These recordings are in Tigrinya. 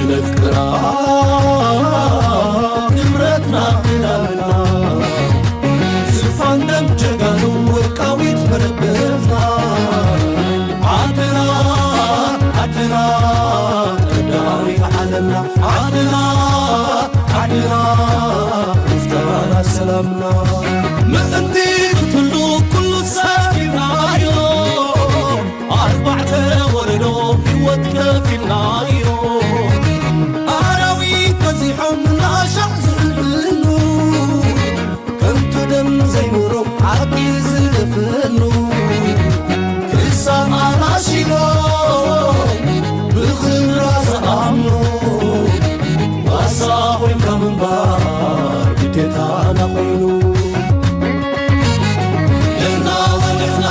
ነፍቅራ ክብረትና ክዳንና ዝፋን ደም ጀጋኑ ወርቃዊት መረበትና ዓድና ዓድና ቀዳማዊት ዓለምና ዓድና ዓድና ምፍጠራና ሰላምና ምእንቲ ክትህሉ ኩሉ ሰሪናዮ ኣርባዕተ ወለዶ ህይወት ከፊልናዮ ኣራዊት በዚሖም ናሻዕ ዝዕልሉ ከንቱ ደም ዘይኖሮም ሓቂ ዝደፍኑ ክሳብ ኣናሺኖም ብኽብራ ዝኣምኑ ዋሳ ኮይንካ ምንባር ግዴታና ኮይኑ ንሕና ወንሕና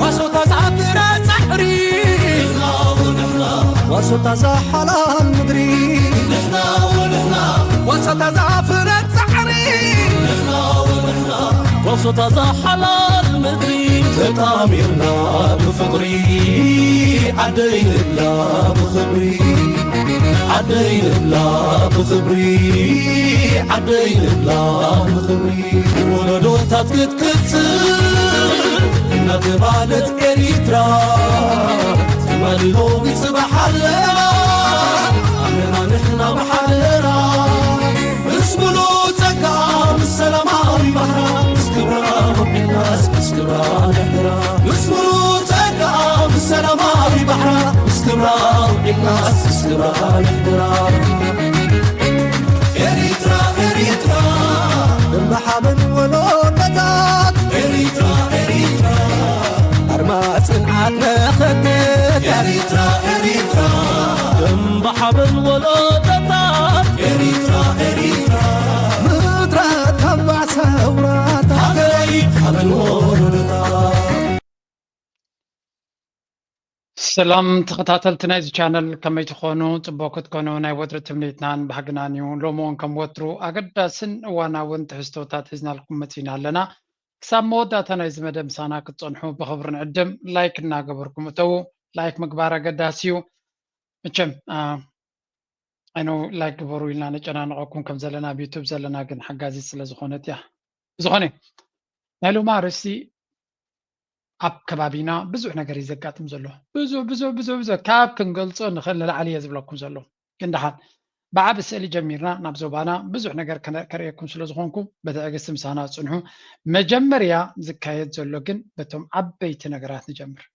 ዋሶታ ዝኣፍረ ጻዕሪ ንሕና ወንሕና ዋሶታ ዝሓላል ምድሪ ንሕና ወንሕና ዋሶታ ዝኣፍረ ጻዕሪ ንሕና ወንሕና ዋሶታ ዝሓላል ምድሪ ተጣሚርና ብፍቕሪ ዓደይ ንብላ ብኽብሪ ዓደይ ንብላ ብኽብሪ ዓደይ ንብላ ብኽብሪ ወለዶታት ክትቅጽል እናተባለት ኤሪትራ ትማሊ ሎሚ ጽባሕ ኣለና ኣለና ንሕና ብሓደራ ምስ ሙሉእ ጸጋ ምስ ሰላማዊ ባህራ ምስ ክብራ ውዒልናስ ምስ ክብራ ንሕድራ ምስ ሙሉእ ጸጋ ምስ ሰላማዊ ባሕራ ምስ ክብራ ውዒልናስ ምስ ክብራ ንሕድራ ኤሪትራ ኤሪትራ እምባ ሓበን ወለዶታት ኤሪትራ ኤሪትራ ኣርማ ጽንዓት መኸተት ኤሪትራ ኤሪትራ እምባ ሓበን ወለዶታት ኤሪትራ ኤሪትራ ምድረ ተባዕ ሰውራታት ሃገረይ ሓበን ወለዶታት ሰላም ተኸታተልቲ ናይዚ ቻነል ከመይ ትኾኑ? ጽቡቕ ክትኮኑ ናይ ወትሩ ትምኒትናን ባህግናን እዩ። ሎሚ እውን ከም ወትሩ ኣገዳስን እዋናውን ትሕዝቶታት ሒዝናልኩም መጺና ኣለና። ክሳብ መወዳእታ ናይዚ መደብ ምሳና ክትጸንሑ ብኽብሪ ንዕድም። ላይክ እናገበርኩም እተዉ። ላይክ ምግባር ኣገዳሲ እዩ። መቸም ኣይኖ ላይክ ግበሩ ኢልና ነጨናንቐኩም ከም ዘለና ኣብ ዩቱብ ዘለና ግን ሓጋዚት ስለ ዝኾነት እያ። ዝኾነ ናይ ሎሚ ኣርእስቲ ኣብ ከባቢና ብዙሕ ነገር እዩ ዘጋጥም ዘሎ። ብዙሕ ብዙሕ ብዙሕ ብዙሕ ካብ ክንገልጾ ንኽእል ንላዕሊ እየ ዝብለኩም ዘሎ። ግን ደሓን ብዓቢ ስእሊ ጀሚርና ናብ ዞባና ብዙሕ ነገር ከነ- ከርእየኩም ስለ ዝኾንኩ ብትዕግስቲ ምሳና ጽንሑ። መጀመርያ ዝካየድ ዘሎ ግን በቶም ዓበይቲ ነገራት ንጀምር።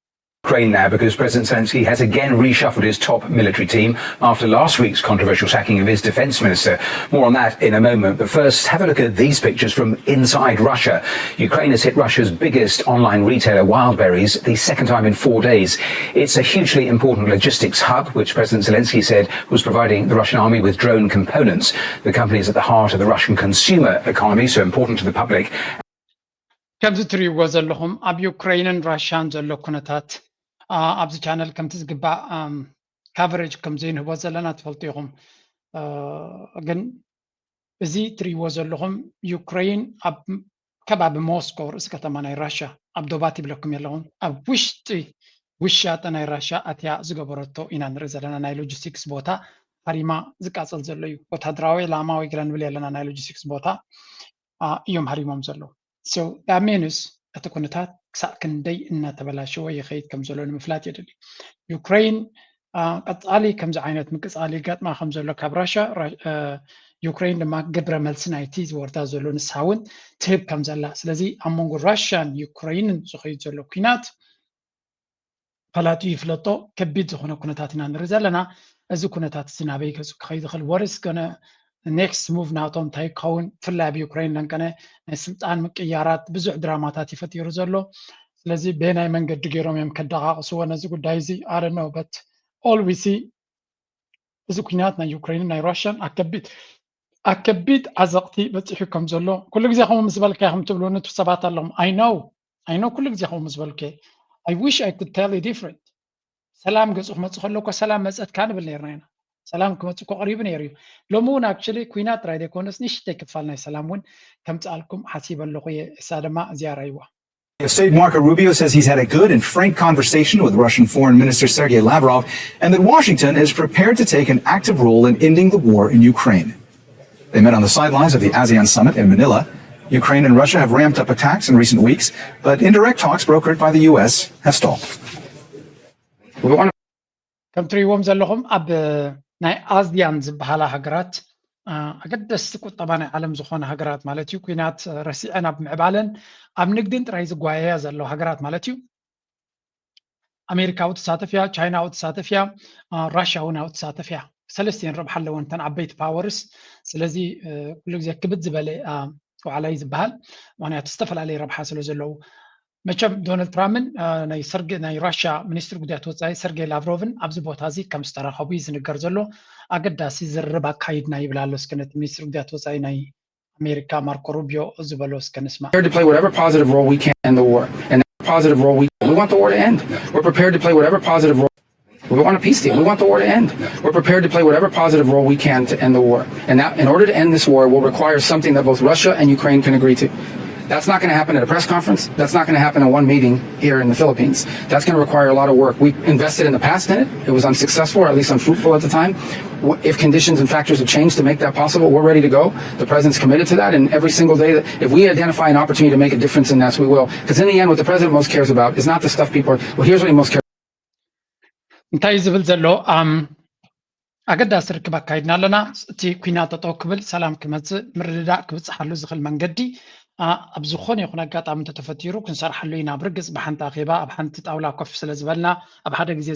Ukraine now because President Zelensky has again reshuffled his top military team after last week's controversial sacking of his defense minister. More on that in a moment, but first, have a look at these pictures from inside Russia. Ukraine has hit Russia's biggest online retailer, Wildberries, the second time in four days. It's a hugely important logistics hub, which President Zelensky said was providing the Russian army with drone components. The company is at the heart of the Russian consumer economy, so important to the public. ከምዚ ትርእይዎ ዘለኹም ኣብ ዩክሬንን ራሽያን ዘሎ ኩነታት ኣብዚ ቻነል ከምቲ ዝግባእ ካቨሬጅ ከም ዘይንህቦ ዘለና ትፈልጡ ኢኹም። ግን እዚ ትርእይዎ ዘለኹም ዩክሬን ኣብ ከባቢ ሞስኮ ርእሲ ከተማ ናይ ራሽያ ኣብ ዶባት ይብለኩም የለኹም ኣብ ውሽጢ ውሻጠ ናይ ራሽያ ኣትያ ዝገበረቶ ኢና ንርኢ ዘለና ናይ ሎጂስቲክስ ቦታ ሃሪማ ዝቃፀል ዘሎ እዩ። ወታደራዊ ዕላማ ወይ ግና ንብል የለና ናይ ሎጂስቲክስ ቦታ እዮም ሃሪሞም ዘለዉ። ዳሜንስ እቲ ኩነታት ክሳዕ ክንደይ እናተበላሸወ ይኸይድ ከም ዘሎ ንምፍላጥ የድሊ። ዩክሬን ቀፃሊ ከምዚ ዓይነት ምቅፃል ይገጥማ ከም ዘሎ ካብ ራሽያ፣ ዩክሬን ድማ ግብረ መልሲ ናይቲ ዝወርዳ ዘሎ ንሳ እውን ትህብ ከም ዘላ። ስለዚ ኣብ መንጎ ራሽያን ዩክሬንን ዝኸይድ ዘሎ ኩናት ፈላጢኡ ይፍለጦ ከቢድ ዝኾነ ኩነታት ኢና ንርኢ ዘለና። እዚ ኩነታት እዚ ናበይ ገፁ ክኸይድ ይኽእል? ወርስ ገነ ኔክስት ሙቭ ናቶም እንታይ ክኸውን? ብፍላይ ኣብ ዩክሬን ለንቀነ ናይ ስልጣን ምቅያራት ብዙሕ ድራማታት እዩ ፈጢሩ ዘሎ። ስለዚ በየናይ መንገዲ ገይሮም እዮም ከደቓቕስዎ ነዚ ጉዳይ እዚ? ኣረነው በት ኦልዊሲ እዚ ኩናት ናይ ዩክሬንን ናይ ራሽያን ኣከቢድ ኣከቢድ ዓዘቕቲ በፂሑ ከም ዘሎ ኩሉ ግዜ ከምኡ ምስ በልካ ኢኹም ትብሉኒ ሰባት ኣለኹም። I know I know ኩሉ ግዜ ከምኡ ምስ በልኩ I wish I could tell you different። ሰላም ገፁ ክመፅእ ከሎ እኮ ሰላም መፀትካ ንብል ነርና ኢና። ሰላም ክመፅእ እኮ ቀሪቡ ነይሩ እዩ። ሎሚ እውን actually ኩናት ጥራይ ዘይኮነስ ንእሽተይ ክፋል ናይ ሰላም እውን ከምፅኣልኩም ሓሲበ ኣለኹ እየ። እሳ ድማ እዚኣ ራይዋ። State Marco Rubio says he's had a good and frank conversation with Russian Foreign Minister Sergei Lavrov and that Washington is prepared to take an active role in ending the war in Ukraine. They met on the sidelines of the ASEAN summit in Manila. Ukraine and Russia have ramped up attacks in recent weeks, but indirect talks brokered by the U S have stalled. ከም ትሪእዎም ዘለኹም ኣብ ናይ ኣዝያን ዝበሃላ ሃገራት ኣገደስቲ ቁጠባ ናይ ዓለም ዝኾነ ሃገራት ማለት እዩ፣ ኩናት ረሲዐን ኣብ ምዕባለን ኣብ ንግድን ጥራይ ዝጓየያ ዘለዋ ሃገራት ማለት እዩ። ኣሜሪካ ኣብኡ ትሳተፍ እያ፣ ቻይና ኣብኡ ትሳተፍ እያ፣ ራሽያ እውን ኣብኡ ትሳተፍ እያ። ሰለስቲኤን ረብሓ ኣለወን እተን ዓበይቲ ፓወርስ። ስለዚ ኩሉ ግዜ ክብድ ዝበለ ዋዕላ እዩ ዝበሃል፣ ምክንያቱ ዝተፈላለየ ረብሓ ስለ ዘለዉ። መቸም ዶናልድ ትራምፕን ናይ ራሽያ ሚኒስትሪ ጉዳያት ወፃኢ ሰርጌይ ላቭሮቭን ኣብዚ ቦታ እዚ ከም ዝተራኸቡ እዩ ዝንገር ዘሎ። ኣገዳሲ ዝርርብ ኣካይድና ይብል ኣሎ። እስከ ነቲ ሚኒስትሪ ጉዳያት ወፃኢ ናይ ኣሜሪካ ማርኮ ሩቢዮ ዝበሎ እስከ ንስማ። Prepared to play whatever positive role we can in the war. And that positive role we we want the war to end. We're prepared to play whatever positive role. We want a peace deal. We want the war to end. We're prepared to play whatever positive role we can to end the war. And that, in order to end this war, will require something that both Russia and Ukraine can agree to. That's not going to happen at a press conference. That's not going to happen in one meeting here in the Philippines. That's going to require a lot of work. We invested in the past in it. It was unsuccessful, or at least unfruitful at the time. If conditions and factors have changed to make that possible, we're ready to go. The president's committed to that, and every single day, that if we identify an opportunity to make a difference in that, we will. Because in the end, what the president most cares about is not the stuff people are. Well, here's what he most cares. እንታይ ዝብል ዘሎ ኣገዳሲ ርክብ ኣካይድና ኣለና። እቲ ኩናት ጠጠው ክብል፣ ሰላም ክመፅእ፣ ምርድዳእ ክብፅሓሉ ዝኽእል መንገዲ ኣብ ዝኾነ ይኹን ኣጋጣሚ እንተተፈጢሩ ክንሰርሓሉ ኢና። ብርግፅ ብሓንቲ ኣኼባ ኣብ ሓንቲ ጣውላ ኮፍ ስለ ዝበልና ኣብ ሓደ ግዜ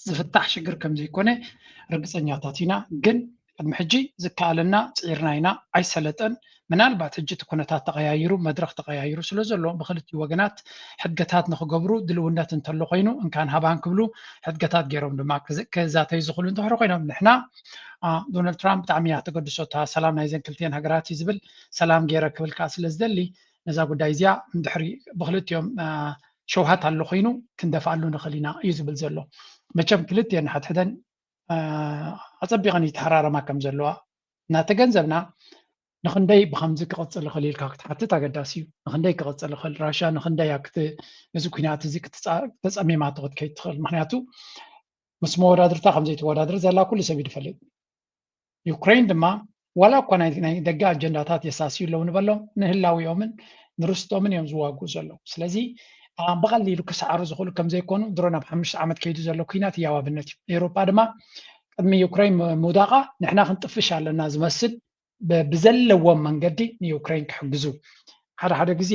ዝፍታሕ ሽግር ከም ዘይኮነ ርግፀኛታት ኢና። ግን ቅድሚ ሕጂ ዝከኣለና ፅዒርና ኢና፣ ኣይሰለጠን። ምናልባት ሕጂ እቲ ኩነታት ተቐያይሩ፣ መድረኽ ተቐያይሩ ስለ ዘሎ ብክልቲኡ ወገናት ሕድገታት ንክገብሩ ድልውነት እንተሎ ኮይኑ እንካን ሃባን ክብሉ ሕድገታት ገይሮም ድማ ክዛተዩ ዝኽእሉ እንተሕሪ ኮይኖም፣ ንሕና ዶናልድ ትራምፕ ብጣዕሚ እያ ተገድሶ እታ ሰላም ናይዘን ክልቲኤን ሃገራት እዩ ዝብል፣ ሰላም ገይረ ክብል ከዓ ስለ ዝደሊ ነዛ ጉዳይ እዚኣ እንድሕሪ ብክልቲኦም ሸውሃት ኣሎ ኮይኑ ክንደፍኣሉ ንኽእል ኢና እዩ ዝብል ዘሎ። መቸም ክልቲኤን ንሓድሕደን ኣፀቢቐን ይተሓራረማ ከም ዘለዋ እናተገንዘብና ንኽንደይ ብከምዚ ክቕፅል ይኽእል ኢልካ ክትሓትት ኣገዳሲ እዩ። ንኽንደይ ክቕፅል ይኽእል፣ ራሽያ ንኽንደይ እያ እዚ ኩናት እዚ ተፀሚማቶ ክትከይድ ትኽእል። ምክንያቱ ምስ መወዳድርታ ከምዘይትወዳደር ዘላ ኩሉ ሰብ እዩ ዝፈልጥ። ዩክሬን ድማ ዋላ እኳ ናይ ደገ ኣጀንዳታት የሳስዩ ኣለዉ ንበሎም፣ ንህላዊኦምን ንርስቶምን እዮም ዝዋግኡ ዘለዉ። ስለዚ ብቐሊሉ ክሰዓሩ ዝኽእሉ ከም ዘይኮኑ ድሮ ናብ ሓሙሽተ ዓመት ከይዱ ዘሎ ኩናት እዩ ኣብነት እዩ። ኤውሮጳ ድማ ቅድሚ ዩክሬን ምውዳቓ ንሕና ክንጥፍሽ ኣለና ዝመስል ብዘለዎም መንገዲ ንዩክሬን ክሕግዙ። ሓደ ሓደ ግዜ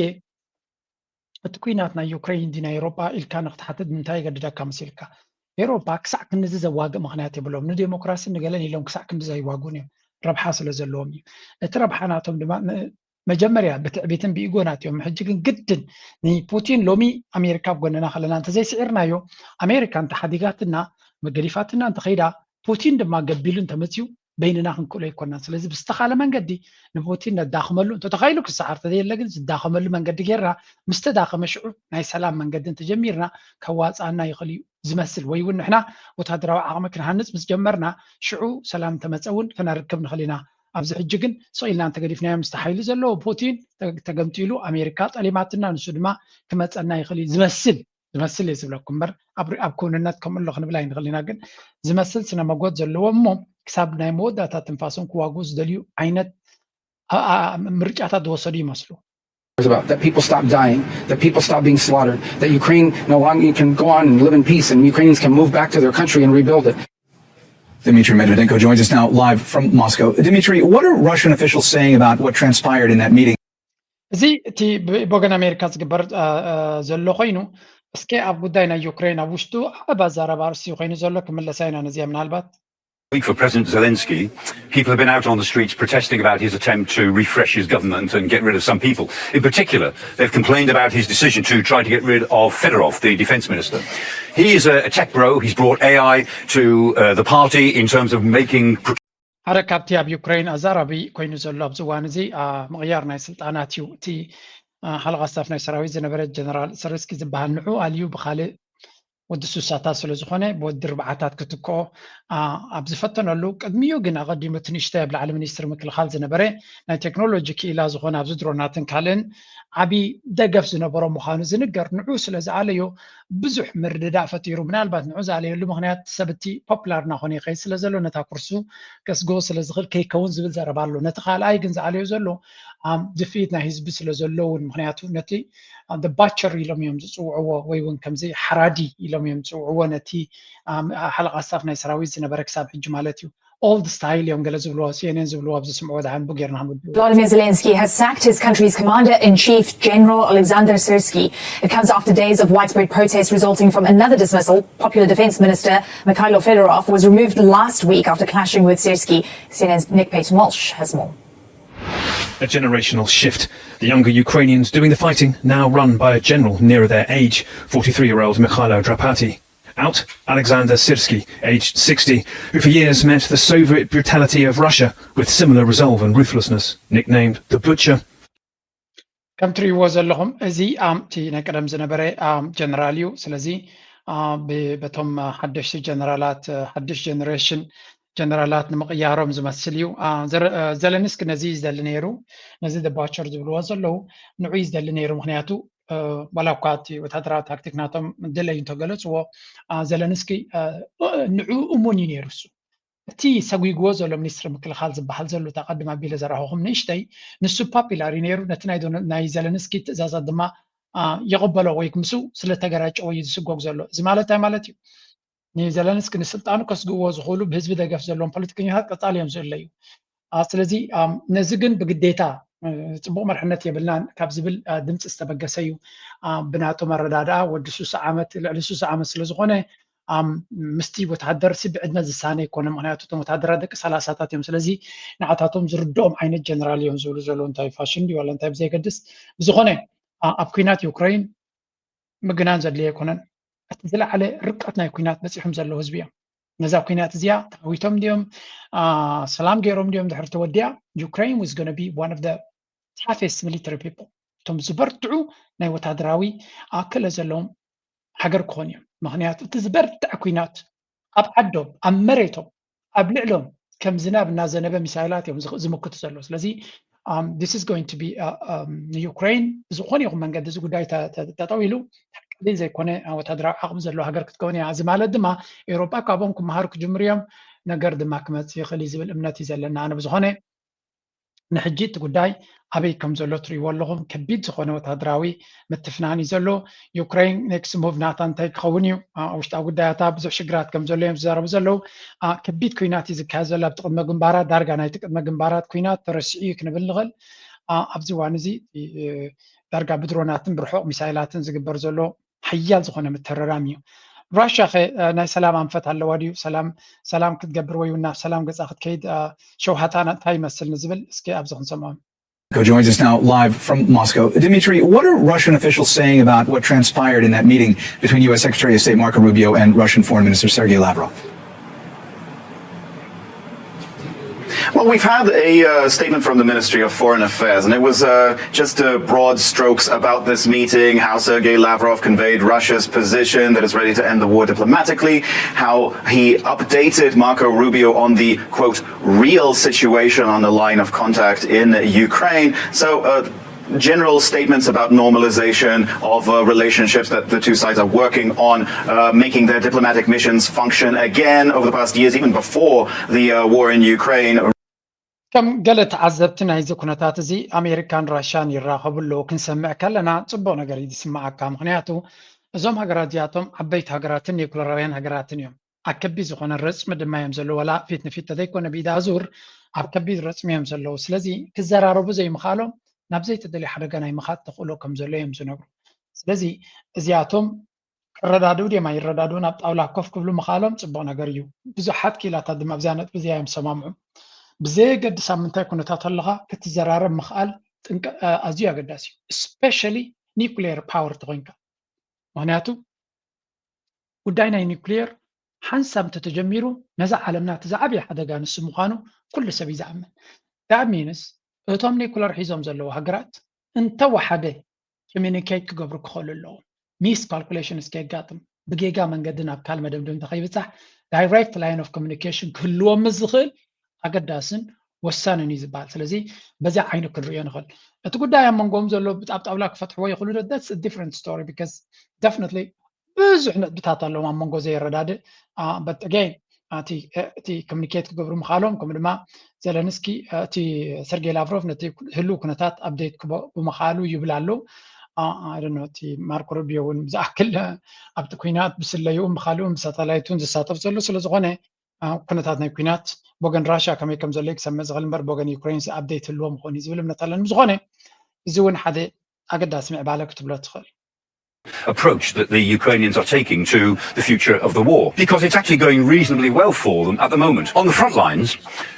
እቲ ኩናት ናይ ዩክሬን እንዲ ናይ ኤውሮጳ ኢልካ ንክትሓትት ንምንታይ የገድደካ መሲልካ? ኤውሮጳ ክሳዕ ክንድዚ ዘዋግእ ምክንያት የብሎም። ንዴሞክራሲ ንገለን ኢሎም ክሳዕ ክንድዚ ኣይዋግኡን እዮም። ረብሓ ስለ ዘለዎም እዩ። እቲ ረብሓ ናቶም ድማ መጀመርያ ብትዕቢትን ብኢጎ ናትዮም። ሕጂ ግን ግድን ንፑቲን ሎሚ ኣሜሪካ ኣብ ጎንና ከለና እንተዘይስዒርናዮ ኣሜሪካ እንተሓዲጋትና መገዲፋትና እንተኸይዳ ፑቲን ድማ ገቢሉ እንተመፅዩ በይንና ክንክእሎ ኣይኮናን። ስለዚ ብዝተኻለ መንገዲ ንፑቲን ነዳኽመሉ እንተተኻኢሉ ክሰዓር ተዘየለ ግን ዝዳኸመሉ መንገዲ ጌርና ምስ ተዳኸመ ሽዑ ናይ ሰላም መንገዲ እንተጀሚርና ከዋፅኣና ይኽእል እዩ ዝመስል ወይ እውን ንሕና ወታደራዊ ዓቕሚ ክንሃንፅ ምስ ጀመርና ሽዑ ሰላም እንተመፀ እውን ከነርክብ ንኽእል ኢና። ኣብዚ ሕጂ ግን ስቕ ኢልና እንተገዲፍናዮ ምስቲ ሓይሊ ዘለዎ ፑቲን ተገምጢሉ ኣሜሪካ ጠሊማትና ንሱ ድማ ክመፀና ይኽእል እዩ ዝመስል ዝመስል እየ ዝብለኩም እምበር ኣብ ክውንነት ከምኡ ኣሎ ክንብል ኣይንኽእል ኢና። ግን ዝመስል ስነ መጎት ዘለዎ እሞ ክሳብ ናይ መወዳእታ ትንፋሶም ክዋግኡ ዝደልዩ ዓይነት ምርጫታት ዝወሰዱ ይመስሉ። That people stop dying, that people stop being slaughtered, that Ukraine no longer can go on and live in peace, and Ukrainians can move back to their country and rebuild it. Dmitry Medvedenko joins us now live from Moscow. Dmitry, what are Russian officials saying about what transpired in that meeting? እዚ እቲ ብወገን ኣሜሪካ ዝግበር ዘሎ ኮይኑ እስከ ኣብ ጉዳይ ናይ ዩክሬን ኣብ ውሽጡ ዓብ ኣዛረባ ኣርእስቲ ኮይኑ ዘሎ ክምለሳ ኢና ነዚኣ ምናልባት week for President Zelensky, people have been out on the streets protesting about his attempt to refresh his government and get rid of some people. In particular, they've complained about his decision to try to get rid of Fedorov, the defense minister. He is a, a tech bro. He's brought A I to uh, the party in terms of making ሓደ ካብቲ ኣብ ዩክሬን ኣዛራቢ ኮይኑ ዘሎ ኣብዚ እዋን እዚ ምቕያር ናይ ስልጣናት እዩ። እቲ ሓለቓ ስታፍ ናይ ሰራዊት ዝነበረ ጀነራል ሰርስኪ ዝበሃል ንዑ ኣልዩ ብካልእ ወዲ ሱሳታት ስለ ዝኾነ ብወዲ ርብዓታት ክትክኦ ኣብ ዝፈተነሉ፣ ቅድሚኡ ግን ኣቐዲሙ እቲ ንእሽተይ ኣብ ላዕሊ ሚኒስትሪ ምክልኻል ዝነበረ ናይ ቴክኖሎጂ ክኢላ ዝኾነ ኣብዚ ድሮናትን ካልእን ዓቢ ደገፍ ዝነበሮ ምዃኑ ዝንገር ንዑ ስለ ዝኣለዮ ብዙሕ ምርድዳእ ፈጢሩ። ምናልባት ንዑ ዝኣለየሉ ምኽንያት ሰብ እቲ ፖፕላር እናኾነ ይኸይድ ስለ ዘሎ ነታ ኩርሱ ከስግኦ ስለ ዝኽእል ከይከውን ዝብል ዘረባ ኣሎ። ነቲ ካልኣይ ግን ዝኣለዮ ዘሎ ድፍኢት ናይ ህዝቢ ስለ ዘሎ እውን፣ ምኽንያቱ ነቲ ባቸር ኢሎም እዮም ዝፅውዕዎ፣ ወይ እውን ከምዚ ሓራዲ ኢሎም እዮም ዝፅውዕዎ ነቲ ሓለቓ ስታፍ ናይ ሰራዊት ዝነበረ ክሳብ ሕጂ ማለት እዩ። ኦልድ ስታይል እዮም ገለ ዝብልዎ፣ ሲኤንኤን ዝብልዎ ኣብዚ ስምዕዎ ደሓን ቡ ጌርና ክንውድእ። Volodymyr Zelensky has sacked his country's commander-in-chief, General Alexander Syrskyi. It comes after days of widespread protests resulting from another dismissal. Popular Defense Minister Mikhailo Fedorov was removed last week after clashing with Syrskyi. C N N's Nick Paton Walsh has more. A generational shift. The younger Ukrainians doing the fighting, now run by a general nearer their age, forty-three-year-old Mikhailo Drapati. Out, Alexander Syrskyi, aged sixty, who for years met the Soviet brutality of Russia with similar resolve and ruthlessness, nicknamed the Butcher. ከም ትርእይዎ ዘለኹም እዚ ኣምቲ ናይ ቀደም ዝነበረ ጀነራል እዩ። ስለዚ በቶም ሓደሽቲ ጀነራላት፣ ሓድሽ ጀነሬሽን ጀነራላት ንምቕያሮም ዝመስል እዩ። ዘለንስኪ ነዚ ይደሊ ነይሩ፣ ነዚ ባቸር ዝብልዎ ዘለዉ ንዑ ይደሊ ነይሩ። ምክንያቱ ዋላ እኳ እቲ ወታደራዊ ታክቲክ ናቶም ድለዩ እንተገለፅዎ፣ ዘለንስኪ ንዑ እሙን እዩ ነይሩ። እሱ እቲ ሰጒግዎ ዘሎ ሚኒስትሪ ምክልኻል ዝበሃል ዘሎ፣ እታ ቀድም ኣቢለ ዘራኸኹም ንእሽተይ፣ ንሱ ፓፒላር እዩ ነይሩ። ነቲ ናይ ዘለንስኪ ትእዛዛት ድማ ይቕበሎ ወይ ምስኡ ስለተገራጨወ እዩ ዝስጎግ ዘሎ። እዚ ማለት እንታይ ማለት እዩ? ንዘለንስኪ ንስልጣኑ ከስግእዎ ዝኽእሉ ብህዝቢ ደገፍ ዘለዎም ፖለቲከኛታት ቀፃሊ እዮም ዝእለዩ። ስለዚ ነዚ ግን ብግዴታ ፅቡቕ መርሕነት የብልናን ካብ ዝብል ድምፂ ዝተበገሰ እዩ። ብናቶም ኣረዳድኣ ወዲ ሱሳ ዓመት፣ ልዕሊ ሱሳ ዓመት ስለዝኾነ ምስቲ ወተሃደር ሲ ብዕድመ ዝሳነ ይኮነ። ምክንያቱ እቶም ወተሃደራት ደቂ ሰላሳታት እዮም። ስለዚ ንዓታቶም ዝርድኦም ዓይነት ጀነራል እዮም ዝብሉ ዘለዉ። እንታይ ፋሽን ድዩ ዋላ እንታይ ብዘይገድስ፣ ብዝኾነ ኣብ ኩናት ዩክሬን ምግናን ዘድልዮ ኣይኮነን። እቲ ዝለዓለ ርቀት ናይ ኩናት በፂሖም ዘለዉ ህዝቢ እዮም። ነዛ ኩናት እዚኣ ተዓዊቶም ድዮም ሰላም ገይሮም ድዮም ድሕር ተወዲኣ፣ Ukraine was gonna be one of the toughest military people። እቶም ዝበርትዑ ናይ ወታደራዊ ክእለት ዘለዎም ሃገር ክኾኑ እዮም። ምክንያቱ እቲ ዝበርትዐ ኩናት ኣብ ዓዶም፣ ኣብ መሬቶም፣ ኣብ ልዕሎም ከም ዝናብ እናዘነበ ሚሳይላት እዮም ዝምክቱ ዘለዉ። ስለዚ this is going to be ንዩክሬን ብዝኾነ ይኹን መንገዲ እዚ ጉዳይ ተጠው ኢሉ ቀሊል ዘይኮነ ወታደራዊ ዓቕሚ ዘለዎ ሃገር ክትከውን እያ። እዚ ማለት ድማ ኤውሮጳ ካብኦም ክመሃሩ ክጅምሩ እዮም። ነገር ድማ ክመፅእ ይኽእል እዩ ዝብል እምነት እዩ ዘለና። ኣነ ብዝኾነ ንሕጂ እቲ ጉዳይ ኣበይ ከም ዘሎ ትርእይዎ ኣለኹም። ከቢድ ዝኾነ ወታደራዊ ምትፍናን እዩ ዘሎ። ዩክሬን ኔክስት ሙቭ ናታ እንታይ ክኸውን እዩ? ውሽጣዊ ጉዳያታ ብዙሕ ሽግራት ከም ዘሎ እዮም ዝዛረቡ ዘለዉ። ከቢድ ኩናት እዩ ዝካየድ ዘሎ ኣብቲ ቅድመ ግንባራት። ዳርጋ ናይቲ ቅድመ ግንባራት ኩናት ተረሲዑ እዩ ክንብል ንኽእል። ኣብዚ እዋን እዚ ዳርጋ ብድሮናትን ብርሑቕ ሚሳይላትን ዝግበር ዘሎ ሓያል ዝኾነ ምትርራም እዩ። ራሽያ ኸ ናይ ሰላም ኣንፈት ኣለዋ ድዩ? ሰላም ሰላም ክትገብር ወይ እውን ናብ ሰላም ገፃ ክትከይድ ሸውሃታና እንታይ ይመስል ንዝብል እስኪ ኣብዚ ክንሰምዖም። Joins us now live from Moscow. Dmitry, what are Russian officials saying about what transpired in that meeting between U S Secretary of State Marco Rubio and Russian Foreign Minister Sergei Lavrov? Well, we've had a uh, statement from the Ministry of Foreign Affairs, and it was uh, just uh, broad strokes about this meeting, how Sergei Lavrov conveyed Russia's position that it's ready to end the war diplomatically, how he updated Marco Rubio on the, quote, real situation on the line of contact in Ukraine. So, uh, general statements about normalization of uh, relationships that the two sides are working on uh, making their diplomatic missions function again over the past years, even before the uh, war in Ukraine. ከም ገለ ተዓዘብቲ ናይዚ ኩነታት እዚ ኣሜሪካን ራሽያን ይራኸቡ ኣለዉ ክንሰምዕ ከለና ፅቡቕ ነገር እዩ ዝስምዓካ። ምክንያቱ እዞም ሃገራት እዚኣቶም ዓበይቲ ሃገራትን ኒኩለራውያን ሃገራትን እዮም። ኣከቢ ዝኾነ ረፅሚ ድማ እዮም ዘለዉ። ዋላ ፊት ንፊት ተዘይኮነ ብኢድ ኣዙር ኣብ ከቢድ ረፅሚ እዮም ዘለዉ። ስለዚ ክዘራረቡ ዘይምኽኣሎም ናብ ዘይተደልየ ሓደጋ ናይ ምኻድ ተኽእሎ ከም ዘሎ እዮም ዝነግሩ። ስለዚ እዚኣቶም ክረዳድኡ ድዮም ኣይረዳድኡን ኣብ ጣውላ ኮፍ ክብሉ ምኽኣሎም ፅቡቕ ነገር እዩ። ብዙሓት ክኢላታት ድማ ኣብዚኣ ነጥቢ እዚኣ እዮም ዝሰማምዑ። ብዘየገድስ ኣብ ምንታይ ኩነታት ኣለኻ ክትዘራረብ ምኽኣል ኣዝዩ ኣገዳሲ እዩ። ስፔሻሊ ኒኩሌር ፓወር ተኾይንካ። ምክንያቱ ጉዳይ ናይ ኒኩሌር ሓንሳብ እንተተጀሚሩ ነዛ ዓለምና እቲ ዝዓበየ ሓደጋ ንሱ ምዃኑ ኩሉ ሰብ እዩ ዝኣምን። ዳት ሚንስ እቶም ኒኩለር ሒዞም ዘለዉ ሃገራት እንተወሓደ ኮሚኒኬት ክገብሩ ክኽእሉ ኣለዎም። ሚስ ካልኩሌሽን እስከየጋጥም ብጌጋ መንገዲ ናብ ካል መደምደምታ ከይብፃሕ direct line of communication ክህልዎም ዝኽእል ኣገዳስን ወሳንን እዩ ዝበሃል። ስለዚ በዚ ዓይኒ ክንሪኦ ንኽእል። እቲ ጉዳይ ኣብ መንጎም ዘሎ ኣብ ጣውላ ክፈትሕዎ ይኽእሉ፣ that's different story because definitely ብዙሕ ነጥብታት ኣለዎም ኣብ መንጎ ዘይረዳድእ። But again እቲ communicate ክገብሩ ምኻሎም፣ ከምኡ ድማ ዘለንስኪ እቲ ሰርጌይ ላቭሮቭ ነቲ ህልው ኩነታት update ክቦ ብምኻሉ ይብል ኣሎ። እቲ ማርኮ ሩቢዮ እውን ዝኣክል ኣብቲ ኩናት ብስለይኡ ብኻልኡ ብሳተላይቱን ዝሳተፍ ዘሎ ስለዝኾነ ኩነታት ናይ ኩናት ብወገን ራሽያ ከመይ ከም ዘሎ ክሰምዕ ዝኽእል እምበር ብወገን ዩክሬን update ህልዎ ምኾን እዩ ዝብል እምነት ኣለኒ። ብዝኾነ እዚ እውን ሓደ ኣገዳሲ ምዕባለ ክትብሎ ትኽእል። approach that the Ukrainians are taking to the future of the war, because it's actually going reasonably well for them at the moment. On the front lines,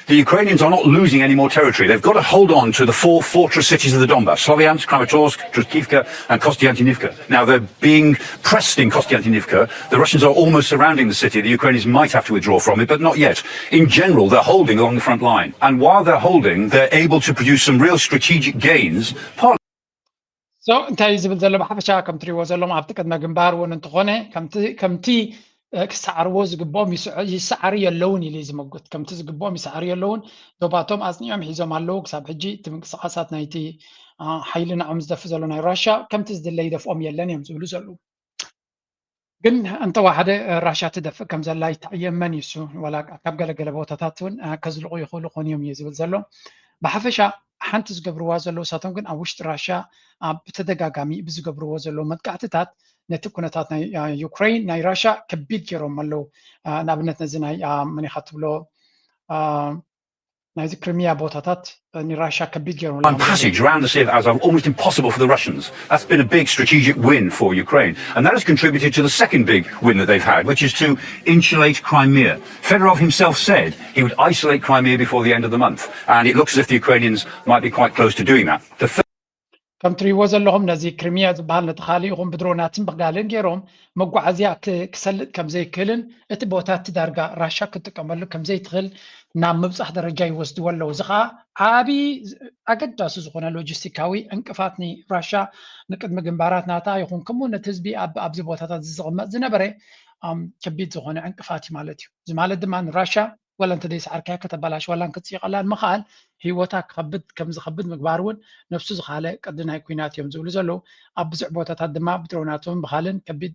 the Ukrainians are not losing any more territory. They've got to hold on to the four fortress cities of the Donbass: Sloviansk, Kramatorsk, Chortkivka, and Kostiantynivka. Now, they're being pressed in Kostiantynivka. The Russians are almost surrounding the city. The Ukrainians might have to withdraw from it, but not yet. In general, they're holding along the front line. And while they're holding, they're able to produce some real strategic gains, partly So እንታይ እዩ ዝብል ዘሎ? ብሓፈሻ ከም ትሪእዎ ዘለኹም ኣብቲ ቅድመ ግንባር እውን እንተኾነ ከምቲ ክሰዓርዎ ዝግብኦም ይሰዓሩ የለውን ኢሉ እዩ ዝመጉት። ከምቲ ዝግብኦም ይሰዓሩ የለውን። ዶባቶም ኣጽኒዖም ሒዞም ኣለዉ። ክሳብ ሕጂ እቲ ምንቅስቓሳት ናይቲ ሓይሊ ንዖም ዝደፍእ ዘሎ ናይ ራሽያ ከምቲ ዝድለ ይደፍኦም የለን እዮም ዝብሉ ዘለዉ። ግን እንተወሓደ ራሽያ ትደፍእ ከም ዘላ ይተኣየመን እዩ። እሱ ዋላ ካብ ገለገለ ቦታታት እውን ከዝልቑ ይኽእሉ ኾን እዮም እዩ ዝብል ዘሎ። ብሓፈሻ ሓንቲ ዝገብርዋ ዘለዉ እሳቶም ግን ኣብ ውሽጢ ራሽያ ብተደጋጋሚ ብዝገብርዎ ዘለዉ መጥቃዕትታት ነቲ ኩነታት ናይ ዩክሬን ናይ ራሽያ ከቢድ ገይሮም ኣለዉ። ንኣብነት ነዚ ናይ መኒኻ ትብሎ ናይዚ ክሪሚያ ቦታታት ንራሽያ ከቢድ ገይሮም ኣለዉ። Passage around the Sea of Azov almost impossible for the Russians. That's been a big strategic win for Ukraine. And that has contributed to the second big win that they've had, which is to insulate Crimea. Fedorov himself said he would isolate Crimea before the end of the month. And it looks as if the Ukrainians might be quite close to doing that. The ከም ትሪእዎ ዘለኹም ነዚ ክሪሚያ ዝበሃል ነቲ ካልእ ይኹን ብድሮናትን ብጋልን ገይሮም መጓዓዝያ ክሰልጥ ከም ዘይክእልን እቲ ቦታ እቲ ዳርጋ ራሻ ክትጥቀመሉ ከም ዘይትኽእል ናብ ምብፃሕ ደረጃ ይወስድዎ ኣለዉ። እዚ ከዓ ዓብዪ ኣገዳሲ ዝኾነ ሎጂስቲካዊ ዕንቅፋት ንራሻ ንቅድሚ ግንባራት ናታ ይኹን ከምኡ ነቲ ህዝቢ ኣብዚ ቦታታት ዝቕመጥ ዝነበረ ከቢድ ዝኾነ ዕንቅፋት እዩ ማለት እዩ። እዚ ማለት ድማ ንራሻ ዋላ እንተ ዘይሰዓርካያ ከተበላሽ ዋላ ክትፅይቐላን ምኽኣል ህይወታ ክኸብድ ከም ዝኸብድ ምግባር እውን ነብሱ ዝኻለ ቅዲ ናይ ኩናት እዮም ዝብሉ ዘለዉ። ኣብ ብዙሕ ቦታታት ድማ ብድሮናትን ብኻልን ከቢድ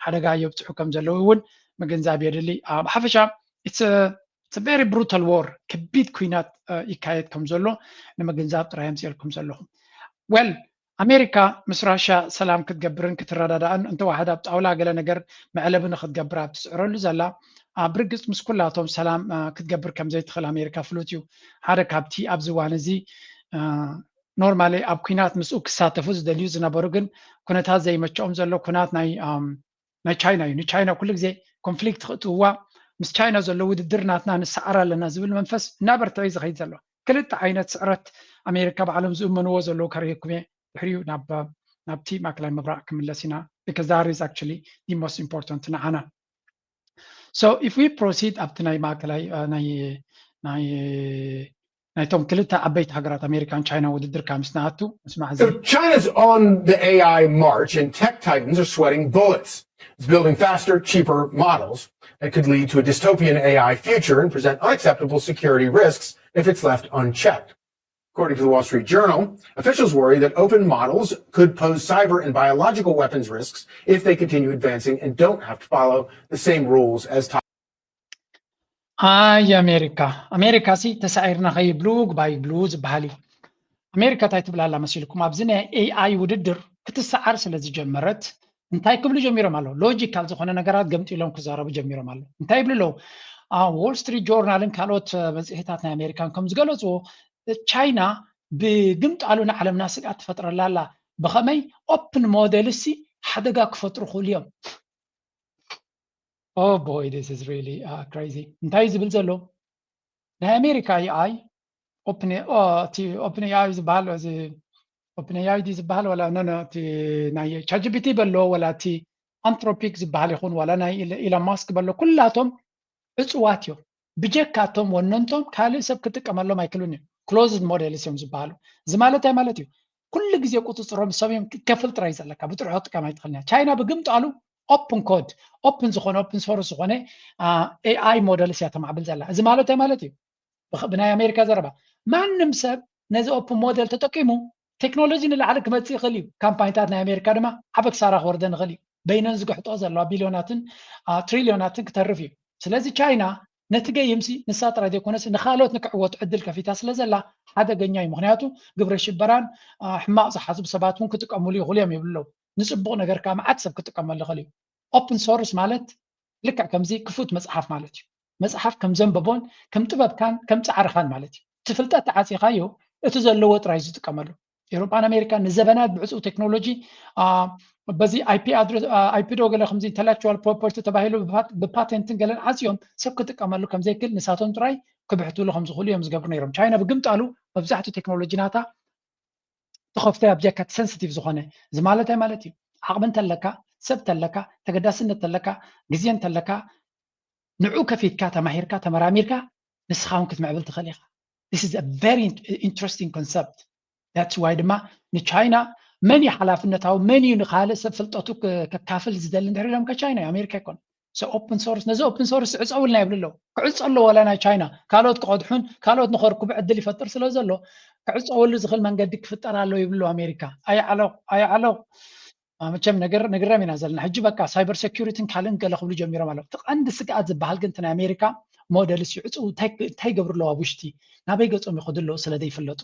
ሓደጋ የብፅሑ ከም ዘለዉ እውን ምግንዛብ የድሊ። ብሓፈሻ it's a very brutal war፣ ከቢድ ኩናት ይካየድ ከም ዘሎ ንምግንዛብ ጥራይ ኣምፅኤልኩም ዘለኹ። Well ኣሜሪካ ምስ ራሽያ ሰላም ክትገብርን ክትረዳዳእን እንተዋሕዳ ኣብ ጣውላ ገለ ነገር መዕለቢ ንክትገብር ኣብ ትፅዕረሉ ዘላ ኣብ ርግፅ ምስ ኩላቶም ሰላም ክትገብር ከም ዘይትኽእል ኣሜሪካ ፍሉጥ እዩ። ሓደ ካብቲ ኣብዚ እዋን እዚ normally ኣብ ኩናት ምስኡ ክሳተፉ ዝደልዩ ዝነበሩ ግን ኩነታት ዘይመቸኦም ዘሎ ኩናት ናይ ናይ ቻይና እዩ። ንቻይና ኩሉ ግዜ ኮንፍሊክት ክእትውዋ ምስ ቻይና ዘሎ ውድድር ናትና ንሰዓር ኣለና ዝብል መንፈስ እናበርትዐ እዩ ዝኸይድ ዘሎ። ክልተ ዓይነት ስዕረት ኣሜሪካ ባዕሎም ዝእመንዎ ዘለዉ ከርእየኩም እየ። ድሕሪኡ ናብ ናብቲ ማእከላይ ምብራቕ ክምለስ ኢና because that is actually the most important ንዓና። So if we proceed ኣብቲ ናይ ማእከላይ ናይ ናይ ናይቶም ክልተ ዓበይቲ ሃገራት ኣሜሪካን ቻይና ውድድር ካብ ምስ ንኣቱ ምስማዕ እዚ So China's on the A I march, and tech titans are sweating bullets. It's building faster, cheaper models that could lead to a dystopian A I future and present unacceptable security risks if it's left unchecked. According to the Wall Street Journal, officials worry that open models could pose cyber and biological weapons risks if they continue advancing and don't have to follow the same rules as top ኣይ ኣሜሪካ ኣሜሪካ ሲ ተሳዒርና ከይብሉ ግባ ይብሉ ዝበሃል እዩ። ኣሜሪካ እንታይ ትብል ኣላ መሲልኩም ኣብዚ ናይ ኤኣይ ውድድር ክትሰዓር ስለ ዝጀመረት እንታይ ክብሉ ጀሚሮም ኣለዉ? ሎጂካል ዝኾነ ነገራት ገምጢሎም ክዛረቡ ጀሚሮም ኣለዉ። እንታይ ይብሉ ኣለዉ? ዎል ስትሪት ጆርናልን ካልኦት መፅሄታት ናይ ኣሜሪካን ከም ዝገለፅዎ ቻይና ብግምጣሉ ንዓለምና ስግኣት ትፈጥረላ ኣላ። ብኸመይ ኦፕን ሞዴል ሲ ሓደጋ ክፈጥሩ ክእሉ እዮም። Oh boy, this is really crazy. እንታይ ዝብል ዘሎ ናይ ኣሜሪካ ኤኣይ ኦፕን ኤኣይ ዝበሃል እዚ ኦፕን ኤኣይ ድዩ ዝበሃል ዋላ ኖ ኖ እቲ ናይ ቻትጂፒቲ በሎ ዋላ እቲ ኣንትሮፒክ ዝበሃል ይኹን ዋላ ናይ ኢሎን ማስክ በሎ ኩላቶም ዕፁዋት እዮም። ብጀካቶም ወነንቶም ካልእ ሰብ ክጥቀመሎም ኣይክእሉን እዮም። ክሎዝድ ሞዴልስ እዮም ዝበሃሉ። እዚ ማለት እንታይ ማለት እዩ? ኩሉ ግዜ ቁፅፅሮም ሰብ እዮም። ከፍል ጥራይ ዘለካ ብጥርሑ ክጥቀም ኣይትኽእልን እያ። ቻይና ብግምጣሉ ኦፕን ኮድ፣ ኦፕን ዝኾነ፣ ኦፕን ሶርስ ዝኾነ ኤኣይ ሞደልስ እያ ተማዕብል ዘላ። እዚ ማለት እንታይ ማለት እዩ? ብናይ ኣሜሪካ ዘረባ፣ ማንም ሰብ ነዚ ኦፕን ሞዴል ተጠቂሙ ቴክኖሎጂ ንላዕሊ ክመፅእ ይኽእል እዩ። ካምፓኒታት ናይ ኣሜሪካ ድማ ዓበ ክሳራ ክወርደን ይኽእል እዩ። በይነን ዝግሕጦ ዘለዋ ቢልዮናትን ትሪልዮናትን ክተርፍ እዩ። ስለዚ ቻይና ነቲ ገይምሲ ንሳ ጥራይ ዘይኮነስ ንካልኦት ንክዕወቱ ዕድል ከፊታ ስለ ዘላ ሓደገኛ እዩ። ምክንያቱ ግብረ ሽበራን ሕማቕ ዝሓስቡ ሰባት እውን ክጥቀምሉ ይኽእሉ እዮም ይብሉ ኣለዉ። ንፅቡቕ ነገር ከዓ መዓት ሰብ ክጥቀመሉ ይኽእል እዩ። ኦፕን ሶርስ ማለት ልክዕ ከምዚ ክፉት መፅሓፍ ማለት እዩ። መፅሓፍ ከም ዘንበቦን ከም ጥበብካን ከም ፃዕርኻን ማለት እዩ። እቲ ፍልጠት ተዓፂኻዮ እቲ ዘለዎ ጥራይ ዝጥቀመሉ። ኤውሮጳን ኣሜሪካን ንዘበናት ብዕፁው ቴክኖሎጂ በዚ ኣይፒ ዶ ገለ ከምዚ ኢንተሌክቹዋል ፕሮፐርቲ ተባሂሉ ብፓቴንትን ገለን ዓፅዮም ሰብ ክጥቀመሉ ከም ዘይክእል ንሳቶም ጥራይ ክብሕትሉ ከም ዝኽእሉ እዮም ዝገብሩ ነይሮም። ቻይና ብግምጣሉ መብዛሕትኡ ቴክኖሎጂ ናታ ተኸፍተ ኣብዚኣ ካት ሰንሲቲቭ ዝኾነ እዚ ማለት እንታይ ማለት እዩ? ዓቕሚ እንተለካ፣ ሰብ እንተለካ፣ ተገዳስነት እንተለካ፣ ግዜ እንተለካ ንዑ ከፊትካ ተማሂርካ ተመራሚርካ ንስኻ እውን ክትምዕብል ትኽእል ኢኻ። This is a very interesting concept. That's why ድማ ንቻይና መን እዩ ሓላፍነታዊ፣ መን እዩ ንካልእ ሰብ ፍልጠቱ ከካፍል ዝደሊ እንድሕር ኢሎም ከቻይና እዩ፣ ኣሜሪካ ኣይኮን። So ኦፕን ሶርስ፣ ነዚ ኦፕን ሶርስ ዕፀውልና ይብሉ ኣለዉ። ክዕፆ ኣለዎ ዋላ ናይ ቻይና ካልኦት ክቐድሑን ካልኦት ንኸርክቡ ዕድል ይፈጥር ስለ ዘሎ ክዕፀወሉ ዝኽእል መንገዲ ክፍጠር ኣለዎ ይብሉ ኣለዉ ኣሜሪካ። ኣይ ዓለቕ ኣይ ዓለቕ። መቸም ነገር ነግረም ኢና ዘለና ሕጂ በቃ ሳይበር ሴኩሪቲን ካልእን ገለ ክብሉ ጀሚሮም ኣለዉ። እቲ ቀንዲ ስግኣት ዝበሃል ግን እቲ ናይ ኣሜሪካ ሞዴልስ ይዕፅው እንታይ ይገብሩ ኣለዉ ኣብ ውሽጢ ናበይ ገፆም ይኸዱ ኣለዉ ስለ ዘይፍለጡ።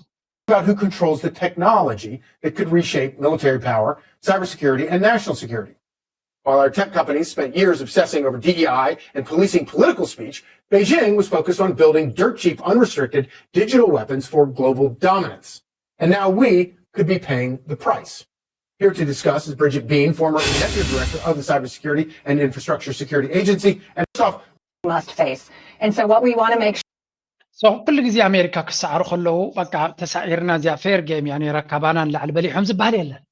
About who controls the technology that could reshape military power, cybersecurity, and national security. While our tech companies spent years obsessing over D E I and policing political speech, Beijing was focused on building dirt cheap, unrestricted digital weapons for global dominance. And now we could be paying the price. Here to discuss is Bridget Bean, former executive director of the Cybersecurity and Infrastructure Security Agency, and off must face. And so what we want to make so ኩሉ ግዜ ኣሜሪካ ክሰዓሩ ከለዉ በቃ ተሳዒርና እዚኣ ፌር ጌም እያ ነይራ ካባና ንላዕሊ በሊሖም ዝበሃል የለን።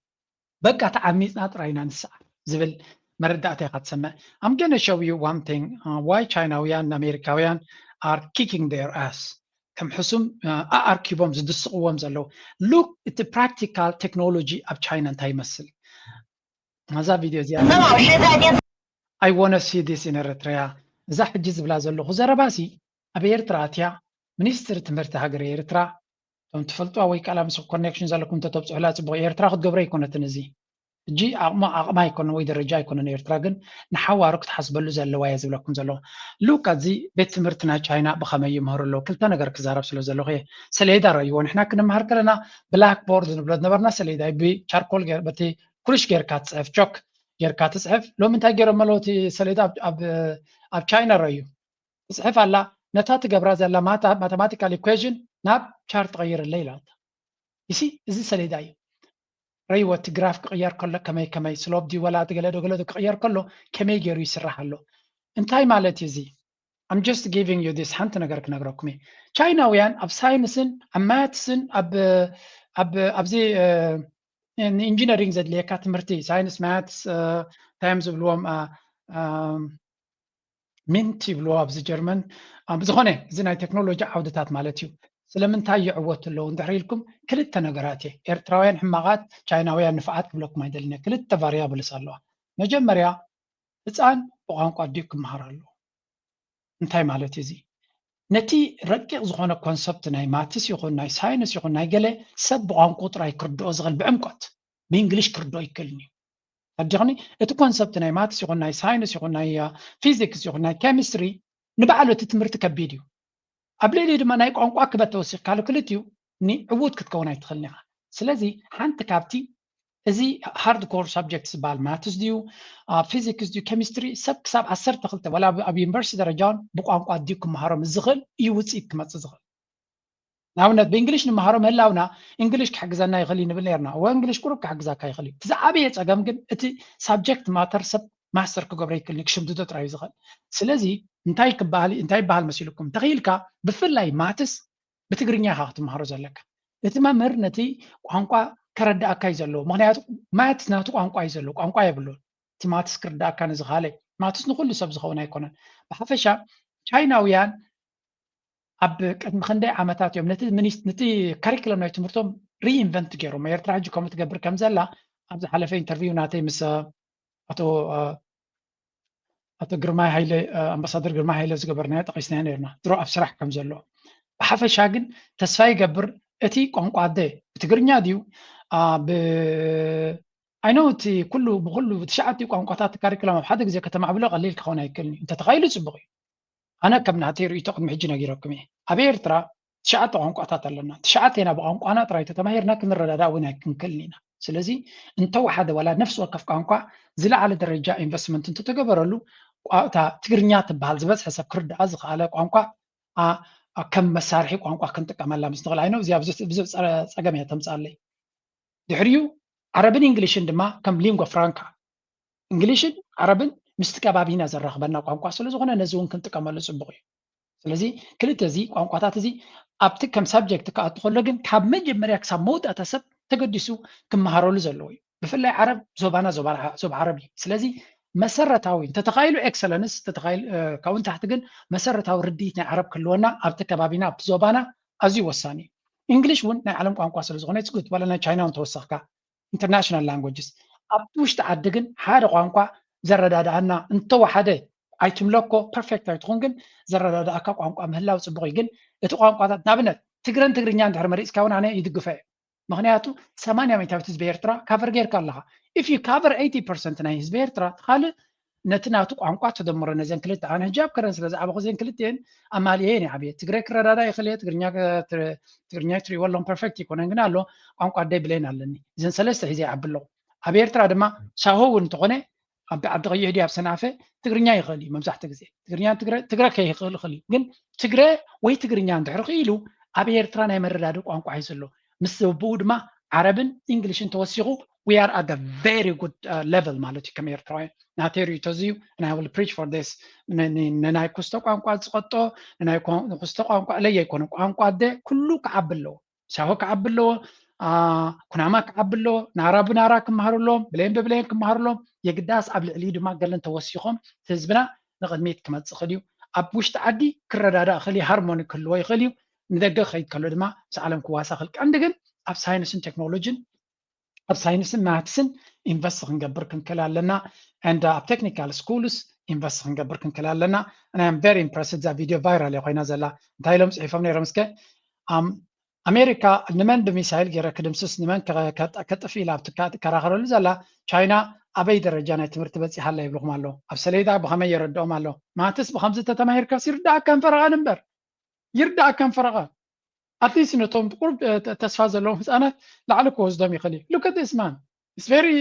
በቃ ተዓሚፅና ጥራይ ኢና ንሰዓር ዝብል መረዳእታ ኢኻ ትሰምዕ። I'm gonna show you one thing, uh, why ቻይናውያን ንኣሜሪካውያን are kicking their ass ከም ሕሱም ኣኣርኪቦም ዝድስቕዎም ዘለዉ። Look እቲ practical technology ኣብ ቻይና እንታይ ይመስል። ነዛ ቪድዮ እዚኣ 曾老师在电 I wanna see this in Eritrea። እዛ ሕጂ ዝብላ ዘለኹ ዘረባ ሲ ኣብ ኤርትራ ኣትያ ሚኒስትሪ ትምህርቲ ሃገር ኤርትራ እቶም ትፈልጥዋ ወይ ቃላ ምስ ኮኔክሽን ዘለኩም እንተተብፅሑላ ፅቡቅ። ኤርትራ ክትገብሮ ኣይኮነትን እዚ ሕጂ ኣቕማ ኣቕማ ኣይኮነን ወይ ደረጃ ኣይኮነን። ኤርትራ ግን ንሓዋሩ ክትሓስበሉ ዘለዋ እየ ዝብለኩም ዘለኹ። Look at እዚ ቤት ትምህርቲ ናይ ቻይና ብኸመይ ይምህሩ ኣለዉ። ክልተ ነገር ክዛረብ ስለ ዘለኹ እየ። ሰሌዳ ረእይዎ። ንሕና ክንምሃር ከለና ብላክ ቦርድ ንብሎ ዝነበርና ሰሌዳ እዩ። ብቻርኮል ገይር በቲ ኩልሽ ጌርካ ትፅሕፍ፣ ቾክ ጌርካ ትፅሕፍ። ሎሚ እንታይ ገይሮም ኣለዉ? እቲ ሰሌዳ ኣብ- ኣብ ኣብ ቻይና ረእዩ። ትፅሕፍ ኣላ። ነታ ትገብራ ዘላ ማታ ማተማቲካል ኢኩዌዥን ናብ ቻርት ቀይርለይ ኢላታ። ይሲ እዚ ሰሌዳ እዩ። ረይዎ እቲ ግራፍ ክቕየር ከሎ ከመይ ከመይ ስሎፕ ድዩ ወላ እቲ ገለ ዶ ገለ ዶ ክቕየር ከሎ ከመይ ገይሩ ይስራሕ ኣሎ። እንታይ ማለት እዩ እዚ? I'm just giving you this ሓንቲ ነገር ክነግረኩም እየ። ቻይናውያን ኣብ ሳይንስን ኣብ ማትስን ኣብ ኣብ ኣብዚ ንኢንጂነሪንግ ዘድልየካ ትምህርቲ ሳይንስ ማትስ እንታይ እዮም ዝብልዎም ሚንት ይብልዎ ኣብዚ ጀርመን። ብዝኾነ እዚ ናይ ቴክኖሎጂ ዓውድታት ማለት እዩ። ስለምንታይ ይዕወቱ ኣለዉ እንድሕር ኢልኩም ክልተ ነገራት እየ። ኤርትራውያን ሕማቓት፣ ቻይናውያን ንፍዓት ክብለኩም ኣይደልን እየ። ክልተ ቫሪያብልስ ኣለዋ። መጀመርያ ህፃን ብቋንቋ ድዩ ክመሃር ኣለዎ? እንታይ ማለት እዩ እዚ? ነቲ ረቂቕ ዝኾነ ኮንሰፕት ናይ ማትስ ይኹን ናይ ሳይንስ ይኹን ናይ ገለ ሰብ ብቋንቋ ጥራይ ክርድኦ ዝኽእል ብዕምቆት ብእንግሊሽ ክርድኦ ይክእልን እዩ። ኣዲኽኒ እቲ ኮንሰፕት ናይ ማትስ ይኹን ናይ ሳይንስ ይኹን ናይ ፊዚክስ ይኹን ናይ ኬሚስትሪ ንባዕሉ እቲ ትምህርቲ ከቢድ እዩ። ኣብ ልዕሊኡ ድማ ናይ ቋንቋ ክበት ተወሲኽካሉ ክልቲኡ ንዕዉት ክትከውን ኣይትኽእልን ኢኻ። ስለዚ ሓንቲ ካብቲ እዚ ሃርድ ኮር ሳብጀክት ዝበሃል ማትስ ድዩ ፊዚክስ ድዩ ኬሚስትሪ ሰብ ክሳብ ዓሰርተ ክልተ ወላ ኣብ ዩኒቨርሲቲ ደረጃ እውን ብቋንቋ ድዩ ክመሃሮም ዝኽእል እዩ ውፅኢት ክመፅእ ዝኽእል። ንኣብነት ብእንግሊሽ ንመሃሮ ምህላውና እንግሊሽ ክሕግዘና ይኽእል እዩ ንብል ነርና። እወ እንግሊሽ ቁሩብ ክሕግዛካ ይኽእል እዩ። እቲ ዝዓበየ ፀገም ግን እቲ ሳብጀክት ማተር ሰብ ማስተር ክገብሮ ይክእል ክሽምድዶ ጥራይ እዩ ዝኽእል። ስለዚ እንታይ ክበሃል እንታይ ይበሃል መሲልኩም እንተኽኢልካ ብፍላይ ማትስ ብትግርኛ ኢኻ ክትመሃሮ ዘለካ። እቲ መምህር ነቲ ቋንቋ ከረድኣካ እዩ ዘለዎ። ምክንያቱ ማትስ ናቱ ቋንቋ እዩ ዘለዎ፣ ቋንቋ የብሉን። እቲ ማትስ ክርድኣካ ንዝኻለ ማትስ ንኩሉ ሰብ ዝኸውን ኣይኮነን። ብሓፈሻ ቻይናውያን ኣብ ቅድሚ ክንደይ ዓመታት እዮም ነቲ ሚኒስ- ነቲ ካሪክለም ናይ ትምህርቶም ሪኢንቨንት ገይሮም። ኤርትራ ሕጂ ከምኡ ትገብር ከም ዘላ ኣብ ዝሓለፈ ኢንተርቪው ናተይ ምስ ኣቶ ኣቶ ግርማይ ሃይለ ኣምባሳደር ግርማይ ሃይለ ዝገበርናዮ ጠቂስናዮ ነርና ድሮ ኣብ ስራሕ ከም ዘሎ። ብሓፈሻ ግን ተስፋ ይገብር እቲ ቋንቋ ኣደ ብትግርኛ ድዩ ብ I know እቲ ኩሉ ብኩሉ ብትሽዓተ ቋንቋታት ካሪክሎም ኣብ ሓደ ግዜ ከተማዕብሎ ቀሊል ክኸውን ኣይክእልን እዩ። እንተተኻኢሉ ፅቡቅ እዩ። ኣነ ከም ናተይ ርእይቶ ቅድሚ ሕጂ ነጊረኩም እየ። ኣብ ኤርትራ ትሽዓተ ቋንቋታት ኣለና። ትሽዓተና ብቋንቋና ጥራይ ተተማሂርና ክንረዳዳእ እውን ኣይክንክእልን ኢና። ስለዚ እንተወሓደ ዋላ ነፍሲ ወከፍ ቋንቋ ዝለዓለ ደረጃ ኢንቨስትመንት እንተተገበረሉ እታ ትግርኛ ትበሃል ዝበዝሐ ሰብ ክርድኣ ዝኸኣለ ቋንቋ ከም መሳርሒ ቋንቋ ክንጥቀመላ ምስ ንኽእል ኣይነው እዚኣ ብዙሕ ጸገም እያ ተምፅኣለይ። ድሕሪኡ ዓረብን እንግሊሽን ድማ ከም ሊንጎ ፍራንካ እንግሊሽን ዓረብን ምስቲ ከባቢና ዘራኽበና ቋንቋ ስለ ዝኾነ ነዚ እውን ክንጥቀመሉ ፅቡቕ እዩ። ስለዚ ክልተ እዚ ቋንቋታት እዚ ኣብቲ ከም ሳብጀክት ክኣቱ ከሎ ግን ካብ መጀመርያ ክሳብ መውዳእታ ሰብ ተገዲሱ ክመሃረሉ ዘለዎ እዩ። ብፍላይ ዓረብ ዞባና ዞባ ዓረብ እዩ። ስለዚ መሰረታዊ እንተተኻኢሉ ኤክሰለንስ እንተተኻኢሉ ካብኡ ንታሕቲ ግን መሰረታዊ ርድኢት ናይ ዓረብ ክህልወና ኣብቲ ከባቢና ኣብቲ ዞባና ኣዝዩ ወሳኒ እዩ። እንግሊሽ እውን ናይ ዓለም ቋንቋ ስለ ዝኾነ it's good ዋላ ናይ ቻይና እውን ተወሰኽካ international languages ኣብቲ ውሽጢ ዓዲ ግን ሓደ ቋንቋ ዘረዳድኣና እንተወሓደ ኣይትምለኮ ፐርፌክት ኣይትኹን ግን ዘረዳድኣካ ቋንቋ ምህላው ፅቡቕ እዩ። ግን እቲ ቋንቋታት ንኣብነት ትግረን ትግርኛን ድሕሪ መሪፅካ እውን ኣነ ይድግፈ እየ። ምክንያቱ ሰማንያ ሚእታዊት ህዝቢ ኤርትራ ካቨር ጌርካ ኣለኻ። If you cover eighty percent ናይ ህዝቢ ኤርትራ ካልእ ነቲ ናቱ ቋንቋ ተደምሮ ነዘን ክልተ ኣነ ሕጂ ኣብ ከረን ስለ ዝዓበኹ እዘን ክልቲኤን ኣማልኤ እየን ይዓብየ ትግረ ክረዳዳ ይኽእል እየ ትግርኛ ትግርኛ ትሪእዎ ኣለኹም ፐርፌክት ይኮነን ግን ኣሎ ቋንቋ ኣደይ ብሌን ኣለኒ እዘን ሰለስተ ሒዘ ይዓቢ ኣለኹ። ኣብ ኤርትራ ድማ ሳሆ እውን እንተኾነ ኣብ ዓዲ ቀይሕ ድዩ ኣብ ሰንዓፈ ትግርኛ ይኽእል እዩ መብዛሕትኡ ግዜ ትግርኛ ትግረ ትግረ ከይኽእል ይኽእል እዩ ግን ትግረ ወይ ትግርኛ እንድሕር ክኢሉ ኣብ ኤርትራ ናይ መረዳድእ ቋንቋ እዩ ዘሎ። ምስ ብኡ ድማ ዓረብን እንግሊሽን ተወሲኹ we are at the very good level ማለት እዩ ከም ኤርትራውያን ናተይ ርእይቶ እዚ እዩ። And I will preach for this። ነናይ ኩስቶ ቋንቋ ዝቐጦ ነናይ ኩስቶ ቋንቋ እለየ ኣይኮነ ቋንቋ ኣደ ኩሉ ክዓቢ ኣለዎ። ሳሆ ክዓቢ ኣለዎ፣ ኩናማ ክዓቢ ኣለዎ፣ ናራ ብናራ ክመሃሩ ኣለዎም፣ ብሌን ብብሌን ክመሃሩ ኣለዎም። የግዳስ ኣብ ልዕሊኡ ድማ ገለን ተወሲኾም ህዝብና ንቕድሚት ክመፅእ ይኽእል እዩ። ኣብ ውሽጢ ዓዲ ክረዳዳእ ይኽእል እዩ፣ ሃርሞኒ ክህልዎ ይኽእል እዩ። ንደገ ክኸይድ ከሎ ድማ ምስ ዓለም ክዋሳእ ይኽእል። ቀንዲ ግን ኣብ ሳይንስን ቴክኖሎጂን ኣብ ሳይንስን ማትስን ኢንቨስት ክንገብር ክንክእል ኣለና። And ኣብ ቴክኒካል ስኩልስ ኢንቨስት ክንገብር ክንክእል ኣለና። And I am very impressed እዛ ቪድዮ ቫይራል እያ ኮይና ዘላ። እንታይ ኢሎም ፅሒፎም ነይሮም እስከ ኣሜሪካ ንመን ብሚሳይል ገይረ ክድምስስ ንመን ከጥፍ ኢላ ኣብቲ ትከራኸረሉ ዘላ ቻይና ኣበይ ደረጃ ናይ ትምህርቲ በፂሓ ኣላ ይብልኹም ኣሎ። ኣብ ሰሌዳ ብኸመይ የረድኦም ኣሎ። ማትስ ብኸምዚ ተተማሂርካስ ይርዳእካ ፈረቓን እምበር ይርዳእካ ፈረቓ። ኣትሊስት ነቶም ቁሩብ ተስፋ ዘለዎም ህፃናት ላዕሊ ክወስዶም ይኽእል እዩ። Look at this man. It's very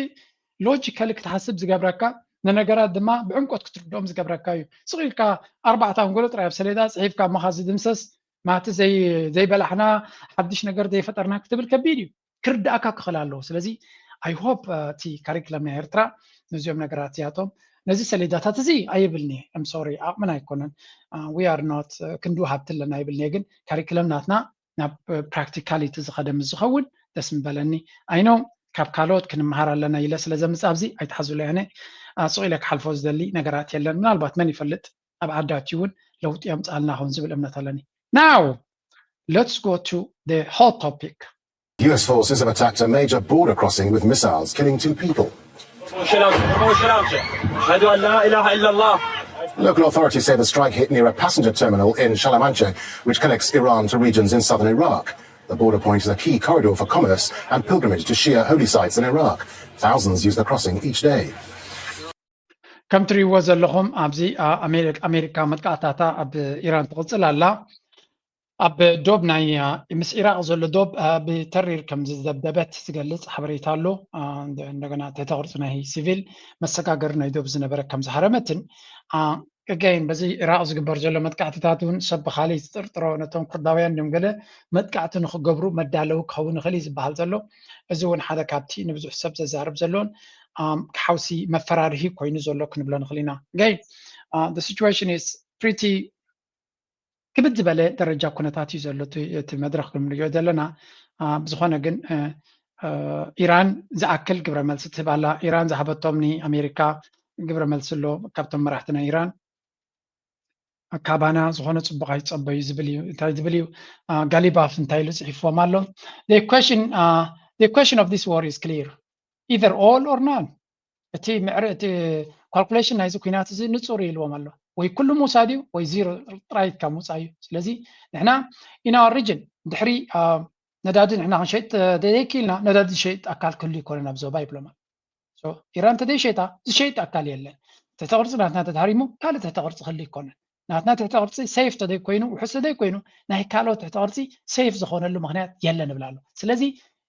logical ክትሓስብ ዝገብረካ ንነገራት ድማ ብዕምቆት ክትርድኦም ዝገብረካ እዩ። ስቕ ኢልካ ኣርባዕተ ኣንጎሎ ጥራይ ኣብ ሰሌዳ ፅሒፍካ እሞ ኻዚ ድምሰስ ማቲ ዘይበላሕና ሓድሽ ነገር ዘይፈጠርና ክትብል ከቢድ እዩ። ክርዳእካ ክኽእል ኣለዎ። ስለዚ I hope እቲ ካሪክለም ናይ ኤርትራ ነዚኦም ነገራት እዚኣቶም ነዚ ሰሌዳታት እዚ ኣይብልኒ I'm sorry ዓቕምና ኣይኮነን we are not ክንዲ ሃብቲ ኣለና ኣይብልኒ ግን ካሪክለም ናትና ናብ ፕራክቲካሊቲ ዝኸደ ምስ ዝኸውን ደስ ምበለኒ። I know ካብ ካልኦት ክንመሃር ኣለና ኢለ ስለ ዘምፅእ ኣብዚ ኣይትሓዙለይ ኣነ ስቕ ኢለ ክሓልፎ ዝደሊ ነገራት የለን። ምናልባት መን ይፈልጥ ኣብ ዓዲ ኣትዩ እውን ለውጢ የምፅኣልና ኸውን ዝብል እምነት ኣለኒ። Now let's go to the hot topic. U S forces have attacked a major border crossing with missiles, killing two people. Local authorities say the strike hit near a passenger terminal in Shalamanche, which connects Iran to regions in southern Iraq. The border point is a key corridor for commerce and pilgrimage to Shia holy sites in Iraq. Thousands use the crossing each day. ከም ትሪእዎ ዘለኹም ኣብዚ ኣሜሪካ መጥቃዕታታ ኣብ ኢራን ትቕፅል ኣላ። ኣብ ዶብ ናይ ምስ ኢራቅ ዘሎ ዶብ ብተሪር ከም ዝደብደበት ዝገልፅ ሓበሬታ ኣሎ። እንደገና ተተቅርፁ ናይ ሲቪል መሰጋገሪ ናይ ዶብ ዝነበረ ከም ዝሃረመትን እገይን በዚ ኢራቅ ዝግበር ዘሎ መጥቃዕትታት እውን ሰብ ብካሊእ ዝጥርጥሮ ነቶም ኩርዳውያን ድም ገለ መጥቃዕቲ ንክገብሩ መዳለዊ ክኸውን ይኽእል እዩ ዝበሃል ዘሎ። እዚ እውን ሓደ ካብቲ ንብዙሕ ሰብ ዘዛርብ ዘሎን ሓውሲ መፈራርሂ ኮይኑ ዘሎ ክንብሎ ንኽእል ኢና። እገይን the situation is pretty ክብድ ዝበለ ደረጃ ኩነታት እዩ ዘሎ እቲ መድረክ ክንሪኦ ዘለና። ብዝኾነ ግን ኢራን ዝኣክል ግብረ መልሲ ትህብ ኣላ። ኢራን ዝሃበቶም ንኣሜሪካ ግብረ መልሲ ኣሎ ካብቶም መራሕቲ ናይ ኢራን። ካባና ዝኾነ ፅቡቅ ኣይፀበዩ ዝብል እዩ። እንታይ ዝብል እዩ? ጋሊባፍ እንታይ ኢሉ ፅሒፍዎም ኣሎ? The question of this war is clear. Either all or none. እቲ ምዕረ እቲ ካልኩሌሽን ናይዚ ኩናት እዚ ንፁር ኢልዎም ኣሎ። ወይ ኩሉ ምውሳድ እዩ ወይ ዚሮ ጥራይ ኢልካ ምውፃእ እዩ። ስለዚ ንሕና in our region ድሕሪ ነዳዲ ንሕና ክንሸይጥ ተዘይክኢልና ነዳዲ ዝሸይጥ ኣካል ክህሉ ይኮነን ኣብ ዞባ ይብሎም ኣሎ። ኢራን እንተዘይሸይጣ ዝሸይጥ ኣካል የለን። ትሕተ ቅርፂ ናትና ተታሪሙ ካልእ ትሕተ ቅርፂ ክህሉ ይኮነን። ናትና ትሕተ ቅርፂ ሴፍ ተዘይኮይኑ ውሑስ ተዘይኮይኑ ናይ ካልኦት ትሕተ ቅርፂ ሴፍ ዝኾነሉ ምክንያት የለን እብል ኣሎ። ስለዚ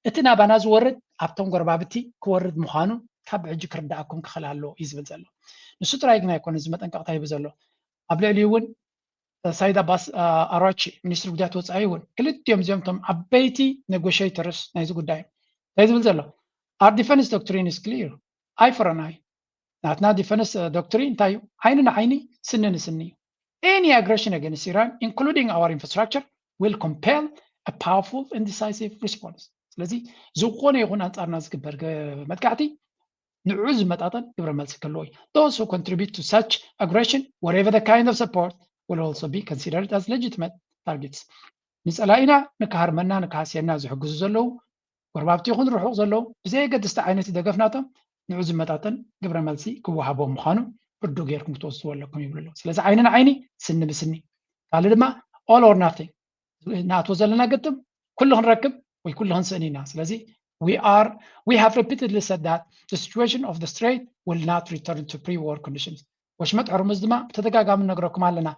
እቲ ናባና ዝወርድ ኣብቶም ጎረባብቲ ክወርድ ምዃኑ ካብ ሕጂ ክርዳኣኩም ክኽእል ኣለዎ እዩ ዝብል ዘሎ። ንሱ ጥራይ ግን ኣይኮነ እዚ መጠንቀቕታ ሂቡ ዘሎ። ኣብ ልዕሊኡ እውን ሳይድ ኣባስ ኣራቺ ሚኒስትሪ ጉዳያት ወፃኢ እውን ክልቲኦም እዚኦም እቶም ዓበይቲ ኔጎሽተርስ ናይዚ ጉዳይ እንታይ ዝብል ዘሎ our defense doctrine is clear, eye for an eye። ናትና ዲፈንስ ዶክትሪን እንታይ እዩ? ዓይኒ ንዓይኒ ስኒ ንስኒ እዩ። Any aggression against Iran including our infrastructure will compel a powerful and decisive response። ስለዚ ዝኾነ ይኹን ኣንፃርና ዝግበር መጥቃዕቲ ንዑ ዝመጣጠን ግብረ መልሲ ክህልዎ እዩ። Those who contribute to such aggression, whatever the kind of support, will also be considered as legitimate targets። ንፀላኢና ንክሃርመና ንክሃስየና ዝሕግዙ ዘለዉ ጎረባብቲ ይኹን ርሑቕ ዘለዉ ብዘየገድስቲ ዓይነት ደገፍ ናቶም ንዑ ዝመጣጠን ግብረ መልሲ ክወሃቦም ምዃኑ ርዱ ጌርኩም ክትወስድዎ ኣለኩም ይብሉ ኣለዉ። ስለዚ ዓይኒ ንዓይኒ ስኒ ብስኒ ካልእ ድማ all or nothing ንኣትዎ ዘለና ግጥም ኩሉ ክንረክብ ወይ ኩሉ ክንስእን ኢና። ስለዚ we are we have repeatedly said that the situation of the strait will not return to pre-war conditions። ወሽመጥ ሕርሙዝ ድማ ብተደጋጋሚ ነግረኩም ኣለና።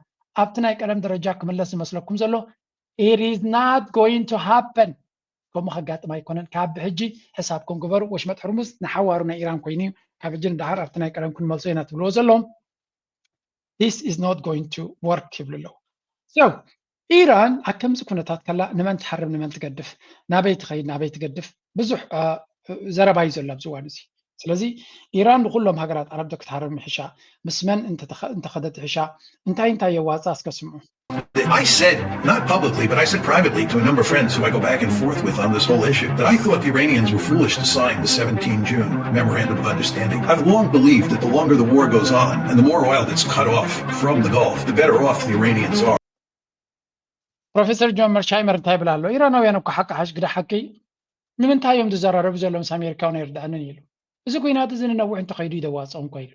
ኣብቲ ናይ ቀደም ደረጃ ክምለስ ዝመስለኩም ዘሎ it is not going to happen። ከምኡ ከጋጥም ኣይኮነን። ካብ ሕጂ ሕሳብኩም ግበሩ። ወሽመጥ ሕርሙዝ ንሓዋሩ ናይ ኢራን ኮይኑ እዩ። ካብ ሕጂ ንደሓር ኣብቲ ናይ ቀደም ክንመልሶ ኢና ትብልዎ ዘለዎም this is not going to work ይብሉ ኣለዉ። So ኢራን ኣብ ከምዚ ኩነታት ከላ ንመን ትሓርም ንመን ትገድፍ ናበይ ትኸይድ ናበይ ትገድፍ ብዙሕ ዘረባ እዩ ዘሎ ኣብዚ እዋን እዚ። ስለዚ ኢራን ንኩሎም ሃገራት ዓረብ ዶ ክትሓርም ይሕሻ ምስ መን እንተኸደት ይሕሻ እንታይ እንታይ የዋፅእ እስከ ስምዑ። I said, not publicly, but I said privately to a number of friends who I go back and forth with on this whole issue, that I thought the Iranians were foolish to sign the seventeen June Memorandum of Understanding. I've long believed that the longer the war goes on and the more oil that's cut off from the Gulf, the better off the Iranians are. ፕሮፌሰር ጆን መርሻይመር እንታይ ይብል ኣሎ? ኢራናውያን እኮ ሓቂ ሓሽ ግዳ ሓቂ ንምንታይ እዮም ዝዘራረቡ ዘሎ ምስ ኣሜሪካውን ኣይርድኣንን ኢሉ። እዚ ኩናት እዚ ንነዊሕ እንተኸይዱ ይደዋፅኦም እኮ ኢሉ።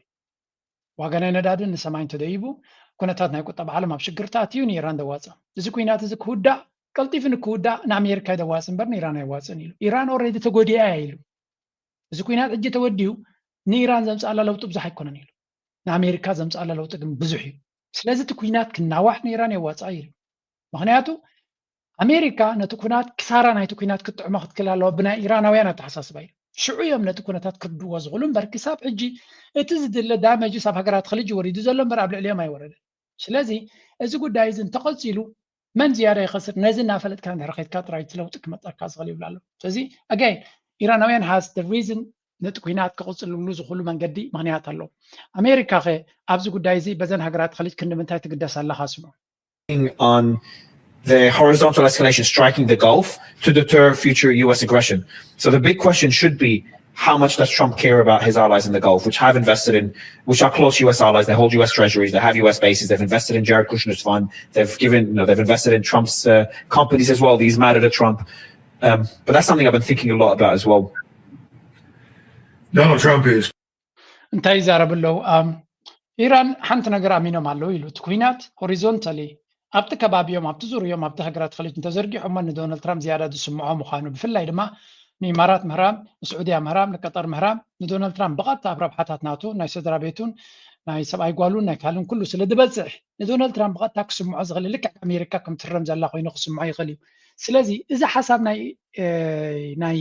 ዋጋ ናይ ነዳዲ ንሰማይ እንተደይቡ ኩነታት ናይ ቁጠባ ዓለም ኣብ ሽግር ተኣትዩ ንኢራን ደዋፅኦም። እዚ ኩናት እዚ ክውዳእ ቀልጢፉ ንክውዳእ ንኣሜሪካ ይደዋፅ እምበር ንኢራን ኣይዋፅን ኢሉ። ኢራን ኦሬዲ ተጎዲኣ እያ ኢሉ። እዚ ኩናት ሕጂ ተወዲኡ ንኢራን ዘምፅኣላ ለውጢ ብዙሕ ኣይኮነን ኢሉ። ንኣሜሪካ ዘምፅኣላ ለውጢ ግን ብዙሕ እዩ። ስለዚ እቲ ኩናት ክናዋሕ ንኢራን የዋፅኣ ኢሉ። ምክንያቱ ኣሜሪካ ነቲ ኩናት ክሳራ ናይቲ ኩናት ክትጥዕሞ ክትክእል ኣለዋ ብናይ ኢራናውያን ኣተሓሳስባ እዩ። ሽዑ እዮም ነቲ ኩነታት ክርድዎ ዝኽእሉ እምበር ክሳብ ሕጂ እቲ ዝድለ ዳመጅስ ኣብ ሃገራት ኸሊጅ ወሪዱ ዘሎ እምበር ኣብ ልዕሊኦም ኣይወረደን። ስለዚ እዚ ጉዳይ እዚ እንተቐፂሉ መን ዝያዳ ይኸስር ነዚ እናፈለጥካ እንድሕር ከይድካ ጥራይ እቲ ለውጢ ክመፀካ ዝኽእል ይብል ኣሎ። ስለዚ ኣጋይን ኢራናውያን has the reason ነቲ ኩናት ክቕፅልሉ ዝኽእሉ መንገዲ ምኽንያት ኣለዎ። ኣሜሪካ ኸ ኣብዚ ጉዳይ እዚ በዘን ሃገራት ኸሊጅ ክንዲ ምንታይ ትግደስ ኣለኻ ስምዑ። on the horizontal escalation striking the Gulf to deter future U S aggression. So the big question should be how much does Trump care about his allies in the Gulf, which have invested in, which are close U S allies, they hold U S treasuries, they have U S bases, they've invested in Jared Kushner's fund, they've given, you know, they've invested in Trump's uh, companies as well. These matter to Trump. Um, but that's something I've been thinking a lot about as well. Donald Trump is እንታይ ይዛረቡ ኣለዉ? ኢራን ሓንቲ ነገር ኣሚኖም ኣለዉ ኢሉ እቲ ኩናት ሆሪዞንታሊ ኣብቲ ከባቢኦም ኣብቲ ዙርዮም ኣብቲ ሃገራት ኸሊጅ እንተዘርጊሖሞ ንዶናልድ ትራምፕ ዝያዳ ዝስምዖ ምዃኑ ብፍላይ ድማ ንኢማራት ምህራም ንስዑድያ ምህራም ንቀጠር ምህራም ንዶናልድ ትራምፕ ብቐጥታ ኣብ ረብሓታት ናቱ ናይ ስድራ ቤቱን ናይ ሰብኣይ ጓሉን ናይ ካልእን ኩሉ ስለ ዝበፅሕ ንዶናልድ ትራምፕ ብቐጥታ ክስምዖ ዝኽእል ልክዕ ኣሜሪካ ከም ትረም ዘላ ኮይኑ ክስምዖ ይኽእል እዩ። ስለዚ እዚ ሓሳብ ናይ ናይ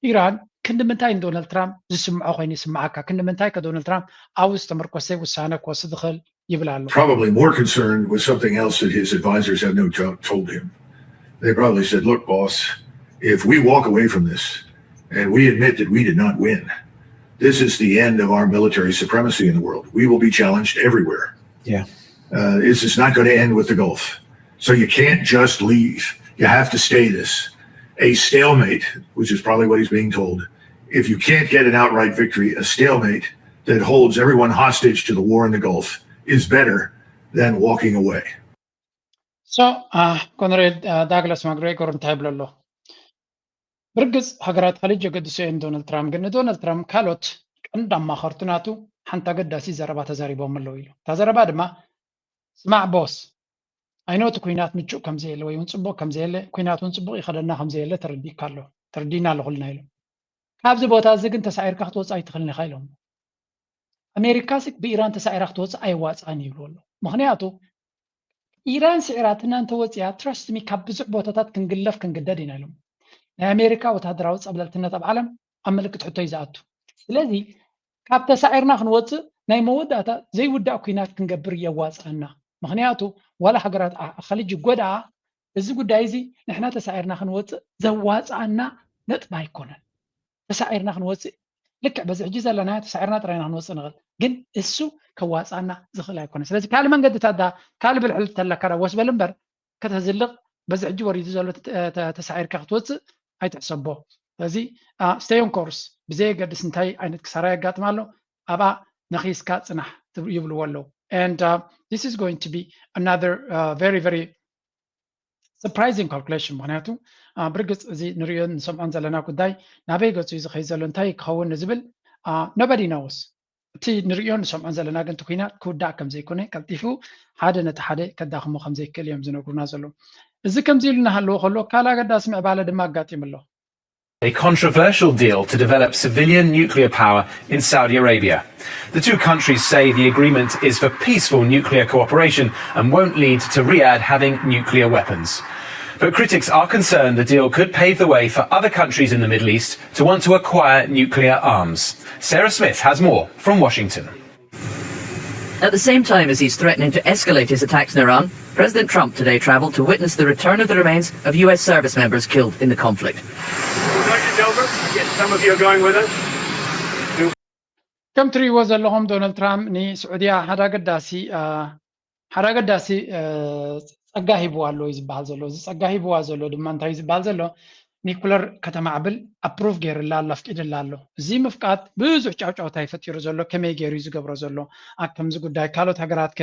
ኢራን ክንዲ ምንታይ ንዶናልድ ትራምፕ ዝስምዖ ኮይኑ ይስምዓካ? ክንዲ ምንታይ ከዶናልድ ትራምፕ ኣብኡ ዝተመርኮሰ ውሳነ ክወስድ ዝኽእል ይብል ኣሎ? Probably more concerned with something else that his advisors have no doubt told him. They probably said, look, boss, if we walk away from this and we admit that we did not win, this is the end of our military supremacy in the world. We will be challenged everywhere. Yeah. Uh, this is not going to end with the Gulf. So you can't just leave. You have to stay this. A stalemate, which is probably what he's being told, if you can't get an outright victory, a stalemate that holds everyone hostage to the war in the Gulf is better than walking away. So, uh, ኮነሬል ዳግላስ ማግሬጎር እንታይ ይብሎ ኣሎ? ብርግፅ ሃገራት ኸሊጅ የገድሶ እየን ዶናልድ ትራምፕ ግን ንዶናልድ ትራምፕ ካልኦት ቀንዲ ኣማኸርቲ ናቱ ሓንቲ ኣገዳሲ ዘረባ ተዛሪቦም ኣለዉ ኢሉ። እታ ዘረባ ድማ ስማዕ ቦስ፣ ኣይኖቲ ኩናት ምቹእ ከም ዘየለ ወይ እውን ፅቡቅ ከም ዘየለ፣ ኩናት እውን ፅቡቅ ይኸደና ከም ዘየለ ተረዲእካ ኣሎ፣ ተረዲእና ኣሎ ኩልና ኢሎም። ካብዚ ቦታ እዚ ግን ተሳዒርካ ክትወፅእ ኣይትኽእልን ኢኻ ኢሎም። ኣሜሪካ ሲ ብኢራን ተሳዒራ ክትወፅእ ኣየዋፅኣን ይብሉ ኣሎ። ምክንያቱ ኢራን ስዒራትና እንተወፂኣ፣ trust me፣ ካብ ብዙሕ ቦታታት ክንግለፍ ክንግደድ ኢና ኢሎም። ናይ ኣሜሪካ ወታደራዊ ፀብለልትነት ኣብ ዓለም ኣብ ምልክት ሕቶ እዩ ዝኣቱ። ስለዚ ካብ ተሳዒርና ክንወፅእ ናይ መወዳእታ ዘይውዳእ ኩናት ክንገብር የዋፅኣና። ምክንያቱ ዋላ ሃገራት ኸሊጅ ይጎድኣ፣ እዚ ጉዳይ እዚ ንሕና ተሳዒርና ክንወፅእ ዘዋፅኣና ነጥቢ ኣይኮነን። ተሳዒርና ክንወፅእ ልክዕ በዚ ሕጂ ዘለና ተሳዒርና ጥራይና ክንወፅእ ንኽእል፣ ግን እሱ ከዋፅኣና ዝኽእል ኣይኮነን። ስለዚ ካልእ መንገድታት ዳ ካልእ ብልሕልቲ ተለካ ዳ ወስ በል እምበር ከተዝልቕ በዚ ሕጂ ወሪዱ ዘሎ ተሳዒርካ ክትወፅእ ኣይትሕሰቦ። ስለዚ stay on course፣ ብዘየገድስ እንታይ ዓይነት ክሳራ የጋጥም ኣሎ ኣብኣ ነኺስካ ፅናሕ ይብልዎ ኣለዉ። And this is going to be another very very surprising calculation። ምክንያቱ ብርግፅ እዚ ንሪኦን ንሰምዖን ዘለና ጉዳይ ናበይ ገፁ እዩ ዝኸይድ ዘሎ፣ እንታይ ክኸውን ንዝብል nobody knows። እቲ ንሪኦን ንሰምዖን ዘለና ግን እቲ ኩናት ክውዳእ ከም ዘይኮነ፣ ቀልጢፉ ሓደ ነቲ ሓደ ከዳኽሞ ከም ዘይክእል እዮም ዝነግሩና ዘለዉ። እዚ ከምዚ ኢሉ እናሃለወ ከሎ ካልእ ኣገዳሲ ምዕባለ ድማ ኣጋጢሙ ኣሎ። A controversial deal to develop civilian nuclear power in Saudi Arabia. The two countries say the agreement is for peaceful nuclear cooperation and won't lead to Riyadh having nuclear weapons. But critics are concerned the deal could pave the way for other countries in the Middle East to want to acquire nuclear arms. Sarah Smith has more from Washington. At the same time as he's threatening to escalate his attacks in Iran, President Trump today traveled to witness the return of the remains of U S service members killed in the conflict. Doctor Delbert, yes, some of you are going with us. ከም ትርእይዎ ዘለኹም ዶናልድ ትራምፕ ንስዑድያ ሓደ ኣገዳሲ ሓደ ኣገዳሲ ጸጋ ሂብዋ ኣሎ እዩ ዝበሃል ዘሎ። እዚ ጸጋ ሂብዋ ዘሎ ድማ እንታይ እዩ ዝበሃል ዘሎ? ኒኩለር ከተማዕብል ኣፕሩቭ ገይርላ ኣሎ፣ ኣፍቂድላ ኣሎ። እዚ ምፍቃድ ብዙሕ ጫውጫውታ እዩ ፈጢሩ ዘሎ። ከመይ ገይሩ እዩ ዝገብሮ ዘሎ? ኣብ ከምዚ ጉዳይ ካልኦት ሃገራት ከ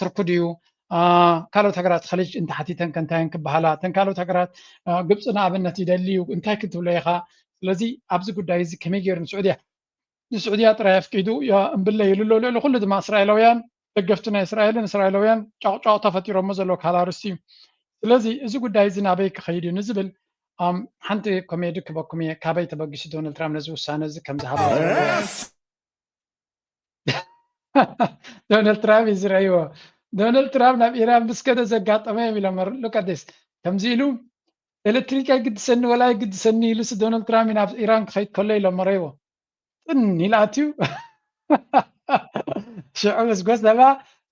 ትርኩ ድዩ? ካልኦት ሃገራት ኸሊጅ እንተሓቲተን ከ እንታይ እየን ክበሃላ? እተን ካልኦት ሃገራት ግብፂ ንኣብነት ይደሊ እዩ እንታይ ክትብሎ ኢኻ? ስለዚ ኣብዚ ጉዳይ እዚ ከመይ ገይሩ ንስዑድያ ንስዑድያ ጥራይ ኣፍቂዱ እምብለ ኢሉ ኣሎ። ልዕሊ ኩሉ ድማ እስራኤላውያን ደገፍቲ ናይ እስራኤልን እስራኤላውያን ጫቕጫቕ ተፈጢሮሞ ዘሎ ካልእ ኣርእስቲ እዩ። ስለዚ እዚ ጉዳይ እዚ ናበይ ክኸይድ እዩ ንዝብል ሓንቲ ኮሜዲ ክበኩም እየ። ካበይ ተበጊሱ ዶናልድ ትራምፕ ነዚ ውሳነ እዚ ከም ዝሃበ ዶናልድ ትራምፕ እዩ ዝረእይዎ። ዶናልድ ትራምፕ ናብ ኢራን ምስ ከደ ዘጋጠመ እዮም ኢሎም። ሉክ ኣት ዲስ ከምዚ ኢሉ ኤሌክትሪክ ኣይግድሰኒ ወላ ኣይግድሰኒ ኢሉሲ ዶናልድ ትራምፕ ናብ ኢራን ክኸይድ ከሎ ኢሎም መረይዎ። ጥን ኢሉ ኣትዩ። ሽዑ ምስ ጎሰመ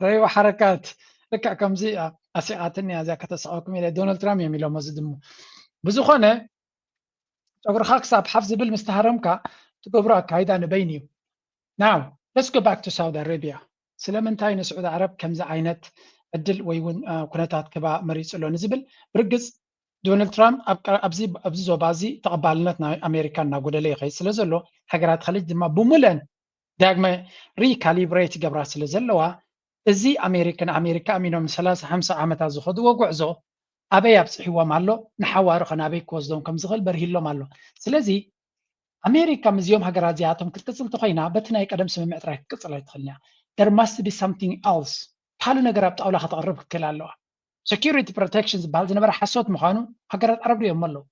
ረይዎ ሓረካት። ልክዕ ከምዚ ኣሲቓትኒ እያ እዚኣ ከተስቐኩም ኢለ ዶናልድ ትራምፕ እዮም ኢሎሞ ዝድሙ። ብዝኾነ ጨጉርኻ ክሳብ ሓፍ ዝብል ምስ ተሃረምካ ትገብሮ ኣካይዳ ንበይኑ እዩ። Now let's go back to Saudi Arabia። ስለምንታይ ንስዑዲ ዓረብ ከምዚ ዓይነት ዕድል ወይ እውን ኩነታት ክባ መሪፁ ኣሎ ንዝብል ብርግፅ ዶናልድ ትራምፕ ኣብዚ ዞባ እዚ ተቐባልነት ናይ ኣሜሪካ እናጎደለ ይኸይድ ስለ ዘሎ ሃገራት ኸሊጅ ድማ ብሙለን ዳግመ ሪካሊብሬት ይገብራ ስለ ዘለዋ እዚ ኣሜሪካ ንኣሜሪካ ኣሚኖም ንሰላሳ ሓምሳ ዓመታት ዝኸድዎ ጉዕዞ ኣበይ ኣብፅሕዎም ኣሎ፣ ንሓዋሩ ኸ ናበይ ክወስዶም ከም ዝኽእል በርሂሎም ኣሎ። ስለዚ ኣሜሪካ ምስዚኦም ሃገራት እዚኣቶም ክትቅፅል ተኾይና በቲ ናይ ቀደም ስምምዕ ጥራይ ክትቅፅል ኣይትኽእልን እያ። There must be something else። ካልእ ነገር ኣብ ጣውላ ከተቕርብ ክትክእል ኣለዋ። Security protection ዝበሃል ዝነበረ ሓሶት ምዃኑ ሃገራት ዓረብ ሪኦሞ ኣለዉ።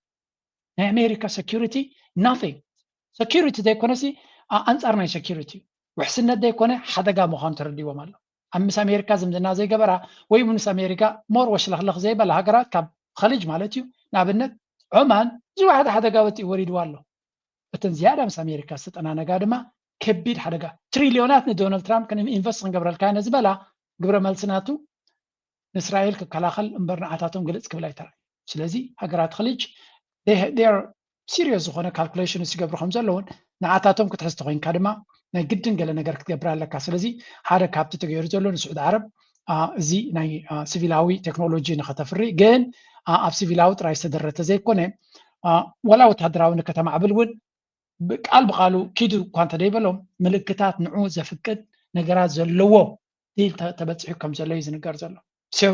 ናይ ኣሜሪካ security nothing። Security ዘይኮነሲ ኣንፃር ናይ security ውሕስነት ዘይኮነ ሓደጋ ምዃኑ ተረዲዎም ኣሎ። ኣብ ምስ ኣሜሪካ ዝምድና ዘይገበራ ወይ ምስ ኣሜሪካ more ወሽለኽለኽ ዘይበላ ሃገራት ካብ ኸሊጅ ማለት እዩ። ንኣብነት ዖማን ዝወሓደ ሓደጋ ወፂኡ ወሪድዋ ኣሎ። እተን ዝያዳ ምስ ኣሜሪካ ዝተጠናነጋ ድማ ከቢድ ሓደጋ ትሪልዮናት ንዶናልድ ትራምፕ ኢንቨስት ክንገብረልካ ኢና ዝበላ ግብረ መልሲ ናቱ ንእስራኤል ክከላኸል እምበር ንዓታቶም ግልፅ ክብል ኣይተራእዩ። ስለዚ ሃገራት ኸሊጅ ሲሪየስ ዝኾነ ካልኩሌሽን ዝገብሩ ከም ዘለውን ንዓታቶም ክትሕዝ ተኮይንካ ድማ ናይ ግድን ገለ ነገር ክትገብር ኣለካ። ስለዚ ሓደ ካብቲ ተገይሩ ዘሎ ንስዑድ ዓረብ እዚ ናይ ሲቪላዊ ቴክኖሎጂ ንኸተፍሪ ግን ኣብ ሲቪላዊ ጥራይ ዝተደረተ ዘይኮነ ዋላ ወታደራዊ ንከተማዕብል እውን ቃል ብቃሉ ኪዱ እኳ እንተደይበሎም ምልክታት ንዑ ዘፍቅድ ነገራት ዘለዎ ዲል ተበፂሑ ከም ዘሎ እዩ ዝንገር ዘሎ። So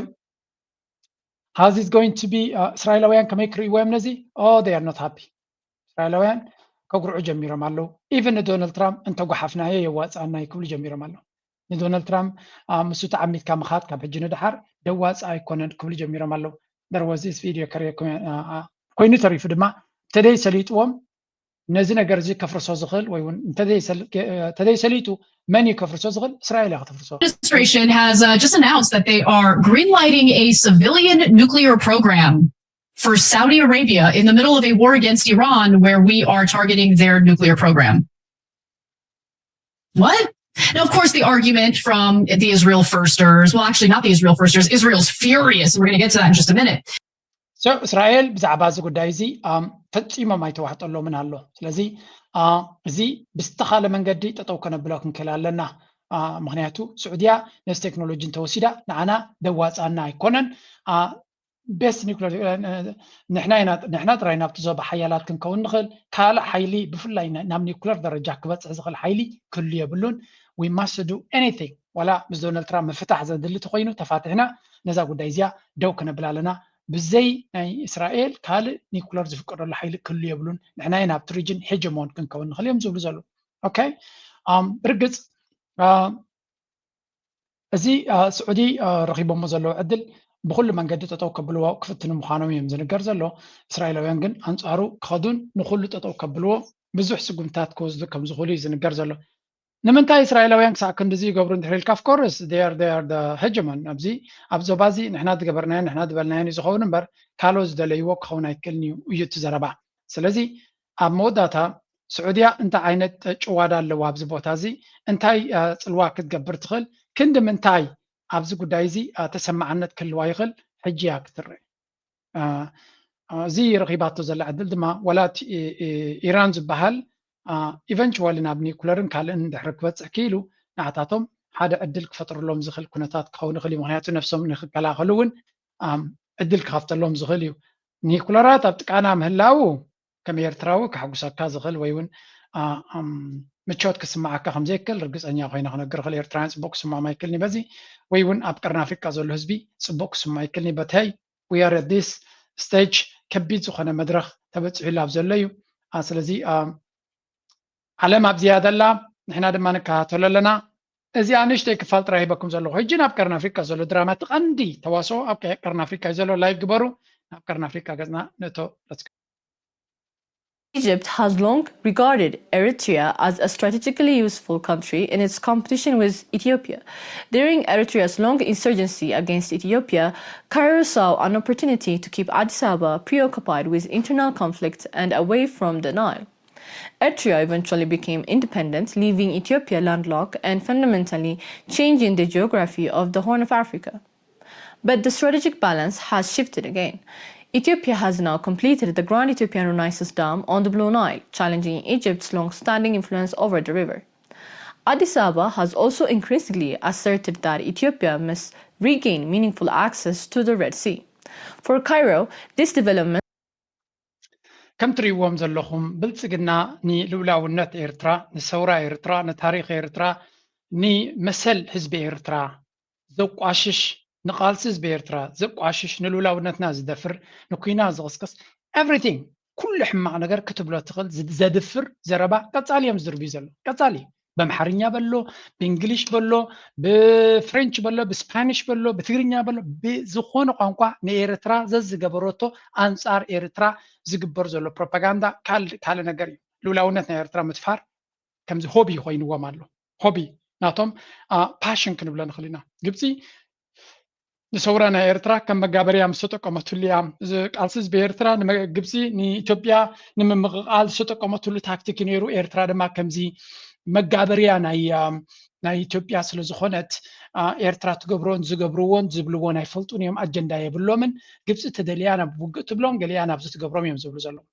how's it going to be? እስራኤላውያን ከመይ ክርእይዎ እዮም ነዚ? Oh, they are not happy። እስራኤላውያን ከጉርዑ ጀሚሮም ኣለዉ። ኢቨን ንዶናልድ ትራምፕ እንተጓሓፍናዮ የዋፅኣና እዩ ክብሉ ጀሚሮም ኣለዉ። ንዶናልድ ትራምፕ ምስኡ ተዓሚትካ ምኻድ ካብ ሕጂ ንድሓር ደዋፅእ ኣይኮነን ክብሉ ጀሚሮም ኣለዉ። There was this video ከርእየኩም ኮይኑ ተሪፉ ድማ እንተደይ ሰሊጥዎም ነዚ ነገር እዚ ከፍርሶ ዝኽእል ወይ እውን እንተደይ ሰሊጡ መን እዩ ከፍርሶ ዝኽእል? እስራኤል እያ ከተፍርሶ። Administration has uh, just announced that they are greenlighting a civilian nuclear program for Saudi Arabia in the middle of a war against Iran where we are targeting their nuclear program. What? Now, of course, the argument from the Israel firsters, well, actually, not the Israel firsters, Israel's furious. We're going to get to that in just a minute. So እስራኤል ብዛዕባ እዚ ጉዳይ እዚ ፈጺሞም ኣይተዋሕጠሎምን ኣሎ። ስለዚ እዚ ብዝተኻለ መንገዲ ጠጠው ከነብሎ ክንክእል ኣለና። ምክንያቱ ስዑድያ ነዚ ቴክኖሎጂ እንተወሲዳ ንዓና ደዋፃና ኣይኮነን። ቤስት ኒኩለር ንሕና ጥራይ ናብቲ ዞባ ሓያላት ክንከውን ንኽእል። ካልእ ሓይሊ ብፍላይ ናብ ኒኩለር ደረጃ ክበፅሕ ዝኽእል ሓይሊ ክህሉ የብሉን። We must do anything ዋላ ምስ ዶናልድ ትራምፕ ምፍታሕ ዘድሊ ተኮይኑ ተፋቲሕና ነዛ ጉዳይ እዚኣ ደው ክነብል ኣለና። ብዘይ ናይ እስራኤል ካልእ ኒኩለር ዝፍቀደሉ ሓይሊ ክህሉ የብሉን። ንሕና ኢና ኣብቲ ሪጅን ሄጀሞን ክንከውን ንኽእል እዮም ዝብሉ ዘለዉ። ኦኬ፣ ብርግፅ እዚ ስዑዲ ረኺቦሞ ዘለዉ ዕድል ብኩሉ መንገዲ ጠጠው ከብልዎ ክፍትኑ ምዃኖም እዮም ዝንገር ዘሎ። እስራኤላውያን ግን ኣንጻሩ ክኸዱን ንኩሉ ጠጠው ከብልዎ ብዙሕ ስጉምታት ክወስዱ ከም ዝኽእሉ እዩ ዝንገር ዘሎ። ንምንታይ እስራኤላውያን ክሳዕ ክንድዚ ይገብሩ እንድሕር ኢልካ፣ of course they are hegemon ኣብዚ ኣብ ዞባ እዚ ንሕና ዝገበርናዮ ንሕና ዝበልናዮን እዩ ዝኸውን እምበር ካልኦት ዝደለይዎ ክኸውን ኣይክእልን እዩ እዩ እቲ ዘረባ። ስለዚ ኣብ መወዳእታ ስዑድያ እንታይ ዓይነት ጭዋዳ ኣለዋ ኣብዚ ቦታ እዚ እንታይ ጽልዋ ክትገብር ትኽእል፣ ክንዲ ምንታይ ኣብዚ ጉዳይ እዚ ተሰማዕነት ክህልዋ ይኽእል ሕጂ እያ ክትረእ። እዚ ረኺባቶ ዘላ ዕድል ድማ ዋላ ኢራን ዝበሃል ኢቨንቹዋሊ ናብ ኒኩለርን ካልእን ድሕሪ ክበፅሕ ክኢሉ ንዓታቶም ሓደ ዕድል ክፈጥርሎም ዝኽእል ኩነታት ክኸውን ይኽእል እዩ። ምክንያቱ ነብሶም ንክከላኸሉ እውን ዕድል ክኸፍተሎም ዝኽእል እዩ። ኒኩለራት ኣብ ጥቃና ምህላው ከም ኤርትራዊ ከሐጉሰካ ዝኽእል ወይ እውን ምቾት ክስማዓካ ከም ዘይክእል ርግፀኛ ኮይነ ክነግር ክእል። ኤርትራውያን ፅቡቅ ክስምዖም ኣይክእልን በዚ ወይ እውን ኣብ ቀርኒ ኣፍሪቃ ዘሎ ህዝቢ ፅቡቅ ክስምዖ ኣይክእልን። በተይ we are at this stage ከቢድ ዝኾነ መድረክ ተበፂሑሉ ኣብ ዘሎ እዩ። ስለዚ ዓለም ኣብዚኣ ደላ ንሕና ድማ ንከታተሎ ኣለና። እዚኣ ንእሽተይ ክፋል ጥራይ ሂበኩም ዘለኹ። ሕጂ ናብ ቀርኒ ኣፍሪቃ ዘሎ ድራማ እቲ ቀንዲ ተዋስኦ ኣብ ቀርኒ ኣፍሪቃ እዩ ዘሎ። ላይቭ ግበሩ። ናብ ቀርኒ ኣፍሪቃ ገጽና ንእቶ። Egypt has long regarded Eritrea as a strategically useful country in its competition with Ethiopia. During Eritrea's long insurgency against Ethiopia, Cairo saw an opportunity to keep Addis Ababa preoccupied with internal conflict and away from the Nile. Eritrea eventually became independent, leaving Ethiopia landlocked and fundamentally changing the geography of the Horn of Africa. But the strategic balance has shifted again. Ethiopia has now completed the Grand Ethiopian Renaissance Dam on the Blue Nile, challenging Egypt's long-standing influence over the river. Addis Ababa has also increasingly asserted that Ethiopia must regain meaningful access to the Red Sea. For Cairo, this development ከም ትርእይዎም ዘለኹም ብልጽግና ንልኡላውነት ኤርትራ፣ ንሰውራ ኤርትራ፣ ንታሪኽ ኤርትራ፣ ንመሰል ህዝቢ ኤርትራ ዘቋሽሽ፣ ንቓልሲ ህዝቢ ኤርትራ ዘቋሽሽ፣ ንልኡላውነትና ዝደፍር፣ ንኩናት ዝቕስቅስ፣ everything ኩሉ ሕማቕ ነገር ክትብሎ ትኽእል ዘድፍር ዘረባ ቀጻሊ እዮም ዝድርብዩ ዘለዉ። ቀጻሊ በምሓርኛ በሎ፣ ብእንግሊሽ በሎ፣ ብፍሬንች በሎ፣ ብስፓኒሽ በሎ፣ ብትግርኛ በሎ፣ ብዝኾነ ቋንቋ ንኤርትራ ዘዝገበረቶ ኣንጻር ኤርትራ ዝግበር ዘሎ ፕሮፓጋንዳ ካልእ ነገር እዩ። ልኡላውነት ናይ ኤርትራ ምድፋር ከምዚ ሆቢ ኮይንዎም ኣሎ። ሆቢ ናቶም ፓሽን ክንብሎ ንኽእል ኢና። ግብፂ ንሰውራ ናይ ኤርትራ ከም መጋበርያ ምስ ተጠቀመትሉ እያ። እዚ ቃልሲ ህዝቢ ኤርትራ ንግብፂ ንኢትዮጵያ ንምምቕቓል ዝተጠቀመትሉ ታክቲክ እዩ ነይሩ። ኤርትራ ድማ ከምዚ መጋበርያ ናይ ናይ ኢትዮጵያ ስለ ዝኾነት ኤርትራ ትገብሮን ዝገብርዎን ዝብልዎን ኣይፈልጡን እዮም። ኣጀንዳ የብሎምን። ግብፂ ተደልያ ናብ ውግእ ትብሎም፣ ገሊኣ ናብዚ ትገብሮም እዮም ዝብሉ ዘለዉ።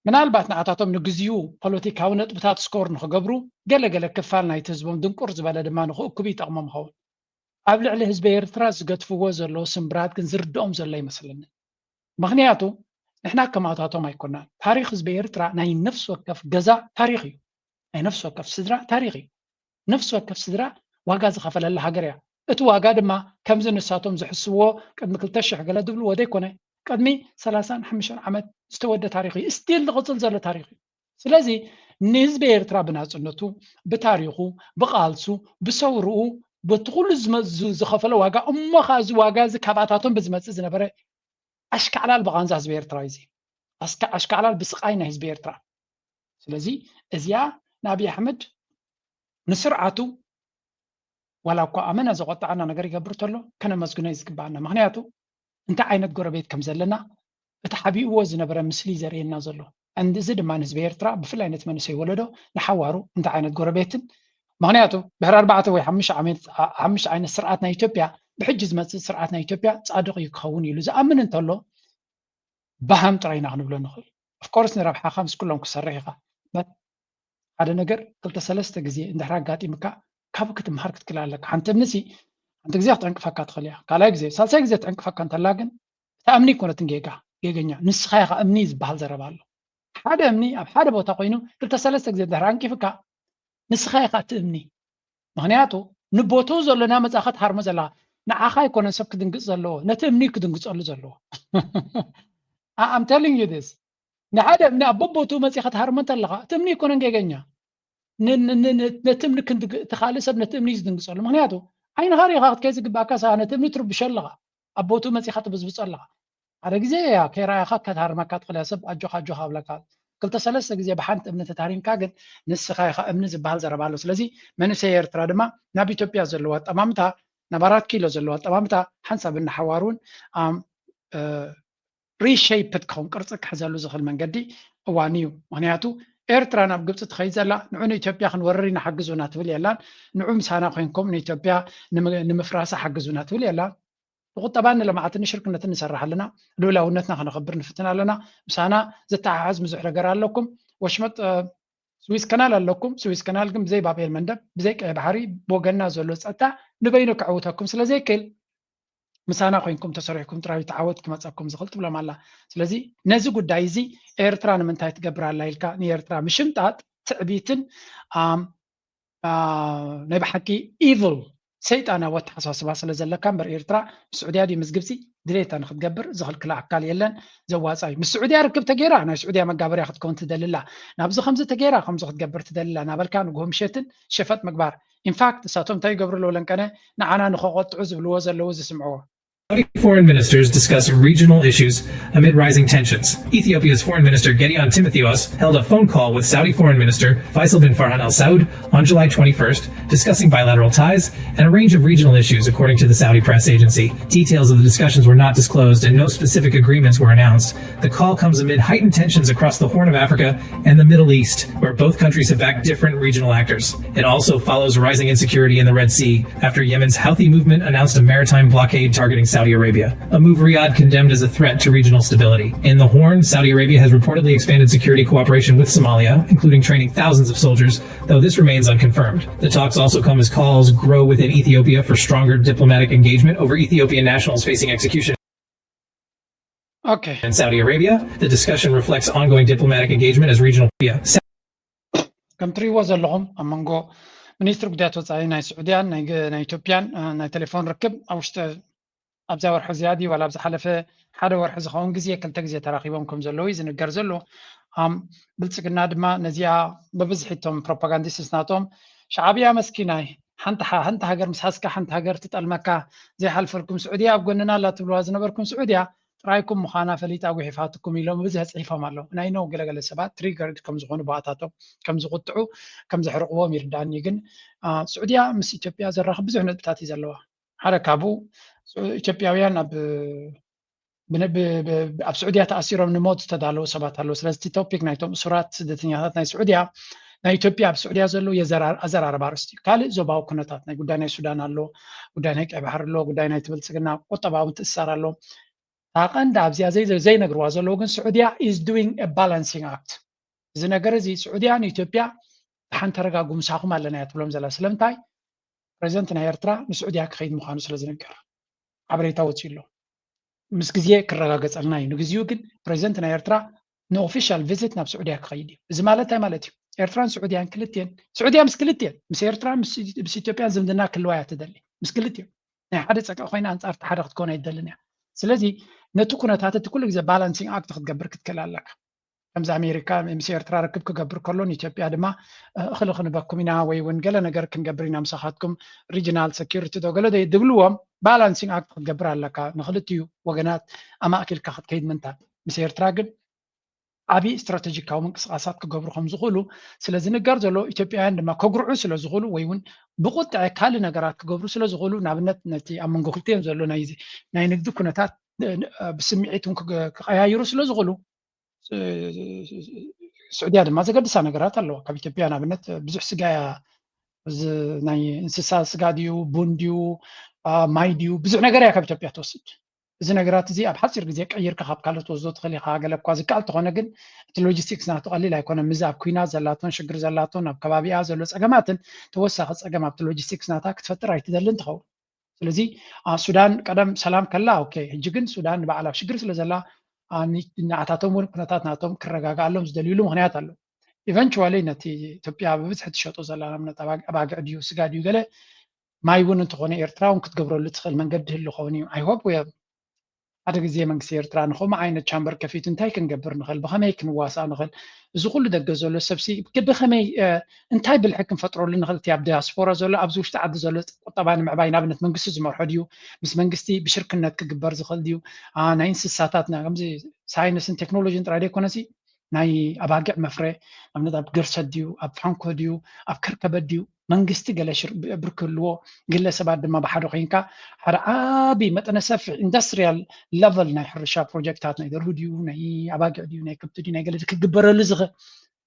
ምናልባት ንዓታቶም ንግዚኡ ፖለቲካዊ ነጥብታት ስኮር ንኽገብሩ ገለ ገለ ክፋል ናይቲ ህዝቦም ድንቁር ዝበለ ድማ ንኽእክቡ ይጠቕሞም ይኸውን። ኣብ ልዕሊ ህዝቢ ኤርትራ ዝገድፍዎ ዘለዉ ስምብራት ግን ዝርድኦም ዘሎ ኣይመስለንን። ምኽንያቱ ንሕና ከማታቶም ኣይኮናን። ታሪኽ ህዝቢ ኤርትራ ናይ ነፍሲ ወከፍ ገዛ ታሪኽ እዩ። ናይ ነፍሲ ወከፍ ስድራ ታሪኽ እዩ። ነፍሲ ወከፍ ስድራ ዋጋ ዝኸፈለላ ሃገር እያ። እቲ ዋጋ ድማ ከምዚ ንሳቶም ዝሕስብዎ ቅድሚ ክልተ ሽሕ ገለ ዝብልዎ ዘይኮነ። ቅድሚ ሰላሳን ሓሙሽተን ዓመት ዝተወደ ታሪኽ እዩ። ስቲል ዝቕፅል ዘሎ ታሪኽ እዩ። ስለዚ ንህዝቢ ኤርትራ ብናፅነቱ፣ ብታሪኹ፣ ብቓልሱ፣ ብሰውርኡ፣ በቲ ኩሉ ዝመ- ዝ- ዝኸፈሎ ዋጋ፣ እሞ ኸዓ እዚ ዋጋ እዚ ካብኣታቶም ብዝመፅእ ዝነበረ ኣሽካዕላል ብቓንዛ ህዝቢ ኤርትራ እዩ። እዚ ኣሽካ- ኣሽካዕላል ብስቓይ ናይ ህዝቢ ኤርትራ። ስለዚ እዚኣ ንኣብይ ኣሕመድ ንስርዓቱ ዋላ እኳ ኣመና ዘቆጣዓና ነገር ይገብር ተሎ ከነመስግኖ እዩ ዝግባኣና። ምክንያቱ እንታይ ዓይነት ጎረቤት ከም ዘለና እቲ ሓቢእዎ ዝነበረ ምስሊ ዘርእየና ዘሎ። And እዚ ድማ ንህዝቢ ኤርትራ ብፍላይ ነቲ መንእሰይ ወለዶ ንሓዋሩ እንታይ ዓይነት ጎረቤትን ምክንያቱ ድሕሪ ኣርባዕተ ወይ ሓሙሽተ ዓመት ሓሙሽተ ዓይነት ስርዓት ናይ ኢትዮጵያ ብሕጂ ዝመፅእ ስርዓት ናይ ኢትዮጵያ ፃድቕ እዩ ክኸውን ኢሉ ዝኣምን እንተሎ ባሃም ጥራይ ኢና ክንብሎ ንኽእል። Of course ንረብሓኻ ምስ ኩሎም ክሰርሕ ኢኻ። But ሓደ ነገር ክልተ ሰለስተ ግዜ እንድሕር ኣጋጢምካ ካብ ክትምሃር ክትክእል ኣለካ። ሓንቲ እምኒ ሲ ሓንቲ ግዜ ክትዕንቅፈካ ትኽእል እያ፣ ካልኣይ ግዜ ሳልሳይ ግዜ ትዕንቅፈካ እንተላ ግን እታ እምኒ ኣይኮነትን ጌጋ ጌገኛ ንስኻ ኢኻ እምኒ ዝበሃል ዘረባ ኣሎ። ሓደ እምኒ ኣብ ሓደ ቦታ ኮይኑ ክልተ ሰለስተ ግዜ እንድሕር ኣንቂፍካ ንስኻ ኢኻ እቲ እምኒ። ምክንያቱ ንቦትኡ ዘሎ ናመፃኻ ትሃርሞ ዘለኻ ንዓኻ ኣይኮነን ሰብ ክድንግፅ ዘለዎ ነቲ እምኒ ክድንግፀሉ ዘለዎ። I'm telling you this ንሓደ እምኒ ኣብ በቦትኡ መፂኻ ትሃርሞ እንተለኻ እቲ እምኒ ኣይኮነን ጌገኛ ነቲ እምኒ እቲ ካልእ ሰብ ነቲ እምኒ እዩ ዝድንግፀሉ። ምክንያቱ ዓይንኻ ሪኢኻ ክትከይ ዝግባእካ ሰ ነቲ እምኒ ትርብሾ ኣለኻ ኣብ ቦትኡ መፂኻ ትብዝብፆ ኣለኻ። ሓደ ግዜ እያ ከይረኣኻ ከተሃርመካ ትኽእል እያ ሰብ ኣጆኻ ኣጆኻ ኣብለካ ክልተ ሰለስተ ግዜ ብሓንቲ እምኒ ተታሪምካ ግን ንስኻ ኢኻ እምኒ ዝበሃል ዘረባ ኣሎ። ስለዚ መንእሰይ ኤርትራ ድማ ናብ ኢትዮጵያ ዘለዎ ኣጠማምታ ናብ ኣራት ኪሎ ዘለዎ ኣጠማምታ ሓንሳብ እናሓዋር እውን reshape ክኸውን ቅርፂ ክሕዘሉ ዝኽእል መንገዲ እዋን እዩ። ምክንያቱ ኤርትራ ናብ ግብፂ ትኸይድ ዘላ ንዑ ንኢትዮጵያ ክንወርር ኢና ሓግዙና ትብል የላን። ንዑ ምሳና ኮይንኩም ንኢትዮጵያ ንምፍራሳ ሓግዙና ትብል የላን። ንቁጠባን ንልምዓትን ንሽርክነትን ንሰርሕ ኣለና። ልኡላውነትና ከነኽብር ንፍትን ኣለና። ምሳና ዘተሓሓዝ ብዙሕ ነገር ኣለኩም። ወሽመጥ ስዊዝ ከናል ኣለኩም። ስዊዝ ከናል ግን ብዘይ ባብኤል መንደብ ብዘይ ቀይ ባሕሪ ብወገንና ዘሎ ፀጥታ ንበይኑ ክዕውተኩም ስለ ዘይክእል ምሳና ኮይንኩም ተሰሪሕኩም ጥራይ ተዓወት ክመፀኩም ዝኽእል ትብሎም ኣላ። ስለዚ ነዚ ጉዳይ እዚ ኤርትራ ንምንታይ ትገብር ኣላ ኢልካ ንኤርትራ ምሽምጣጥ ትዕቢትን ናይ ብሓቂ evil ሰይጣናዊ ኣተሓሳስባ ስለ ዘለካ እምበር ኤርትራ ምስ ስዑድያ ድዩ ምስ ግብፂ ድሌታ ንክትገብር ዝኽልክላ ኣካል የለን። ዘዋፃ እዩ። ምስ ስዑድያ ርክብ ተገይራ ናይ ስዑድያ መጋበርያ ክትከውን ትደልላ ናብዚ ከምዚ ተገይራ ከምዚ ክትገብር ትደልላ ናበልካ ንግሆ ምሸትን ሸፈጥ ምግባር። In fact እሳቶም እንታይ ይገብሩ ኣለዉ ለንቀነ ንዓና ንኸቆጥዑ ዝብልዎ ዘለዉ ዝስምዕዎ። Saudi foreign ministers discuss regional issues amid rising tensions. Ethiopia's Foreign Minister Gedeon Timotheos held a phone call with Saudi Foreign Minister Faisal bin Farhan Al Saud on July twenty-first, discussing bilateral ties and a range of regional issues, according to the Saudi press agency. Details of the discussions were not disclosed, and no specific agreements were announced. The call comes amid heightened tensions across the Horn of Africa and the Middle East, where both countries have backed different regional actors. It also follows rising insecurity in the Red Sea after Yemen's Houthi movement announced a maritime blockade targeting Saudi Arabia, a move Riyadh condemned as a threat to regional stability. In the Horn, Saudi Arabia has reportedly expanded security cooperation with Somalia, including training thousands of soldiers, though this remains unconfirmed. The talks also come as calls grow within Ethiopia for stronger diplomatic engagement over Ethiopian nationals facing execution. Okay. In Saudi Arabia, the discussion reflects ongoing diplomatic engagement as regional. ከም ትሪእዎ ዘለኹም ኣብ መንጎ ሚኒስትሪ ጉዳያት ወፃኢ ናይ ስዑድያን ናይ ኢትዮጵያን ናይ ቴሌፎን ርክብ ኣብ ውሽጢ ኣብዛ ወርሒ እዚኣ ድዩ ዋላ ኣብ ዝሓለፈ ሓደ ወርሒ ዝኸውን ግዜ ክልተ ግዜ ተራኺቦም ከም ዘለዉ እዩ ዝንገር ዘሎ። ብልፅግና ድማ ነዚኣ ብብዝሒ እቶም ፕሮፓጋንዲስትስ ናቶም ሻዕብያ መስኪናይ ሓንቲ ሓንቲ ሃገር ምስ ሓዝካ ሓንቲ ሃገር ትጠልመካ ዘይሓልፈልኩም ስዑድያ ኣብ ጎንና ኣላ ትብልዋ ዝነበርኩም ስዑድያ ጥራይኩም ምዃና ፈሊጣ ጉሒፋትኩም ኢሎም ብብዝሒ ፅሒፎም ኣለዉ። ናይ ነው ገለገለ ሰባት ትሪገርድ ከም ዝኾኑ ብኣታቶም ከም ዝቁጥዑ ከም ዘሕርቕዎም ይርዳእኒ። ግን ስዑድያ ምስ ኢትዮጵያ ዘራኽብ ብዙሕ ነጥብታት እዩ ዘለዋ። ሓደ ካብኡ ኢትዮጵያውያን ኣብ ኣብ ስዑድያ ተኣሲሮም ንሞት ዝተዳለዉ ሰባት ኣለዉ። ስለዚ እቲ ቶፒክ ናይቶም እሱራት ስደተኛታት ናይ ስዑድያ ናይ ኢትዮጵያ ኣብ ስዑድያ ዘለዉ ኣዘራርባ ኣርእስቲ እዩ። ካልእ ዞባዊ ኩነታት ናይ ጉዳይ ናይ ሱዳን ኣሎ፣ ጉዳይ ናይ ቀይ ባሕሪ ኣሎ፣ ጉዳይ ናይ ብልፅግና ቁጠባዊ ምትእስሳር ኣሎ። እታ ቀንዲ ኣብዚኣ ዘይነግርዋ ዘለዉ ግን ስዑድያ is doing a balancing act። እዚ ነገር እዚ ስዑድያ ንኢትዮጵያ ደሓን ተረጋጉ ምሳኹም ኣለና እያ ትብሎም ዘላ። ስለምንታይ ፕሬዚደንት ናይ ኤርትራ ንስዑድያ ክኸይድ ምዃኑ ስለ ዝንገር ሓበሬታ ወፂኡ ኣሎ። ምስ ግዜ ክረጋገፀልና እዩ። ንግዚኡ ግን ፕሬዚደንት ናይ ኤርትራ ንኦፊሻል ቪዚት ናብ ስዑድያ ክኸይድ እዩ። እዚ ማለት እንታይ ማለት እዩ? ኤርትራን ስዑድያን ክልትኤን ስዑድያ ምስ ክልትኤን ምስ ኤርትራን ምስ ኢትዮጵያን ዝምድና ክህልዋ እያ ትደሊ። ምስ ክልትኤን ናይ ሓደ ፀቅዒ ኮይና ኣንፃር እቲ ሓደ ክትከውን ኣይትደልን እያ። ስለዚ ነቲ ኩነታት እቲ ኩሉ ግዜ ባላንሲንግ ኣክት ክትገብር ክትክእል ኣለካ። ከምዚ ኣሜሪካ ምስ ኤርትራ ርክብ ክገብር ከሎ ንኢትዮጵያ ድማ እኽሊ ክንበኩም ኢና ወይ እውን ገለ ነገር ክንገብር ኢና ምሳኻትኩም ሪጅናል ሰኪሪቲ ዶ ገለ ድብልዎም ባላንሲንግ ኣክት ክትገብር ኣለካ። ንክልቲኡ ወገናት ኣማእኪልካ ክትከይድ ምንታ ምስ ኤርትራ ግን ዓብዪ ስትራተጂካዊ ምንቅስቃሳት ክገብሩ ከም ዝኽእሉ ስለ ዝንገር ዘሎ ኢትዮጵያውያን ድማ ከጉርዑ ስለ ዝኽእሉ ወይ እውን ብቁጥዐ ካልእ ነገራት ክገብሩ ስለ ዝኽእሉ ንኣብነት ነቲ ኣብ መንጎ ክልቲኦም ዘሎ ናይ ንግዲ ኩነታት ብስምዒት እውን ክቀያይሩ ስለ ዝኽእሉ ስዑድያ ድማ ዘገድሳ ነገራት ኣለዋ። ካብ ኢትዮጵያ ንኣብነት ብዙሕ ስጋ እያ ናይ እንስሳ ስጋ ድዩ ቡን ድዩ ማይ ድዩ ብዙሕ ነገር እያ ካብ ኢትዮጵያ ትወስድ። እዚ ነገራት እዚ ኣብ ሓፂር ግዜ ቀይርካ ካብ ካልኦት ትወስዶ ትኽእል ኢኻ። ገለ እኳ ዝከኣል ተኾነ ግን እቲ ሎጂስቲክስ ናቱ ቀሊል ኣይኮነን። ምዚ ኣብ ኩናት ዘላቶን ሽግር ዘላቶን ኣብ ከባቢኣ ዘሎ ፀገማትን ተወሳኺ ፀገም ኣብቲ ሎጂስቲክስ ናታ ክትፈጥር ኣይትደልን ትኸውን። ስለዚ ሱዳን ቀደም ሰላም ከላ ኦኬ፣ ሕጂ ግን ሱዳን ንባዕላ ኣብ ሽግር ስለ ዘላ ንዓታቶም እውን ኩነታት ናቶም ክረጋግኣሎም ዝደልዩሉ ምክንያት ኣሎ። ኢቨንቹዋሊ ነቲ ኢትዮጵያ ብብዝሒ ትሸጦ ዘላ ንኣብነት ኣባግዕ ድዩ ስጋ ድዩ ገለ ማይ እውን እንተኾነ ኤርትራ እውን ክትገብረሉ ትኽእል መንገዲ ህሉ ኸውን እዩ። ኣይሆፕ ሓደ ግዜ መንግስቲ ኤርትራ ንኸምኡ ዓይነት ቻምበር ከፊቱ እንታይ ክንገብር ንኽእል፣ ብኸመይ ክንዋሳእ ንኽእል፣ እዚ ኩሉ ደገ ዘሎ ሰብሲ ብኸመይ እንታይ ብልሒ ክንፈጥረሉ ንኽእል፣ እቲ ኣብ ዲያስፖራ ዘሎ ኣብዚ ውሽጢ ዓዲ ዘሎ ቁጠባ ንምዕባይ ንኣብነት መንግስቲ ዝመርሖ ድዩ፣ ምስ መንግስቲ ብሽርክነት ክግበር ዝኽእል ድዩ፣ ናይ እንስሳታት ከምዚ ሳይንስን ቴክኖሎጂን ጥራይ ዘይኮነሲ ናይ ኣባጊዕ መፍረ ኣብነት ኣብ ገርሰት ድዩ ኣብ ፋንኮ ድዩ ኣብ ከርከበት ድዩ መንግስቲ ገለ ብርኪ ህልዎ ግለሰባት ድማ ብሓደ ኮይንካ ሓደ ዓቢ መጠነ ሰፊሕ ኢንዱስትሪያል ለቨል ናይ ሕርሻ ፕሮጀክታት ናይ ደርሁ ድዩ ናይ ኣባጊዕ ድዩ ናይ ከብቲ ድዩ ናይ ገለ ክግበረሉ ዝኽእል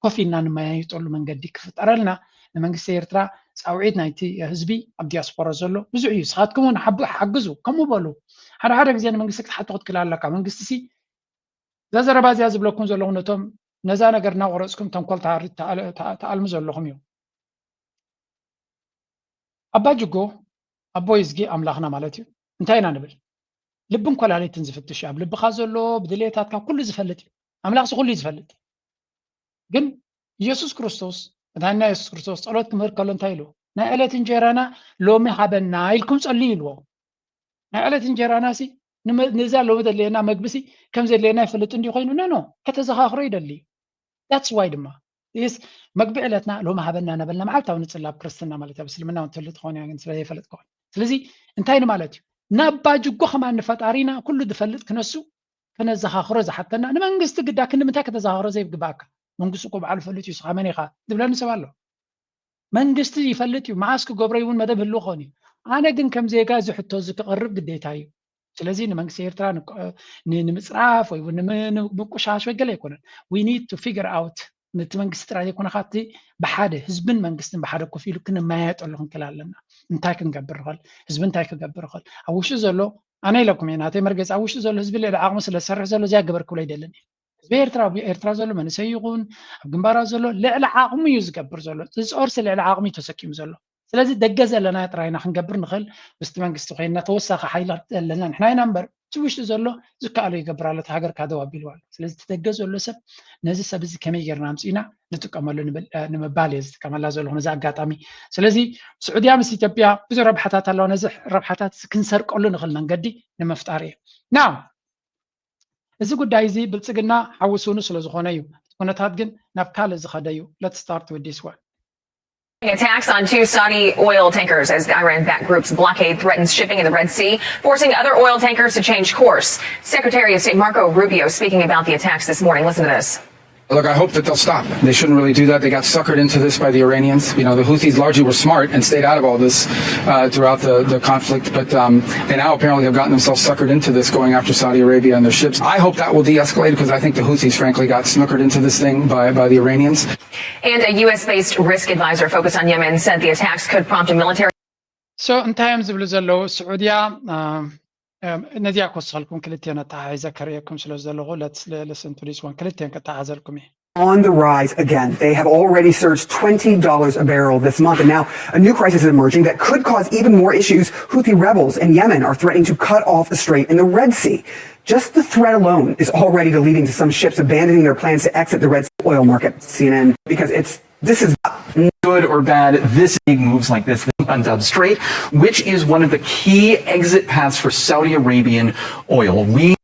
ኮፍ ኢልና ንመያይጠሉ መንገዲ ክፍጠረልና ንመንግስቲ ኤርትራ ፃውዒት ናይቲ ህዝቢ ኣብ ዲያስፖራ ዘሎ ብዙሕ እዩ። ስኻትኩም እውን ሓግዙ ከምኡ በሉ። ሓደ ሓደ ግዜ ንመንግስቲ ክትሓቶ ክትክእል ኣለካ። መንግስቲ ሲ እዛ ዘረባ እዚኣ ዝብለኩም ዘለኹ ነቶም ነዛ ነገር እናቆረፅኩም ተንኮል ትኣልሙ ዘለኹም እዩ። ኣባ ጅጎ ኣቦይ እዝጊ ኣምላኽና ማለት እዩ። እንታይ ኢና ንብል? ልብን ኮላሊትን ዝፍትሽ ኣብ ልብኻ ዘሎ ብድሌታትካ ኩሉ ዝፈልጥ እዩ። ኣምላኽሲ ኩሉ እዩ ዝፈልጥ። ግን ኢየሱስ ክርስቶስ መድሓኒና ኢየሱስ ክርስቶስ ጸሎት ክምህር ከሎ እንታይ ኢሉ? ናይ ዕለት እንጀራና ሎሚ ሃበና ኢልኩም ጸልዩ ኢልዎ። ናይ ዕለት እንጀራና ሲ ንዛ ሎሚ ዘድልየና መግቢ ሲ ከም ዘድልየና ይፈልጥ እንዲ ኮይኑ ኖ ኖ ከተዘኻኽሮ ይደሊ። That's why ድማ ስ መግቢ ዕለትና ሎሚ ሃበና ነበልና መዓልታዊ ንጽላብ ክርስትና ማለት ኣብ እስልምና ትፈልጥ ኾን ግን ስለ ዘይፈልጥ ከሆን ስለዚ እንታይ ማለት እዩ ናባ ጅጎ ከማን ንፈጣሪና ኩሉ ዝፈልጥ ክነሱ ከነዘኻኽሮ ዝሓተና ንመንግስቲ ግዳ ክንምንታይ ከተዘኻኽሮ ዘይግባእካ መንግስቲ እኮ በዓሉ ፈልጥ እዩ ስኻ መን ኢኻ ዝብለኒ ሰብ ኣሎ መንግስቲ ይፈልጥ እዩ መዓስ ክገብሮ እውን መደብ ህልው ኾን እዩ ኣነ ግን ከም ዜጋ እዚ ሕቶ እዚ ክቐርብ ግዴታ እዩ ስለዚ ንመንግስቲ ኤርትራ ንምፅራፍ ወይ ምቁሻሽ ወይ ገለ ኣይኮነን we need to figure out ነቲ መንግስቲ ጥራይ ዘይኮነ ካብቲ ብሓደ ህዝብን መንግስትን ብሓደ ኮፍ ኢሉ ክንመያየጠሉ ክንክእል ኣለና እንታይ ክንገብር ንኽእል ህዝቢ እንታይ ክገብር ይኽእል ኣብ ውሽጢ ዘሎ ኣነ ኢለኩም እየ ናተይ መርገፂ ኣብ ውሽጢ ዘሎ ህዝቢ ልዕሊ ዓቕሙ ስለ ዝሰርሕ ዘሎ እዚኣ ግበር ክብሎ ኣይደልን እየ ህዝቢ ኤርትራ ኣብ ኤርትራ ዘሎ መንእሰይ ይኹን ኣብ ግንባራት ዘሎ ልዕሊ ዓቕሙ እዩ ዝገብር ዘሎ ዝፀወርሲ ልዕሊ ዓቕሙ እዩ ተሰኪሙ ዘሎ ስለዚ ደገ ዘለና ጥራይና ክንገብር ንኽእል ምስቲ መንግስቲ ኮይንና ተወሳኺ ሓይሊ ዘለና ንሕና ኢና እምበር እቲ ውሽጢ ዘሎ ዝከኣሎ ይገብር ኣሎ እቲ ሃገር ካደው ኣቢልዋ ኣሎ ስለዚ እቲ ደገ ዘሎ ሰብ ነዚ ሰብ እዚ ከመይ ጌርና ኣምፂእና ንጥቀመሉ ንምባል እየ ዝጥቀመላ ዘለኹ ነዚ ኣጋጣሚ ስለዚ ስዑድያ ምስ ኢትዮጵያ ብዙ ረብሓታት ኣለዋ ነዚ ረብሓታት ክንሰርቀሉ ንኽእል መንገዲ ንምፍጣር እየ ና እዚ ጉዳይ እዚ ብልፅግና ሓውስኑ ስለ ዝኾነ እዩ እቲ ኩነታት ግን ናብ ካልእ ዝኸደ እዩ let's start with this one Attacks on two Saudi oil tankers as the Iran backed group's blockade threatens shipping in the Red Sea, forcing other oil tankers to change course. Secretary of State Marco Rubio speaking about the attacks this morning. Listen to this. Look, I hope that they'll stop. They shouldn't really do that. They got suckered into this by the Iranians. You know, the Houthis largely were smart and stayed out of all this uh, throughout the, the conflict. But um, they now apparently have gotten themselves suckered into this, going after Saudi Arabia and their ships. I hope that will de-escalate because I think the Houthis, frankly, got snookered into this thing by, by the Iranians. And a U S based risk advisor focused on Yemen said the attacks could prompt a military. So እንታይ እዮም ዝብሉ ዘለዉ ስዑድያ ነዚኣ ክወስኸልኩም ክልቲኦን ኣተሓሒዘ ከርእየኩም ስለ ዘለኹ let's listen to this one ክልቲኦን ከተሓዘልኩም እየ on the rise again. They have already surged twenty dollars a barrel this month. And now a new crisis is emerging that could cause even more issues. Houthi rebels in Yemen are threatening to cut off the strait in the Red Sea. Just the threat alone is already leading to some ships abandoning their plans to exit the Red Sea oil market. C N N, because it's this is Good or bad, this moves like this, the Bab el Mandab Strait, which is one of the key exit paths for Saudi Arabian oil. We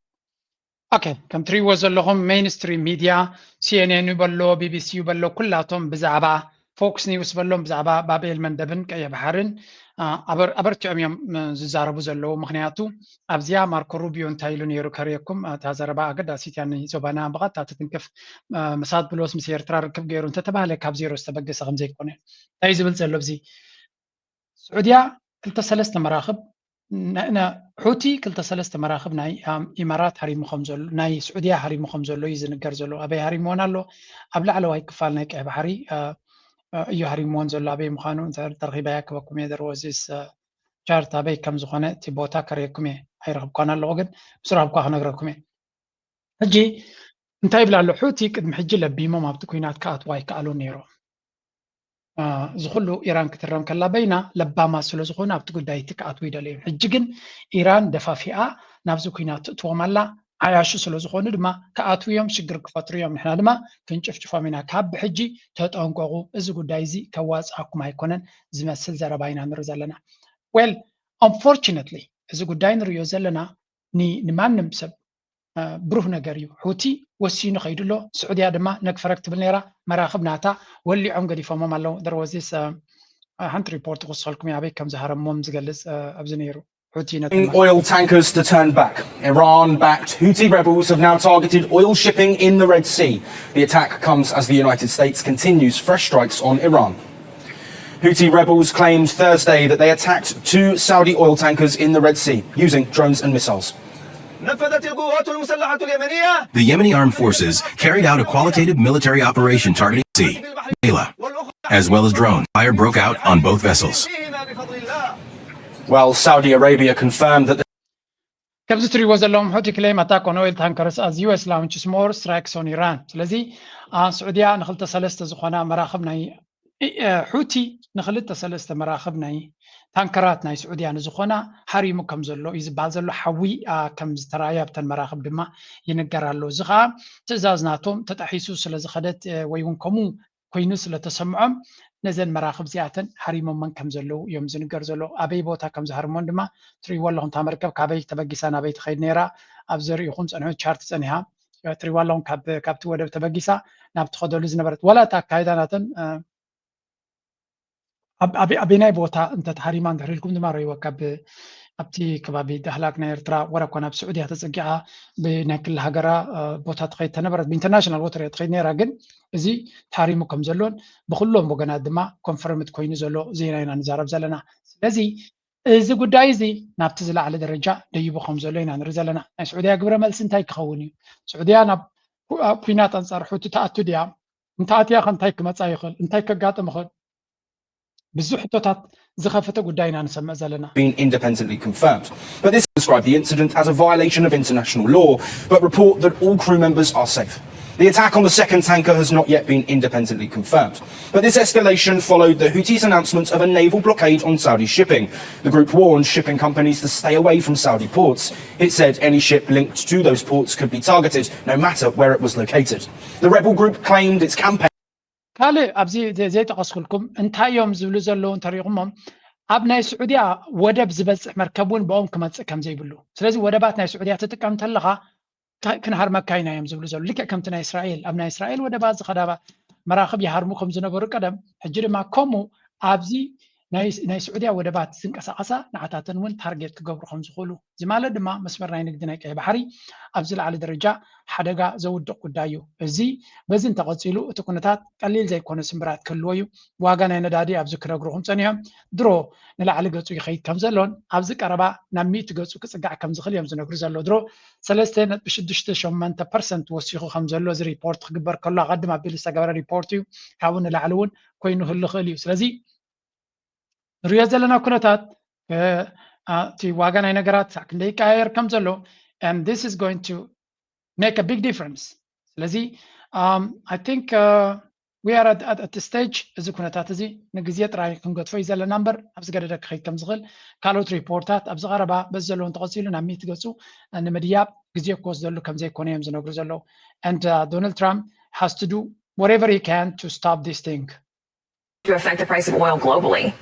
okay, ከም ትሪእዎ ዘለኹም mainstream media CNN ዩ በሎ፣ BBC ዩ በሎ፣ ኩላቶም ብዛዕባ Fox News በሎም ብዛዕባ ባብ ኤል መንደብን ቀይሕ ባሕርን ኣበርቲዖም እዮም ዝዛረቡ ዘለዉ። ምክንያቱ ኣብዚኣ ማርኮ ሩቢዮ እንታይ ኢሉ ነይሩ ከርእየኩም፣ እታ ዘረባ ኣገዳሲት እያ፣ ንዞባና ብቐጥታ ትትንክፍ። ምሳት ብሎስ ምስ ኤርትራ ርክብ ገይሩ እንተተባህለ ካብ ዜሮ ዝተበገሰ ከም ዘይኮነ እንታይ ዝብል ዘሎ ኣብዚ ስዑድያ ክልተ ሰለስተ መራኽብ ሑቲ ክልተ ሰለስተ መራኽብ ናይ ኢማራት ሃሪሙ ከም ዘሎ፣ ናይ ስዑድያ ሃሪሙ ከም ዘሎ እዩ ዝንገር ዘሎ። ኣበይ ሃሪምዎን ኣሎ? ኣብ ላዕለዋይ ክፋል ናይ ቀይሕ ባሕሪ እዩ ሃሪምዎን ዘሎ። ኣበይ ምዃኑ እንተ ተረኺበ ያክበኩም እየ። There was this chart ኣበይ ከም ዝኾነ እቲ ቦታ ከርእየኩም እየ። ኣይረኽብኳን ኣለኹ ግን ምስ ረኽብኳ ክነግረኩም እየ። ሕጂ እንታይ ይብል ኣሎ? ሑቲ ቅድሚ ሕጂ ለቢሞም ኣብቲ ኲናት ክኣትዉ ኣይከኣሉን ነይሮም። እዚ ኩሉ ኢራን ክትረም ከላ በይና ለባማት ስለ ዝኾኑ ኣብቲ ጉዳይ እቲ ክኣትዉ ይደለዩ። ሕጂ ግን ኢራን ደፋፊኣ ናብዚ ኲናት ትእትዎም ኣላ። ዓያሹ ስለ ዝኾኑ ድማ ክኣትዉ እዮም፣ ሽግር ክፈጥሩ እዮም። ንሕና ድማ ክንጭፍጭፎም ኢና። ካብ ብሕጂ ተጠንቀቑ፣ እዚ ጉዳይ እዚ ከዋፅኣኩም ኣይኮነን ዝመስል ዘረባ ኢና ንርኢ ዘለና። Well, unfortunately እዚ ጉዳይ ንርእዮ ዘለና ንማንም ሰብ ብሩህ ነገር እዩ። ሑቲ ወሲኑ ከይዱ ኣሎ። ስዑድያ ድማ ነግፈረግ ትብል ነይራ፣ መራኽብ ናታ ወሊዖም ገዲፎሞም ኣለዉ። There was this ሓንቲ ሪፖርት ክወስኸልኩም ኣበይ ከም ዝሃረሞም ዝገልጽ ኣብዚ ነይሩ። ሑቲ ነቲ oil tankers to turn back. Iran-backed Houthi rebels have now targeted oil shipping in the Red Sea. The attack comes as the United States continues fresh strikes on Iran. Houthi rebels claimed Thursday that they attacked two Saudi oil tankers in the Red Sea using drones and missiles. نفذت القوات المسلحة اليمنية The Yemeni armed forces carried out a qualitative military operation targeting sea, Layla, as well as drone. Fire broke out on both vessels. While Saudi Arabia confirmed that ከምዚ ትሪእዎ ዘለኹም ሑቲ claim attack on oil tankers as US launches more strikes on Iran። ስለዚ ስዑድያ ንክልተ ሰለስተ ዝኾና መራኽብ ናይ ሑቲ ንክልተ ሰለስተ መራኽብ ናይ ታንከራት ናይ ስዑድያ ንዝኾና ሃሪሙ ከም ዘሎ እዩ ዝበሃል ዘሎ። ሓዊ ከም ዝተረኣየ ኣብተን መራኽብ ድማ ይንገር ኣሎ። እዚ ከዓ ትእዛዝ ናቶም ተጣሒሱ ስለ ዝኸደት ወይ እውን ከምኡ ኮይኑ ስለ ተሰምዖም ነዘን መራኽብ እዚኣተን ሃሪሞመን ከም ዘለዉ እዮም ዝንገር ዘሎ። ኣበይ ቦታ ከም ዝሃርሞን ድማ ትሪእዎ ኣለኹም። እታ መርከብ ካበይ ተበጊሳ ናበይ ትኸይድ ነይራ ኣብ ዘርእኹም ፀንሑ ቻርት ፀኒሓ ትሪእዋ ኣለኹም። ካብቲ ወደብ ተበጊሳ ናብ ትኸደሉ ዝነበረት ዋላ እቲ ኣካይዳ ናተን ኣበናይ ቦታ እንተተሃሪማ እንድሕር ኢልኩም ድማ ረይወ ካብ ኣብቲ ከባቢ ዳህላክ ናይ ኤርትራ ወረ ኮ ናብ ስዑድያ ተፀጊዓ ብናይ ክልል ሃገራ ቦታ ትኸይድ ተነበረት ብኢንተርናሽናል ወተር እያ ትኸይድ ነይራ። ግን እዚ ተሃሪሙ ከም ዘሎን ብኩሎም ወገናት ድማ ኮንፈርምድ ኮይኑ ዘሎ ዜና ኢና ንዛረብ ዘለና። ስለዚ እዚ ጉዳይ እዚ ናብቲ ዝለዓለ ደረጃ ደይቡ ከም ዘሎ ኢና ንርኢ ዘለና። ናይ ስዑድያ ግብረ መልሲ እንታይ ክኸውን እዩ? ስዑድያ ናብ ኩናት ኣንፃር ሑቲ ተኣቱ ድያ? እንተኣትያ ከ እንታይ ክመፃ ይኽእል? እንታይ ከጋጥም ይኽእል? ብዙሕ ሕቶታት ዝኸፈተ ጉዳይ ኢና ንሰምዕ ዘለና። been independently confirmed. But this described the incident as a violation of international law, but report that all crew members are safe. The attack on the second tanker has not yet been independently confirmed. But this escalation followed the Houthis' announcement of a naval blockade on Saudi shipping. The group warned shipping companies to stay away from Saudi ports. It said any ship linked to those ports could be targeted, no matter where it was located. The rebel group claimed its campaign ካልእ ኣብዚ ዘይጠቐስኩልኩም እንታይ እዮም ዝብሉ ዘለዉ እንተሪእኹሞም ኣብ ናይ ስዑድያ ወደብ ዝበፅሕ መርከብ እውን ብኦም ክመፅእ ከም ዘይብሉ። ስለዚ ወደባት ናይ ስዑድያ ትጥቀም እንተለኻ ክንሃርመካ ኢና እዮም ዝብሉ ዘለዉ። ልክዕ ከምቲ ናይ እስራኤል ኣብ ናይ እስራኤል ወደባት ዝኸዳ መራኽብ ይሃርሙ ከም ዝነበሩ ቀደም፣ ሕጂ ድማ ከምኡ ኣብዚ ናይ ስዑድያ ወደባት ዝንቀሳቐሳ ንዓታተን እውን ታርጌት ክገብሩ ከም ዝኽእሉ። እዚ ማለት ድማ መስመር ናይ ንግዲ ናይ ቀይሕ ባሕሪ ኣብ ዝለዓለ ደረጃ ሓደጋ ዘውድቕ ጉዳይ እዩ። እዚ በዚ እንተቐፂሉ እቲ ኩነታት ቀሊል ዘይኮነ ስምብራት ክህልዎ እዩ። ዋጋ ናይ ነዳዲ ኣብዚ ክነግርኹም ፀኒሖም ድሮ ንላዕሊ ገፁ ይኸይድ ከም ዘሎን ኣብዚ ቀረባ ናብ ሚእቲ ገፁ ክፅጋዕ ከም ዝኽእል እዮም ዝነግሩ ዘለዉ። ድሮ ሰለስተ ነጥቢ ሽዱሽተ ሸሞንተ ፐርሰንት ወሲኹ ከም ዘሎ እዚ ሪፖርት ክግበር ከሎ ኣቐድም ኣቢሉ ዝተገበረ ሪፖርት እዩ። ካብኡ ንላዕሊ እውን ኮይኑ ክህሉ ይኽእል እዩ። ስለዚ ንሪኦ ዘለና ኩነታት እቲ ዋጋ ናይ ነገራት ሳዕ ክንደይ ይቀያየር ከም ዘሎ and this is going to make a big difference። ስለዚ I think we are at stage እዚ ኩነታት እዚ ንግዜ ጥራይ ክንገድፎ እዩ ዘለና እምበር ኣብ ዝገደደ ክኸይድ ከም ዝኽእል ካልኦት ሪፖርታት ኣብዚ ቀረባ በዚ ዘለዉ እንተቐፂሉ ናብ ሚእቲ ገፁ ንምድያብ ግዜ ክወስደሉ ከም ዘይኮነ እዮም ዝነግሩ ዘለዉ። And Donald Trump has to do whatever he can to stop this thing። to affect the price of oil globally.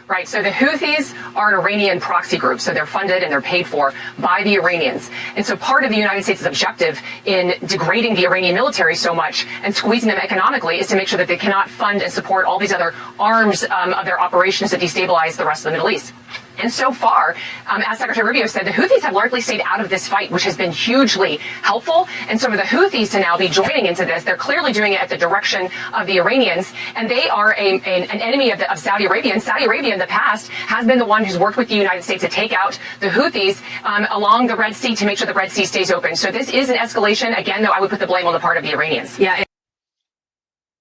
Right, so the Houthis are an Iranian proxy group, so they're funded and they're paid for by the Iranians. And so part of the United States' objective in degrading the Iranian military so much and squeezing them economically is to make sure that they cannot fund and support all these other arms um, of their operations to destabilize the rest of the Middle East. And so far, um, as Secretary Rubio said, the Houthis have largely stayed out of this fight, which has been hugely helpful. And so for the Houthis to now be joining into this, they're clearly doing it at the direction of the Iranians. And they are a, a, an enemy of, the, of Saudi Arabia. And Saudi Arabia in the past has been the one who's worked with the United States to take out the Houthis um, along the Red Sea to make sure the Red Sea stays open. So this is an escalation. Again, though, I would put the blame on the part of the Iranians. Yeah.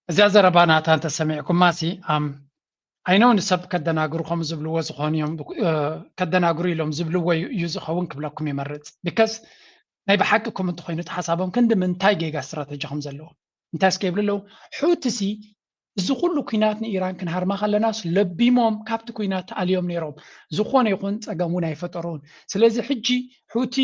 እዚኣ ዘረባ ናታ እንተሰሚዕኩማሲ ኣም ኣይነው ንሰብ ከደናግሩ ከም ዝብልዎ ዝኾኑ እዮም ከደናግሩ ኢሎም ዝብልዎ እዩ ዝኸውን ክብለኩም ይመርፅ። ቢካስ ናይ ብሓቂ ከም እንተኮይኑ እቲ ሓሳቦም ክንዲ ምንታይ ጌጋ ስትራተጂ ከም ዘለዎ እንታይ እስከ ይብሉ ኣለዉ። ሑትሲ እዚ ኩሉ ኩናት ንኢራን ክንሃርማ ከለናስ ለቢሞም ካብቲ ኩናት ተኣልዮም ነይሮም። ዝኾነ ይኹን ፀገም እውን ኣይፈጠሩን። ስለዚ ሕጂ ሑቲ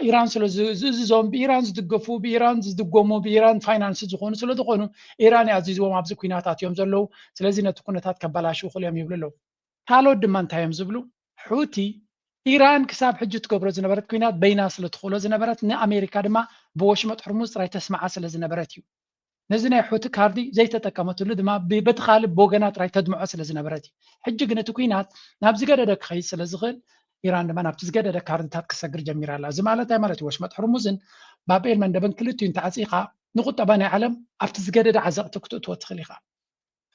ኢራን ስለ ዝእዝዞም ብኢራን ዝድገፉ ብኢራን ዝድጎሙ ብኢራን ፋይናንስ ዝኾኑ ስለ ዝኾኑ ኢራን ኣዚዝዎም ኣብዚ ኩናት ኣትዮም ዘለዉ። ስለዚ ነቲ ኩነታት ከበላሽው ክልዮም ይብሉ ኣለዉ። ካልኦት ድማ እንታይ እዮም ዝብሉ? ሑቲ ኢራን ክሳብ ሕጂ ትገብሮ ዝነበረት ኩናት በይና ስለ ትኽእሎ ዝነበረት ንኣሜሪካ ድማ ብወሽመጥ ሕርሙዝ ጥራይ ተስማዓ ስለ ዝነበረት እዩ። ነዚ ናይ ሑቲ ካርዲ ዘይተጠቀመትሉ ድማ በቲ ካልእ ብወገና ጥራይ ተድምዖ ስለ ዝነበረት እዩ። ሕጂ ግን እቲ ኩናት ናብ ዝገደደ ክኸይድ ስለ ዝኽእል ኢራን ድማ ናብቲ ዝገደደ ካርድታት ክሰግር ጀሚራ ኣላ። እዚ ማለት እንታይ ማለት እዩ? ወሽመጥ ሕርሙዝን ባብ ኤል መንደብን ክልቲኡ እንተዓፂኻ ንቁጠባ ናይ ዓለም ኣብቲ ዝገደደ ዓዘቕቲ ክትእትዎ ትኽእል ኢኻ።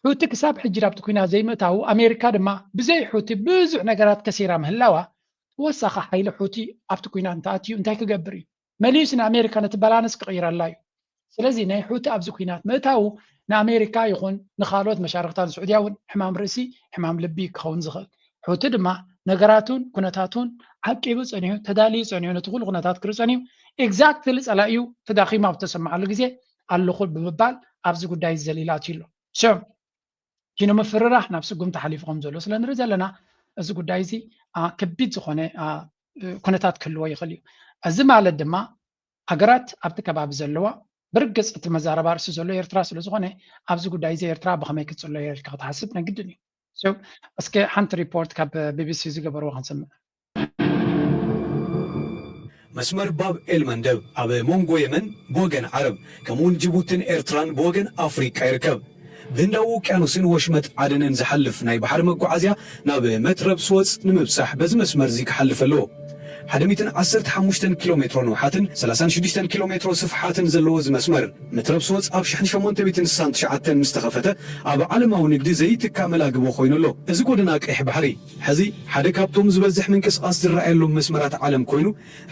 ሑቲ ክሳብ ሕጂ ናብቲ ኩናት ዘይምእታዉ ኣሜሪካ ድማ ብዘይ ሑቲ ብዙሕ ነገራት ከሲራ ምህላዋ ተወሳኺ ሓይሊ ሑቲ ኣብቲ ኩናት እንተኣትዩ እንታይ ክገብር እዩ? መሊሱ ንኣሜሪካ ነቲ ባላንስ ክቕይረላ እዩ። ስለዚ ናይ ሑቲ ኣብዚ ኩናት ምእታዉ ንኣሜሪካ ይኹን ንኻልኦት መሻርክታ ንስዑድያ እውን ሕማም ርእሲ ሕማም ልቢ ክኸውን ዝኽእል። ሑቲ ድማ ነገራቱን ኩነታቱን ዓቂቡ ጸኒሑ ተዳልዩ ጸኒሑ ነቲ ኩሉ ኩነታት ክርኢ ጸኒሑ ኤግዛክትሊ ጸላኢኡ ተዳኺሙ ኣብ ዝተሰምዓሉ ግዜ ኣለኹ ብምባል ኣብዚ ጉዳይ እዚ ዘሊላትዩ ኣሎ። ሶ ኪኖ ምፍርራሕ ናብ ስጉምቲ ሓሊፉ ከም ዘሎ ስለ ንርኢ ዘለና እዚ ጉዳይ እዚ ከቢድ ዝኾነ ኩነታት ክህልዎ ይኽእል እዩ። እዚ ማለት ድማ ሃገራት ኣብቲ ከባቢ ዘለዋ ብርግፅ እቲ መዛረባ ርእሲ ዘሎ ኤርትራ ስለ ዝኾነ ኣብዚ ጉዳይ እዚ ኤርትራ ብኸመይ ክትፅሎ ኢልካ ክትሓስብ ናይ ግድን እዩ። እስከ ሓንቲ ሪፖርት ካብ ቢቢሲ ዝገበርዎ ክንሰምዕ። መስመር ባብ ኤል መንደብ ኣብ መንጎ የመን ብወገን ዓረብ ከምኡውን ጅቡትን ኤርትራን ብወገን ኣፍሪቃ ይርከብ። ብህንዳዊ ውቅያኖስን ወሽመጥ ዓደንን ዝሓልፍ ናይ ባሕሪ መጓዓዝያ ናብ መትረብ ስወጽ ንምብጻሕ በዚ መስመር እዚ ክሓልፍ ኣለዎ። ሓደ ሚእትን ዓሰርተ ሓሙሽተን ኪሎ ሜትሮ ንውሓትን ሰላሳን ሽዱሽተን ኪሎ ሜትሮ ስፍሓትን ዘለዎ እዚ መስመር መትረብ ስወጽ ኣብ ሽሕን ሸሞንተ ሚእትን ስሳን ትሽዓተን ምስ ተኸፈተ ኣብ ዓለማዊ ንግዲ ዘይትካእ መላግቦ ኮይኑ ኣሎ። እዚ ጎደና ቀይሕ ባሕሪ ሕዚ ሓደ ካብቶም ዝበዝሕ ምንቅስቓስ ዝረኣየሎም መስመራት ዓለም ኮይኑ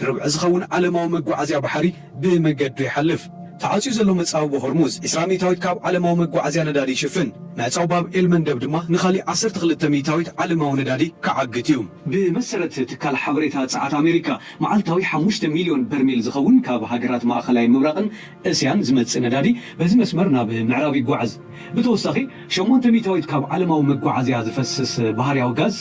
ርብዒ ዝኸውን ዓለማዊ መጓዓዝያ ባሕሪ ብመገዱ ይሓልፍ። ተዓጽዩ ዘሎ መጻብቦ ሆርሙዝ ዕስራ ሚእታዊት ካብ ዓለማዊ መጓዓዝያ ነዳዲ ይሽፍን። ምዕጻው ባብ ኤል መንደብ ድማ ንኻሊእ ዓሰርተ ክልተ ሚእታዊት ዓለማዊ ነዳዲ ክዓግት እዩ። ብመሰረት ትካል ሓበሬታ ጸዓት ኣሜሪካ፣ መዓልታዊ ሓሙሽተ ሚልዮን በርሜል ዝኸውን ካብ ሃገራት ማእኸላይ ምብራቕን እስያን ዝመጽእ ነዳዲ በዚ መስመር ናብ ምዕራብ ይጓዓዝ። ብተወሳኺ፣ ሸሞንተ ሚእታዊት ካብ ዓለማዊ መጓዓዝያ ዝፈስስ ባህርያዊ ጋዝ፣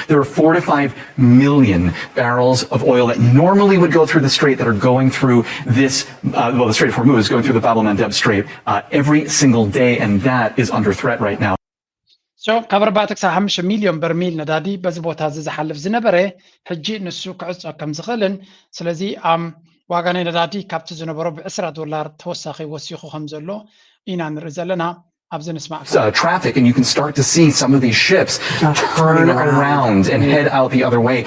There are four to five million barrels of oil that normally would go through the strait that are going through this, uh, well, the Strait of Hormuz, going through the Bab el Mandeb Strait uh, every single day, and that is under threat right now. So ካብ ኣርባዕተ ክሳብ ሓሙሽተ ሚልዮን በርሚል ነዳዲ በዚ ቦታ እዚ ዝሓልፍ ዝነበረ ሕጂ ንሱ ክዕጾ ከም ዝኽእልን ስለዚ ኣም ዋጋ ናይ ነዳዲ ካብቲ ዝነበሮ ብዕስራ ዶላር ተወሳኺ ወሲኹ ከም ዘሎ ኢና ንርኢ ዘለና። ኣብዚ ንስማዕ። Uh, traffic, and you can start to see some of these ships turn around and head out the other way.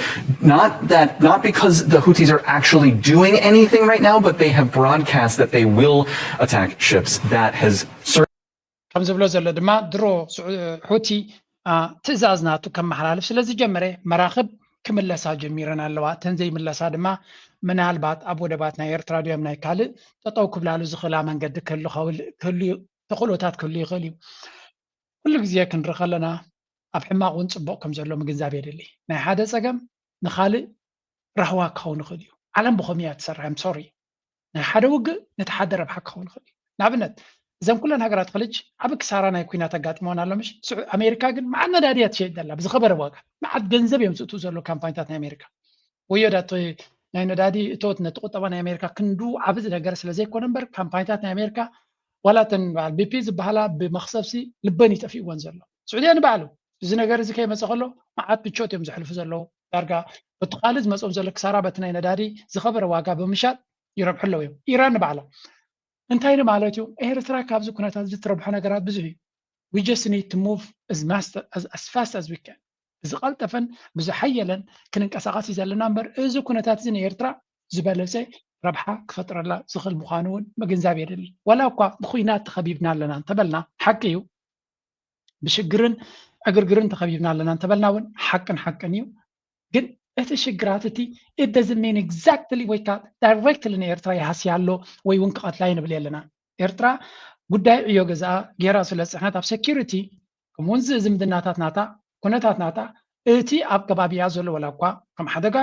Not that, not because the Houthis are actually doing anything right now, but they have broadcast that they will attack ships. That has certainly ከም ዝብሎ ዘሎ ድማ ድሮ ሑቲ ትእዛዝ ናቱ ከመሓላልፍ ስለ ዝጀመረ መራኽብ ክምለሳ ጀሚረን ኣለዋ። እተን ዘይምለሳ ድማ ምናልባት ኣብ ወደባት ናይ ኤርትራ ድዮም ናይ ካልእ ጠጠው ክብላሉ ዝኽእላ መንገዲ ክህሉ ተኽእሎታት ክህሉ ይኽእል እዩ። ኩሉ ግዜ ክንርኢ ከለና ኣብ ሕማቕ እውን ፅቡቕ ከም ዘሎ ምግንዛብ የድሊ። ናይ ሓደ ፀገም ንኻልእ ራህዋ ክኸውን ይኽእል እዩ። ዓለም ብኸምኡ እያ ትሰርሕ። I'm sorry ናይ ሓደ ውግእ ነቲ ሓደ ረብሓ ክኸውን ይኽእል እዩ። ንኣብነት እዘን ኩለን ሃገራት ኸሊጅ ዓቢ ክሳራ ናይ ኲናት ኣጋጢምወን ኣሎ ምሽ? ኣሜሪካ ግን መዓት ነዳዲ እያ ትሸይጥ ዘላ ብዝኸበረ ዋጋ። መዓት ገንዘብ እዮም ዝእትዉ ዘለዉ ካምፓኒታት ናይ ኣሜሪካ። ወዮ ዳቶ ናይ ነዳዲ እቶት ነቲ ቁጠባ ናይ ኣሜሪካ ክንዱ ዓቢ ዝነገረ ስለ ዘይኮነ እምበር ካምፓኒታት ናይ ኣሜሪካ ዋላ እተን በዓል ቢፒ ዝበሃላ ብመኽሰብሲ ልበን ይጠፊእወን ዘሎ። ስዑድያ ንባዕሉ እዚ ነገር እዚ ከይመፀ ከሎ መዓት ምቾት እዮም ዘሕልፉ ዘለዉ። ዳርጋ በቲ ካልእ ዝመፅኦም ዘሎ ክሳራ በቲ ናይ ነዳዲ ዝኸበረ ዋጋ ብምሻጥ ይረብሑ ኣለዉ እዮም። ኢራን ንባዕላ እንታይ ማለት እዩ? ኤርትራ ካብዚ ኩነታት እዚ ትረብሖ ነገራት ብዙሕ እዩ። We just need to move as, master, as, as fast as we can. ብዝቐልጠፈን ብዝሓየለን ክንንቀሳቐስ እዩ ዘለና እምበር እዚ ኩነታት እዚ ንኤርትራ ዝበለፀ ረብሓ ክፈጥረላ ዝኽእል ምዃኑ እውን ምግንዛብ የድሊ። ዋላ እኳ ብኹናት ተኸቢብና ኣለና እንተበልና ሓቂ እዩ። ብሽግርን ዕግርግርን ተኸቢብና ኣለና እንተበልና እውን ሓቅን ሓቅን እዩ። ግን እቲ ሽግራት እቲ it doesn't mean exactly ወይ ከዓ directly ንኤርትራ ይሃስያ ኣሎ ወይ እውን ክቐትላ እዩ ንብል የለና። ኤርትራ ጉዳይ ዕዮ ገዛኣ ገይራ ስለ ዝፀንሐት ኣብ security ከምኡውን ዝምድናታት ናታ ኩነታት ናታ እቲ ኣብ ከባቢኣ ዘሎ ዋላ እኳ ከም ሓደጋ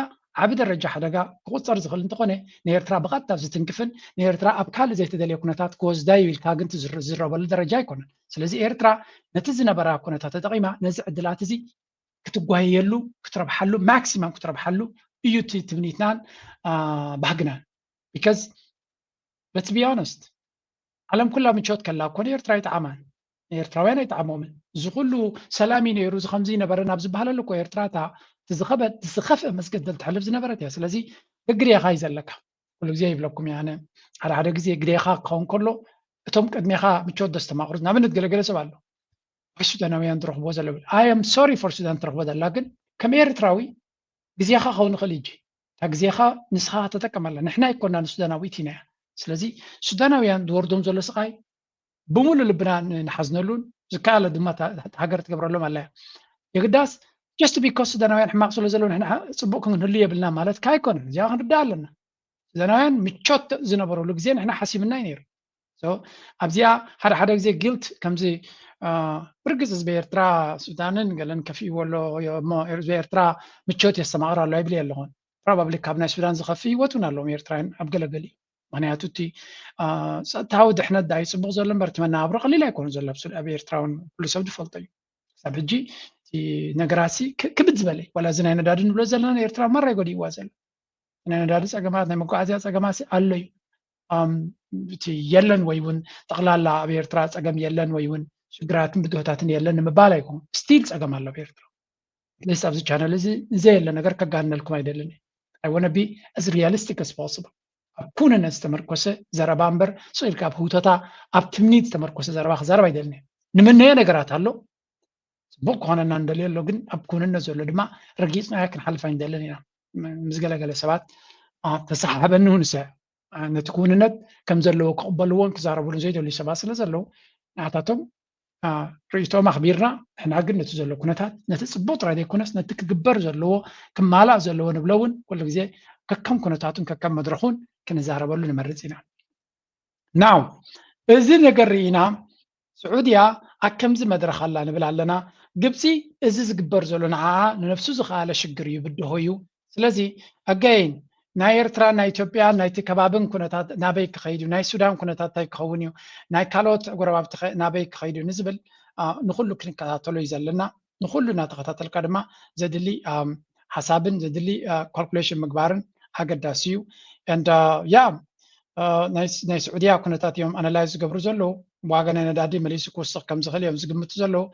ዓቢ ደረጃ ሓደጋ ክቑፀር ዝኽእል እንተኾነ ንኤርትራ ብቐጥታ ዝትንክፍን ንኤርትራ ኣብ ካልእ ዘይተደልየ ኩነታት ክወስዳ እዩ ኢልካ ግን ትዝረበሉ ደረጃ ኣይኮነን። ስለዚ ኤርትራ ነቲ ዝነበራ ኩነታት ተጠቒማ ነዚ ዕድላት እዚ ክትጓየየሉ ክትረብሓሉ ማክሲማም ክትረብሓሉ እዩ እቲ ትምኒትናን ባህግናን። Because let's be honest ዓለም ኩላ ምቾት ከላ እኮ ንኤርትራ ኣይጠዓማን፣ ንኤርትራውያን ኣይጠዓሞምን። እዚ ኩሉ ሰላም እዩ ነይሩ፣ እዚ ከምዚ ይነበረ ናብ ዝበሃለሉ እኮ ኤርትራ እታ ዝኸፈ- ዝኸፍአ መስገደል ትሕልፍ ዝነበረት እያ። ስለዚ ግዴኻ እዩ ዘለካ። ኩሉ ግዜ ይብለኩም እየ ኣነ፣ ሓደ ሓደ ግዜ ግዴኻ ክኸውን ከሎ እቶም ቅድሜኻ ምቾት ደስተማቕሩ። ንኣብነት ገለገለ ሰብ ኣሎ ወይ ሱዳናውያን ትረኽቦ ዘሎ I am sorry for ሱዳን ትረኽቦ ዘላ ግን ከም ኤርትራዊ ግዜኻ ክኸውን ይኽእል እዩ። እታ ግዜኻ ንስኻ ተጠቀመላ። ንሕና ኣይኮና ንሱዳናዊ እቲናያ። ስለዚ ሱዳናውያን ዝወርዶም ዘሎ ስቓይ ብምሉእ ልብና ንሓዝነሉን ዝከኣለ ድማ ሃገር ትገብረሎም ኣላ። የግዳስ just because ሱዳናውያን ሕማቕ ስለ ዘለዉ ንሕና ጽቡቕ ክንህሉ የብልና ማለት ከ ኣይኮነን። እዚኣ ክንርዳእ ኣለና። ሱዳናውያን ምቾት ዝነበረሉ ግዜ ንሕና ሓሲብና እዩ ነይሩ። ኣብዚኣ ሓደ ሓደ ግዜ ጊልት ከምዚ ብርግፅ ህዝቢ ኤርትራ ሱዳንን ገለን ከፊእዎ ኣሎ እሞ ህዝቢ ኤርትራ ምቾት የስተማቕር ኣሎ ይብል ኣለኹን። ፕሮባብሊ ካብ ናይ ሱዳን ዝኸፍእ ህይወት እውን ኣለዎም ኤርትራውያን ኣብ ገለገሊ። ምክንያቱ እቲ ጸጥታዊ ድሕነት ዳዩ ፅቡቅ ዘሎ እምበር እቲ መነባብሮ ቀሊል ኣይኮኑ ዘሎ ኣብ ኤርትራ እውን ኩሉ ሰብ ዝፈልጦ እዩ። ክሳብ ሕጂ እቲ ነገራት ክብድ ዝበለ ዋላ እዚ ናይ ነዳዲ ንብሎ ዘለና ንኤርትራ ማራ ይጎዲእዋ ዘሎ ናይ ነዳዲ ፀገማት ናይ መጓዓዝያ ፀገማት ኣሎ እዩ። እቲ የለን ወይ እውን ጠቕላላ ኣብ ኤርትራ ፀገም የለን ወይ እውን ሽግራትን ብድሆታትን የለን ንምባል ኣይኮን ስቲል ፀገም ኣሎ ኣብ ኤርትራ። ስ ኣብዚ ቻነል እዚ ዘየለ ነገር ከጋንነልኩም ኣይደልን። I wanna be as realistic as possible። ኣብ ኩነነት ዝተመርኮሰ ዘረባ እምበር ስቕ ኢልካ ኣብ ህውተታ ኣብ ትምኒት ዝተመርኮሰ ዘረባ ክዛረብ ኣይደልን። ንምነዮ ነገራት ኣሎ ፅቡቅ ክኾነና እንደልዮ ኣሎ ግን ኣብ ኩንነት ዘሎ ድማ ረጊፅናዮ ክንሓልፍ ኣይንደልን ኢና። ምስ ገለገለ ሰባት ተሰሓሕበኒ እውን ሰ ነቲ ክውንነት ከም ዘለዎ ክቕበልዎን ክዛረብሉን ዘይደልዩ ሰባት ስለ ዘለዉ ንዓታቶም ርእይቶኦም ኣኽቢርና ንሕና ግን ነቲ ዘሎ ኩነታት ነቲ ፅቡቅ ጥራይ ዘይኮነስ ነቲ ክግበር ዘለዎ ክማላእ ዘለዎ ንብሎ እውን ኩሉ ግዜ ከከም ኩነታቱን ከከም መድረኹን ክንዛረበሉ ንመርፅ ኢና። ናው እዚ ነገር ርኢና ስዑድያ ኣብ ከምዚ መድረኽ ኣላ ንብል ኣለና። ግብፂ እዚ ዝግበር ዘሎ ንዓኣ ንነብሱ ዝኸኣለ ሽግር እዩ ብድሆ እዩ። ስለዚ ኣገይን ናይ ኤርትራ ናይ ኢትዮጵያ ናይቲ ከባብን ኩነታት ናበይ ክኸይድ እዩ ናይ ሱዳን ኩነታት እንታይ ክኸውን እዩ ናይ ካልኦት ጎረባብቲ ናበይ ክኸይድ እዩ ንዝብል ንኩሉ ክንከታተሎ እዩ ዘለና። ንኩሉ እናተኸታተልካ ድማ ዘድሊ ሓሳብን ዘድሊ ካልኩሌሽን ምግባርን ኣገዳሲ እዩ። ያ ናይ ስዑድያ ኩነታት እዮም ኣናላይዝ ዝገብሩ ዘለዉ። ዋጋ ናይ ነዳዲ መሊሱ ክውስኽ ከም ዝኽእል እዮም ዝግምቱ ዘለዉ።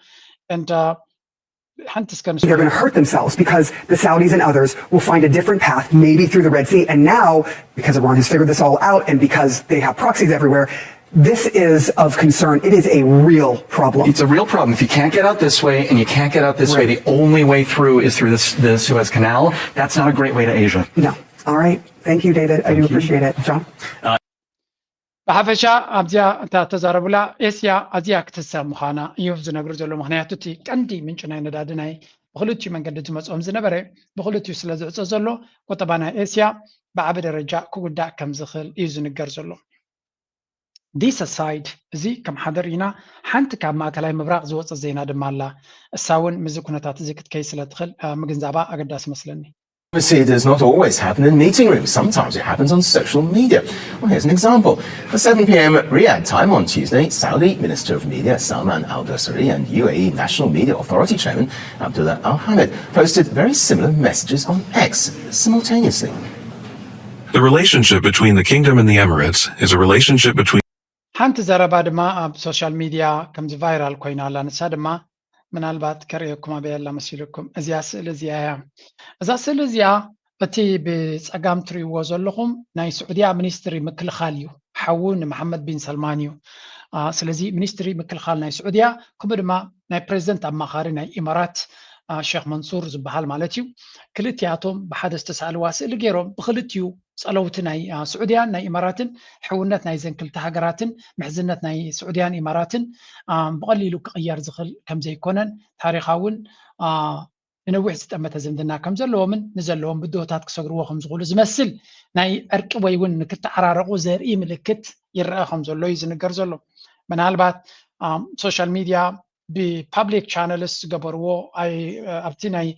ሓንቲ እስከ ንስ They're going to hurt themselves because the Saudis and others will find a different path, maybe through the Red Sea. And now, because Iran has figured this all out and because they have proxies everywhere, this is of concern. It is a real problem. It's a real problem. If you can't get out this way and you can't get out this way, the only way through is through this, the Suez Canal. That's not a great way to Asia. No. All right. Thank you, David. I do appreciate it. John? ብሓፈሻ ኣብዚኣ እታ ተዛረቡላ ኤስያ ኣዝያ ክትሰብ ምዃና እዩ ዝነግሩ ዘሎ። ምኽንያቱ እቲ ቀንዲ ምንጪ ናይ ነዳዲ ናይ ብክልቲኡ መንገዲ ዝመፅኦም ዝነበረ ብክልቲኡ ስለ ዝዕፀ ዘሎ ቁጠባ ናይ ኤስያ ብዓቢ ደረጃ ክጉዳእ ከም ዝኽእል እዩ ዝንገር ዘሎ። This aside እዚ ከም ሓደ ርኢና ሓንቲ ካብ ማእከላይ ምብራቕ ዝወፀ ዜና ድማ ኣላ። እሳ እውን ምስዚ ኩነታት እዚ ክትከይ ስለ ትኽእል ምግንዛባ ኣገዳሲ መስለኒ። Diplomacy does not always happen in meeting rooms. Sometimes it happens on social media. Well, here's an example. At seven p.m. Riyadh time on Tuesday, Saudi Minister of Media Salman Al Dosari and U A E National Media Authority Chairman Abdullah Al Hamid posted very similar messages on X simultaneously. The relationship between the Kingdom and the Emirates is a relationship between ሓንቲ ዘረባ ድማ ኣብ ሶሻል ሚድያ ከምዚ ቫይራል ኮይና ኣላ። ንሳ ድማ ምናልባት ከርእየኩም ኣበይ ኣላ መሲልኩም? እዚኣ ስእሊ እዚኣ እያ። እዛ ስእሊ እዚኣ እቲ ብጸጋም ትርእይዎ ዘለኹም ናይ ስዑድያ ሚኒስትሪ ምክልኻል እዩ። ሓዉ ንመሓመድ ቢን ሰልማን እዩ። ስለዚ ሚኒስትሪ ምክልኻል ናይ ስዑድያ ከምኡ ድማ ናይ ፕሬዚደንት ኣማኻሪ ናይ ኢማራት ሼክ መንሱር ዝበሃል ማለት እዩ። ክልቲኣቶም ብሓደ ዝተሳእልዋ ስእሊ ገይሮም ብክልቲኡ ጸለውቲ ናይ ስዑድያን ናይ ኢማራትን ሕውነት ናይዘን ክልተ ሃገራትን ምሕዝነት ናይ ስዑድያን ኢማራትን ብቐሊሉ ክቕየር ዝኽእል ከምዘይኮነን ታሪኻውን ንነዊሕ ዝጠመተ ዝምድና ከም ዘለዎምን ንዘለዎም ብድሆታት ክሰግርዎ ከም ዝኽእሉ ዝመስል ናይ ዕርቂ ወይ እውን ንክተዓራረቑ ዘርኢ ምልክት ይረአ ከም ዘሎ እዩ ዝንገር ዘሎ። ምናልባት ሶሻል ሚድያ ብፓብሊክ ቻነልስ ዝገበርዎ ኣብቲ ናይ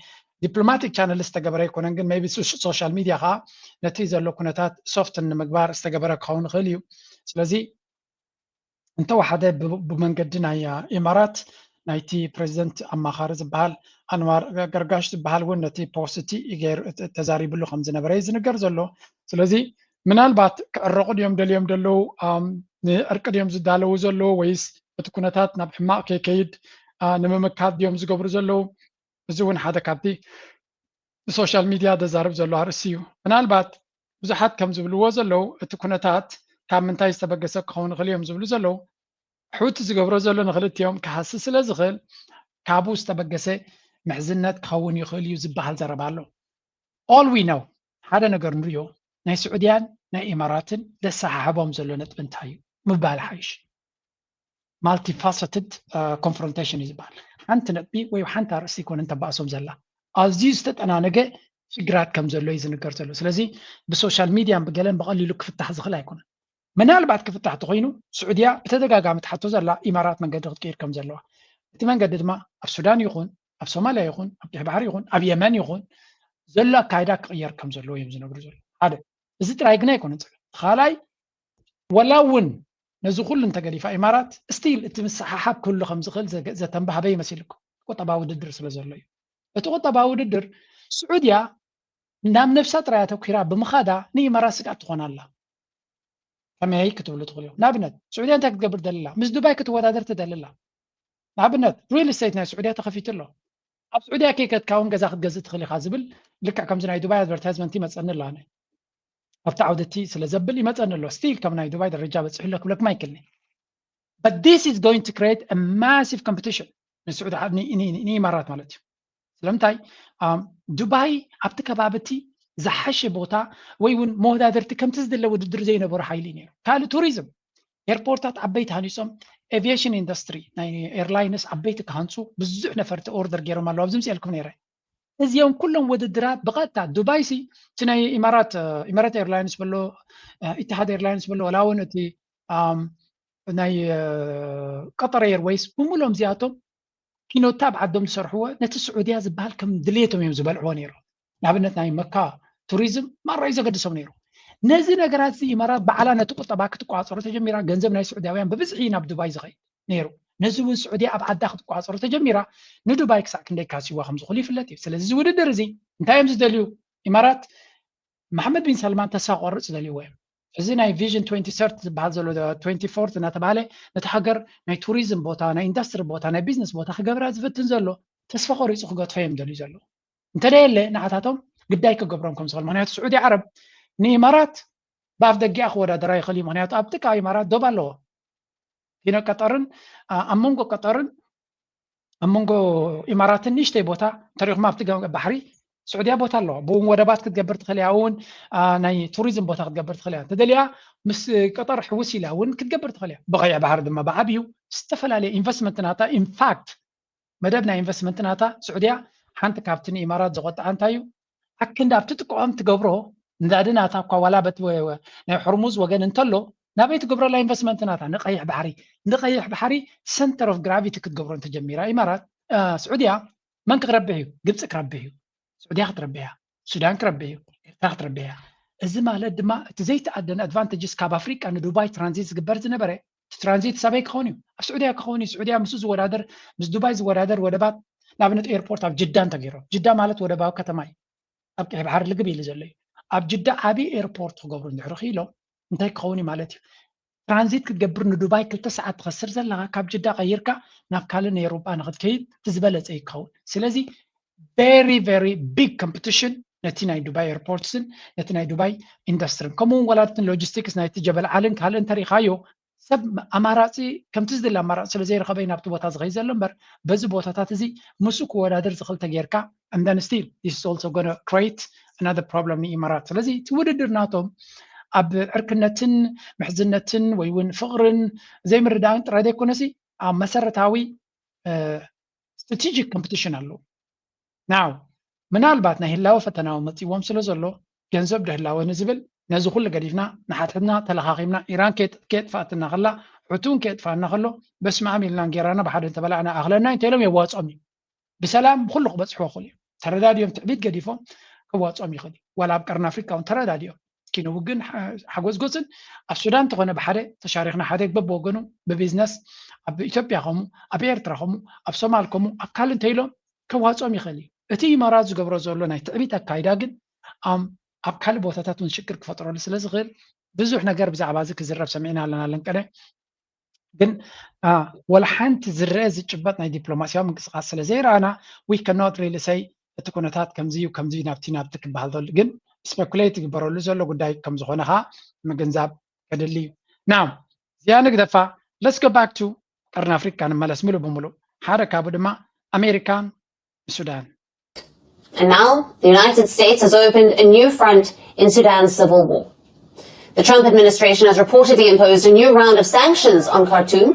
ዲፕሎማቲክ ቻነልስ ዝተገበረ ኣይኮነን፣ ግን ቢ ሶሻል ሚድያ ከዓ ነቲ ዘሎ ኩነታት ሶፍትን ንምግባር ዝተገበረ ክኸውን ይኽእል እዩ። ስለዚ እንተወሓደ ብመንገዲ ናይ ኢማራት ናይቲ ፕሬዚደንት ኣማኻሪ ዝበሃል ኣንዋር ገርጋሽ ዝበሃል እውን ነቲ ፖስቲ ተዛሪብሉ ከም ዝነበረ እዩ ዝንገር ዘሎ። ስለዚ ምናልባት ክዕረቑ ድዮም ደልዮም ዘለዉ፣ ንዕርቂ ድዮም ዝዳለዉ ዘለዉ፣ ወይስ እቲ ኩነታት ናብ ሕማቕ ከይከይድ ንምምካት ድዮም ዝገብሩ ዘለዉ? እዚ እውን ሓደ ካብቲ ብሶሻል ሚድያ ዘዛርብ ዘሎ ኣርእስቲ እዩ። ምናልባት ብዙሓት ከም ዝብልዎ ዘለዉ እቲ ኩነታት ካብ ምንታይ ዝተበገሰ ክኸውን ይኽእል እዮም ዝብሉ ዘለዉ፣ ሑቲ ዝገብሮ ዘሎ ንክልቲኦም ክሃሲ ስለ ዝኽእል ካብኡ ዝተበገሰ ምሕዝነት ክኸውን ይኽእል እዩ ዝበሃል ዘረባ ኣሎ። All we know ሓደ ነገር ንሪኦ፣ ናይ ስዑድያን ናይ ኢማራትን ዘሰሓሕቦም ዘሎ ነጥቢ እንታይ እዩ ምባል ሓይሽ። ማልቲፋሰትድ ኮንፍሮንቴሽን እዩ ዝበሃል። ሓንቲ ነጥቢ ወይ ሓንቲ ኣርእስቲ ይኮነ እንተባእሶም ዘላ፣ ኣዝዩ ዝተጠናነገ ሽግራት ከም ዘሎ እዩ ዝንገር ዘሎ። ስለዚ ብሶሻል ሚድያን ብገለን ብቐሊሉ ክፍታሕ ዝኽእል ኣይኮነን። ምናልባት ክፍታሕ ተኮይኑ ስዑድያ ብተደጋጋሚ ትሓቶ ዘላ ኢማራት መንገዲ ክትቀይር ከም ዘለዋ፣ እቲ መንገዲ ድማ ኣብ ሱዳን ይኹን ኣብ ሶማልያ ይኹን ኣብ ቀይሕ ባሕሪ ይኹን ኣብ የመን ይኹን ዘሎ ኣካይዳ ክቕየር ከም ዘለዎ እዮም ዝነግሩ ዘሎ። ሓደ እዚ ጥራይ ግን ኣይኮነን ፀገም። ካልኣይ ወላ እውን ነዚ ኩሉ እንተገዲፋ ኢማራት ስቲል እቲ ምስሓሓብ ክህሉ ከም ዝኽእል ዘተንባህበ ይመስልኩ ቁጠባዊ ውድድር ስለ ዘሎ እዩ። እቲ ቁጠባዊ ውድድር ስዑድያ ናብ ነብሳ ጥራይ ኣተኲራ ብምኻዳ ንኢማራት ስግኣት ትኾን ኣላ። ከመይ ክትብሉ ትኽእሉ እዮም። ንኣብነት ስዑድያ እንታይ ክትገብር ደልላ? ምስ ዱባይ ክትወዳደር ትደልላ። ንኣብነት ሪል ስቴት ናይ ስዑድያ ተኸፊቱ ኣሎ። ኣብ ስዑድያ ከይከድካ እውን ገዛ ክትገዝእ ትኽእል ኢኻ ዝብል ልክዕ ከምዚ ናይ ዱባይ ኣድቨርታይዝመንት ይመፀኒ ኣሎ። ኣነ ኣብቲ ዓውዲ እቲ ስለ ዘብል ይመፀኒ ኣሎ። ስቲል ከም ናይ ዱባይ ደረጃ በፂሑ ኣሎ ክብለኩም ኣይክልኒ። But this is going to create a massive competition ንስዑዲ ንኢማራት ማለት እዩ። ስለምንታይ ዱባይ ኣብቲ ከባቢ እቲ ዝሓሸ ቦታ ወይ እውን መወዳደርቲ ከምቲ ዝድለ ውድድር ዘይነበሩ ሓይሊ ነይሩ። ካልእ ቱሪዝም፣ ኤርፖርታት ዓበይቲ ሃኒፆም፣ ኤቪዬሽን ኢንዱስትሪ ናይ ኤርላይንስ ዓበይቲ ክሃንፁ ብዙሕ ነፈርቲ ኦርደር ገይሮም ኣለዉ። ኣብዚ ምፅኤልኩም ነይረ። እዚኦም ኩሎም ውድድራት ብቐጥታ ዱባይ ሲ እቲ ናይ ኢማራት ኢማራት ኤርላይንስ በሎ ኢትሃድ ኤርላይንስ በሎ ወላ እውን እቲ ናይ ቀጠር ኤርወይስ ብምሎም እዚኣቶም ኪኖታ ኣብ ዓዶም ዝሰርሕዎ ነቲ ስዑድያ ዝበሃል ከም ድሌቶም እዮም ዝበልዕዎ ነይሮም። ንኣብነት ናይ መካ ቱሪዝም ማራ እዩ ዘገድሶም ነይሩ። ነዚ ነገራት እዚ ኢማራት ባዕላ ነቲ ቁጠባ ክትቋፀሮ ተጀሚራ፣ ገንዘብ ናይ ስዑዳውያን ብብዝሒ ናብ ዱባይ ዝኸይድ ነይሩ። ነዚ እውን ስዑድያ ኣብ ዓዳ ክትቋፀሮ ተጀሚራ ንዱባይ ክሳዕ ክንደይ ካሲዋ ከም ዝኽእሉ ይፍለጥ እዩ። ስለዚ እዚ ውድድር እዚ እንታይ እዮም ዝደልዩ ኢማራት? መሓመድ ቢን ሰልማን ተስፋ ክቆርፅ ዝደልይዎ እዮም። እዚ ናይ ቪዥን ትወንቲ ሰርቲ ዝበሃል ዘሎ ትወንቲ ፎርቲ እናተባሃለ ነቲ ሃገር ናይ ቱሪዝም ቦታ ናይ ኢንዱስትሪ ቦታ ናይ ቢዝነስ ቦታ ክገብራ ዝፍትን ዘሎ ተስፋ ቆሪፁ ክገድፎ እዮም ደልዩ ዘለዉ። እንተደየለ ንዓታቶም ግዳይ ክገብሮም ከም ዝኽእል ምክንያቱ ስዑዲ ዓረብ ንኢማራት ብኣፍ ደጊኣ ክወዳደራ ይኽእል እዩ። ምክንያቱ ኣብ ጥቃ ኢማራት ዶብ ኣለዎ። ኪኖ ቀጠርን ኣብ መንጎ ቀጠርን ኣብ መንጎ ኢማራትን ንእሽተይ ቦታ እንተሪኹም ኣብቲ ባሕሪ ስዑድያ ቦታ ኣለዋ። ብእውን ወደባት ክትገብር ትኽእል እያ። እውን ናይ ቱሪዝም ቦታ ክትገብር ትኽእል እያ። እንተደልያ ምስ ቀጠር ሕውስ ኢላ እውን ክትገብር ትኽእል እያ። ብቐይሕ ባሕሪ ድማ ብዓብዩ ዝተፈላለየ ኢንቨስትመንት ናታ ኢንፋክት መደብ ናይ ኢንቨስትመንት ናታ ስዑድያ ሓንቲ ካብቲ ንኢማራት ዘቆጥዓ እንታይ እዩ ኣክንዲ ኣብቲ ጥቅዖም ትገብሮ ነዳዲ ናታ እኳ ዋላ በቲ ናይ ሕርሙዝ ወገን እንተሎ ናበይ ትገብረላ ኢንቨስትመንት ናታ ንቀይሕ ባሕሪ ንቀይሕ ባሕሪ center of gravity ክትገብሮ እንተጀሚራ ኢማራት ስዑድያ መን ክረብሕ እዩ? ግብፂ ክረብሕ እዩ። ስዑድያ ክትረብሕ እያ። ሱዳን ክረብሕ እዩ። ኤርትራ ክትረብሕ እያ። እዚ ማለት ድማ እቲ ዘይተኣደነ ኣድቫንቴጅስ ካብ ኣፍሪቃ ንዱባይ ትራንዚት ዝግበር ዝነበረ ትራንዚት ሳበይ ክኸውን እዩ? ኣብ ስዑድያ ክኸውን እዩ። ስዑድያ ምስ ዝወዳደር ምስ ዱባይ ዝወዳደር ወደባት ንኣብነት ኤርፖርት ኣብ ጅዳ እንተገይሮም ጅዳ ማለት ወደባዊ ከተማ እዩ። ኣብ ቀይሕ ባሕሪ ልግብ ኢሉ ዘሎ እዩ። ኣብ ጅዳ ዓብዪ ኤርፖርት ክገብሩ እንድሕሪ ክኢሎም እንታይ ክኸውን እዩ ማለት እዩ? ትራንዚት ክትገብር ንዱባይ ክልተ ሰዓት ትኸስር ዘለኻ፣ ካብ ጅዳ ቀይርካ ናብ ካልእ ናይ ኤውሮጳ ንክትከይድ እቲ ዝበለጸ እዩ ክኸውን። ስለዚ very very big competition ነቲ ናይ ዱባይ ኤርፖርትስን ነቲ ናይ ዱባይ ኢንዱስትርን፣ ከምኡ እውን ዋላ እቲ ሎጂስቲክስ ናይቲ ጀበል ዓልን ካልእ እንተሪኻዮ፣ ሰብ ኣማራፂ፣ ከምቲ ዝድለ ኣማራፂ ስለ ዘይረኸበ እዩ ናብቲ ቦታ ዝኸይድ ዘሎ እምበር፣ በዚ ቦታታት እዚ ምስኡ ክወዳደር ዝኽእል ተጌርካ፣ and then still this is also gonna create another problem ንኢማራት። ስለዚ እቲ ውድድር ናቶም ኣብ ዕርክነትን ምሕዝነትን ወይ እውን ፍቕርን ዘይምርዳእን ጥራይ ዘይኮነሲ፣ ኣብ መሰረታዊ strategic competition ኣለዉ። Now ምናልባት ናይ ህላወ ፈተናዊ መፂዎም ስለ ዘሎ፣ ገንዘብ ዶ ህላወ ንዝብል፣ ነዚ ኩሉ ገዲፍና ንሓድሕድና ተለኻኺምና፣ ኢራን ከየጥ- ከየጥፋኣትና ከላ፣ ሑቲ እውን ከየጥፋኣና ከሎ፣ በስመ ኣብ ኢልና እንጌራና ብሓደ እንተበላዕና ኣኽለና እንተኢሎም የዋፅኦም እዩ። ብሰላም ብኩሉ ክበፅሕዎ ይኽእሉ እዮም። ተረዳድዮም፣ ትዕቢት ገዲፎም ከዋፅኦም ይኽእል እዩ። ዋላ ኣብ ቀርኒ ኣፍሪካ እውን ተረዳድዮም፣ እስኪ ንውግን ሓ- ሓጎዝጎዝን ኣብ ሱዳን እንተኾነ ብሓደ ተሻሪኽና፣ ሓደ በብወገኑ ብቢዝነስ፣ ኣብ ኢትዮጵያ ከምኡ፣ ኣብ ኤርትራ ከምኡ፣ ኣብ ሶማል ከምኡ፣ ኣብ ካልእ እንተኢሎም ከዋፅኦም ይኽእል እዩ። እቲ ኢማራት ዝገብሮ ዘሎ ናይ ትዕቢት ኣካይዳ ግን ኣም- ኣብ ካልእ ቦታታት እውን ሽግር ክፈጥረሉ ስለ ዝኽእል ብዙሕ ነገር ብዛዕባ እዚ ክዝረብ ሰሚዕና ኣለና። ለንቀነ ግን አ፣ ወላ ሓንቲ ዝረአ ዝጭበጥ ናይ ዲፕሎማሲያዊ ምንቅስቃስ ስለ ዘይረኣና we cannot really say እቲ ኩነታት ከምዚ እዩ፣ ከምዚ እዩ፣ ናብቲ ናብቲ ክበሃል ዘሎ ግን ስፔኩሌት ይግበረሉ ዘሎ ጉዳይ ከም ዝኾነ ከዓ ምግንዛብ ከድሊ እዩ። Now እዚኣ ንግደፋ፣ let's go back to ቀርኒ ኣፍሪካ ንመለስ። ምሉእ ብምሉእ ሓደ ካብኡ ድማ ኣሜሪካን ሱዳን And now, the United States has opened a new front in Sudan's civil war. The Trump administration has reportedly imposed a new round of sanctions on Khartoum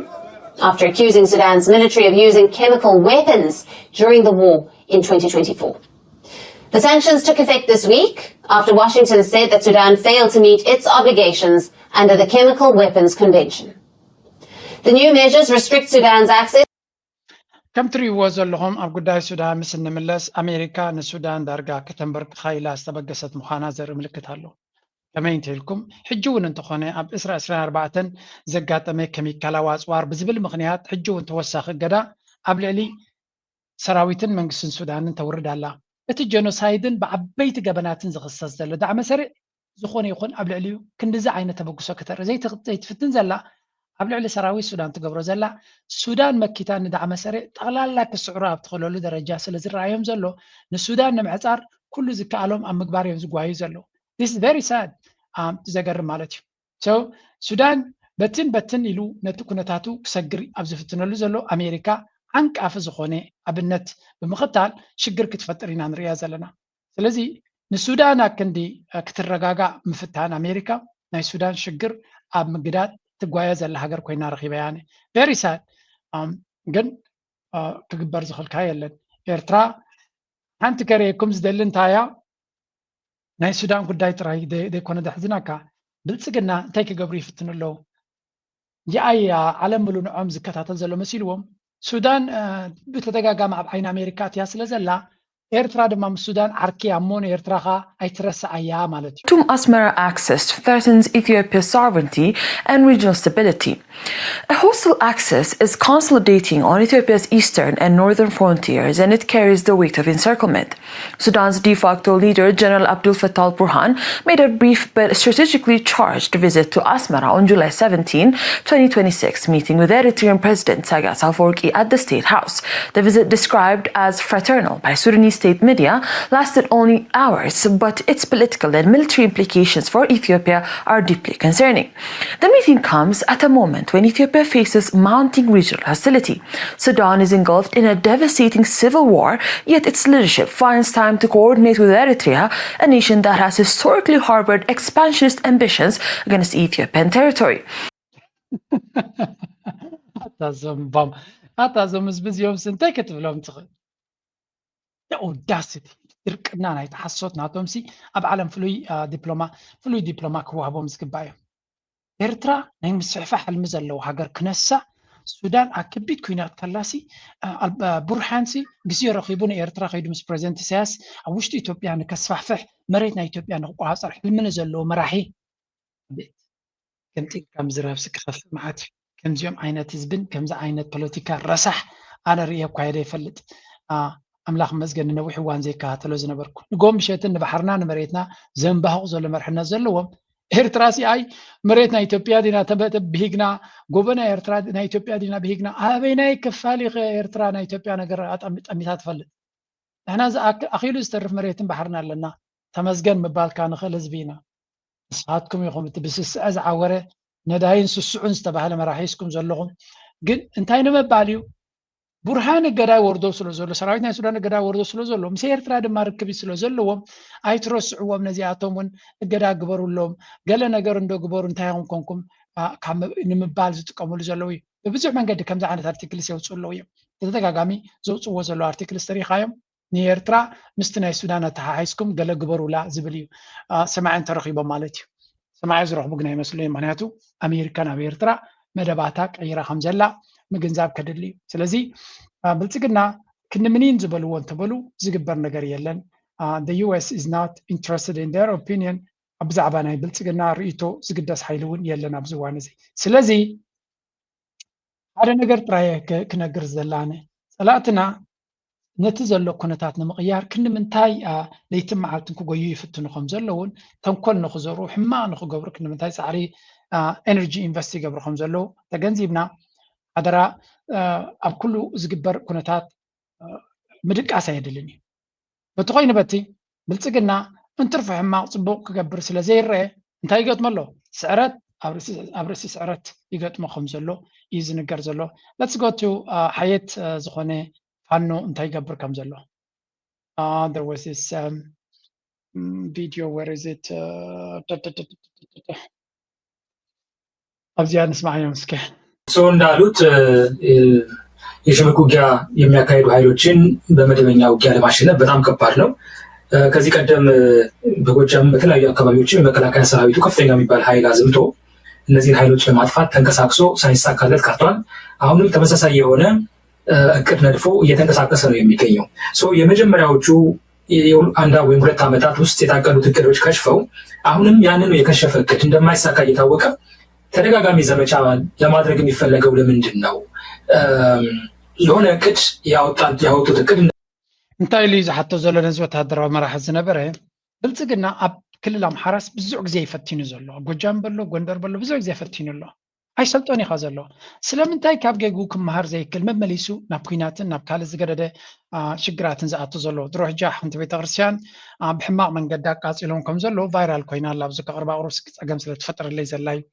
after accusing Sudan's military of using chemical weapons during the war in twenty twenty-four. The sanctions took effect this week after Washington said that Sudan failed to meet its obligations under the Chemical Weapons Convention. The new measures restrict Sudan's access ከም ትርእይዎ ዘለኹም ኣብ ጉዳይ ሱዳን ምስ እንምለስ ኣሜሪካ ንሱዳን ዳርጋ ከተንበርክኻ ኢላ ዝተበገሰት ምዃና ዘርኢ ምልክት ኣሎ። ከመይ እንተኢልኩም ሕጂ እውን እንተኾነ ኣብ ዕስራ ዕስራን ኣርባዕተን ዘጋጠመ ኬሚካላዊ ኣፅዋር ብዝብል ምኽንያት ሕጂ እውን ተወሳኺ እገዳ ኣብ ልዕሊ ሰራዊትን መንግስትን ሱዳንን ተውርድ ኣላ። እቲ ጀኖሳይድን ብዓበይቲ ገበናትን ዝኽሰስ ዘሎ ዳዕመ ሰሪዕ ዝኾነ ይኹን ኣብ ልዕሊኡ ክንድዚ ዓይነት ተበግሶ ከተርኢ ዘይትፍትን ዘላ ኣብ ልዕሊ ሰራዊት ሱዳን ትገብሮ ዘላ ሱዳን መኪታ ንዳዕመ ሰሪዕ ጠቕላላ ክስዕሩ ኣብ ትኽእለሉ ደረጃ ስለ ዝረኣዮም ዘሎ ንሱዳን ንምዕፃር ኩሉ ዝከኣሎም ኣብ ምግባር እዮም ዝጓዩ ዘለዉ። This is very sad። ዘገርም ማለት እዩ። So ሱዳን በትን በትን ኢሉ ነቲ ኩነታቱ ክሰግር ኣብ ዝፍትነሉ ዘሎ ኣሜሪካ ዓንቃፊ ዝኾነ ኣብነት ብምኽታል ሽግር ክትፈጥር ኢና ንሪኣ ዘለና። ስለዚ ንሱዳን ኣክንዲ ክትረጋጋእ ምፍታን ኣሜሪካ ናይ ሱዳን ሽግር ኣብ ምግዳድ ትጓየ ዘላ ሃገር ኮይና ረኺበያ። Very sad። ግን ክግበር ዝኽእል የለን። ኤርትራ ሓንቲ ከርእየኩም ዝደሊ እንታይ እያ፣ ናይ ሱዳን ጉዳይ ጥራይ ዘይኮነ ዘሕዝነካ ብልፅግና እንታይ ክገብሩ ይፍትኑ ኣለዉ። ያኣያ ዓለም ምሉ ንዖም ዝከታተል ዘሎ መሲልዎም ሱዳን ብተደጋጋሚ ኣብ ዓይኒ ኣሜሪካ እትያ ስለ ዘላ ኤርትራ ድማ ምስ ሱዳን ዓርኪ እያ እሞ ንኤርትራ ኸኣ ኣይትረስዓያ ማለት እዩ። Khartoum Asmara access threatens Ethiopia's sovereignty and regional stability. A hostile axis is consolidating on Ethiopia's eastern and northern frontiers, and it carries the weight of encirclement. Sudan's de facto leader, General Abdel Fattah al Burhan, made a brief but strategically charged visit to Asmara on July seventeenth, twenty twenty-six, meeting with Eritrean President Isaias Afwerki at the State House. The visit, described as fraternal by Sudanese state media, lasted only hours, but its political and military implications for Ethiopia are deeply concerning. The meeting comes at a moment when Ethiopia faces mounting regional hostility. Sudan is engulfed in a devastating civil war, yet its leadership finds time to coordinate with Eritrea, a nation that has historically harbored expansionist ambitions against Ethiopian territory. ኣታ ዞም ባም ኣታ ዞም ህዝቢ እዚኦም እንታይ ክትብሎም ትኽእል? ኣውዳሲቲ ድርቅና ናይ ተሓሶት ናቶም ሲ ኣብ ዓለም ፍሉይ ዲፕሎማ ፍሉይ ዲፕሎማ ክዋህቦም ዝግባእ እዮም። ኤርትራ ናይ ምስሕፋሕ ሕልሚ ዘለዎ ሃገር ክነሳ ሱዳን ኣብ ከቢድ ኩናት ከላሲ ቡርሃንሲ ግዜ ረኺቡ ንኤርትራ ከይዱ ምስ ፕሬዚደንት ኢሳያስ ኣብ ውሽጢ ኢትዮጵያ ንከስፋሕፍሕ መሬት ናይ ኢትዮጵያ ንክቆፃፀር ሕልሚ ንዘለዎ መራሒ ቤት ገምጢልካ ምዝራብሲ ክኸፍእ መዓት እዩ። ከምዚኦም ዓይነት ህዝብን ከምዚ ዓይነት ፖለቲካ ረሳሕ ኣነ ርእየ እኳ የደ ይፈልጥ። ኣምላኽ መስገን ንነዊሕ እዋን ዘይከታተሎ ዝነበርኩ ንጎም ምሸትን ንባሕርና ንመሬትና ዘንባህቑ ዘሎ መርሕነት ዘለዎም ኤርትራ ሲኣይ መሬት ናይ ኢትዮጵያ ዲና ተበ- ተብሂግና፣ ጎቦ ናይ ኤርትራ ናይ ኢትዮጵያ ዲና ብሂግና፣ ኣበይናይ ክፋል ኢኸ ኤርትራ ናይ ኢትዮጵያ ነገር ኣጠሚ- ጠሚታ ትፈልጥ? ንሕና ዝኣክ- ኣኺሉ ዝተርፍ መሬትን ባሕርን ኣለና። ተመስገን ምባልካ ንኽእል ህዝቢ ኢና። ንስኻትኩም ኢኹም እቲ ብስስዐ ዝዓወረ ነዳይን ስስዑን ዝተባህለ መራሒ ሒዝኩም ዘለኹም። ግን እንታይ ንምባል እዩ? ቡርሃን እገዳ ይወርዶ ስለ ዘሎ፣ ሰራዊት ናይ ሱዳን እገዳ ይወርዶ ስለ ዘሎ፣ ምስ ኤርትራ ድማ ርክብ ስለ ዘለዎም ኣይትረስዕዎም። ነዚኣቶም እውን እገዳ ግበሩሎም። ገለ ነገር እንዶ ግበሩ እንታይ ኢኹም ኮንኩም ኣ፣ ካብ ም- ንምባል ዝጥቀምሉ ዘለዉ እዩ። ብብዙሕ መንገዲ ከምዚ ዓይነት ኣርቲክልስ የውፅኡ ኣለዉ እዮም። ብተደጋጋሚ ዘውፅዎ ዘለዉ ኣርቲክልስ ተሪኻዮም ንኤርትራ ምስቲ ናይ ሱዳን ኣተሓሒዝኩም ገለ ግበሩላ ዝብል እዩ። ኣ፣ ሰማዒ እንተረኺቦም ማለት እዩ። ሰማዒ ዝረኽቡ ግን ኣይመስሉ እዮም። ምክንያቱ ኣሜሪካ ናብ ኤርትራ መደባታ ቀይራ ከም ዘላ ምግንዛብ ከድሊ እዩ። ስለዚ ኣ፣ ብልፅግና ክንምኒን ዝበልዎ እንተበሉ ዝግበር ነገር የለን። አ፣ the U S is not interested in their opinion። ኣብ ብዛዕባ ናይ ብልፅግና ርእይቶ ዝግደስ ሓይሊ እውን የለን ኣብዚ እዋን እዚ። ስለዚ ሓደ ነገር ጥራይ ክ- ክነግር ዘላነ ጸላእትና ነቲ ዘሎ ኩነታት ንምቕያር ክንዲ ምንታይ ኣ፣ ለይትን መዓልትን ክጎዩ ይፍትኑ ከም ዘለውን ተንኮል ንክዘርኡ ሕማቕ ንክገብሩ ክንዲ ምንታይ ጻዕሪ አ፣ ኤነርጂ ኢንቨስት ይገብሩ ከም ዘለዉ ተገንዚብና ሓደራ አ፣ ኣብ ኩሉ ዝግበር ኩነታት አ፣ ምድቃስ ኣየድልን እዩ። በቲ ኮይኑ በቲ ብልጽግና እንትርፎ ሕማቕ ጽቡቕ ክገብር ስለ ዘይረአ እንታይ ይገጥሞ ኣሎ? ስዕረት ኣብ ርእሲ ኣብ ርእሲ ስዕረት ይገጥሞ ከም ዘሎ እዩ ዝንገር ዘሎ። Let's go to ሓየት ዝኾነ ፋኖ እንታይ ይገብር ከም ዘሎ። There was this video, where is it? ኣብዚኣ ንስማዓዮም እስከ። እርስዎ እንዳሉት የሽምቅ ውጊያ የሚያካሂዱ ኃይሎችን በመደበኛ ውጊያ ለማሸነፍ በጣም ከባድ ነው። ከዚህ ቀደም በጎጃም በተለያዩ አካባቢዎችም የመከላከያ ሰራዊቱ ከፍተኛ የሚባል ኃይል አዝምቶ እነዚህን ኃይሎች ለማጥፋት ተንቀሳቅሶ ሳይሳካለት ቀርቷል። አሁንም ተመሳሳይ የሆነ እቅድ ነድፎ እየተንቀሳቀሰ ነው የሚገኘው። የመጀመሪያዎቹ አንድ ወይም ሁለት ዓመታት ውስጥ የታቀዱት እቅዶች ከሽፈው አሁንም ያንኑ የከሸፈ እቅድ እንደማይሳካ እየታወቀ ተደጋጋሚ ዘመቻ ለማድረግ የሚፈለገው ለምንድን ነው? የሆነ እቅድ ያወጡት እቅድ እንታይ ኢሉ እዩ ዝሓቶ ዘሎ ነዚ ወታደራዊ መራሒ ዝነበረ? ብልፅግና ኣብ ክልል ኣምሓራስ ብዙሕ ግዜ ይፈቲኑ ዘሎ፣ ኣብ ጎጃም በሎ ጎንደር በሎ ብዙሕ ግዜ ፈቲኑ ኣሎ። ኣይሰልጦን ኢኻ ዘሎ። ስለምንታይ ካብ ጌግኡ ክመሃር ዘይክል መመሊሱ ናብ ኩናትን ናብ ካልእ ዝገደደ ሽግራትን ዝኣቱ ዘሎ? ድሮ ሕጂ ሓንቲ ቤተክርስትያን ብሕማቕ መንገዲ ኣቃፂሎም ከም ዘሎ ቫይራል ኮይና ኣላ። ኣብዚ ከቕርባ ቅሩብ ጸገም ስለ ትፈጥረለይ ዘላ እዩ።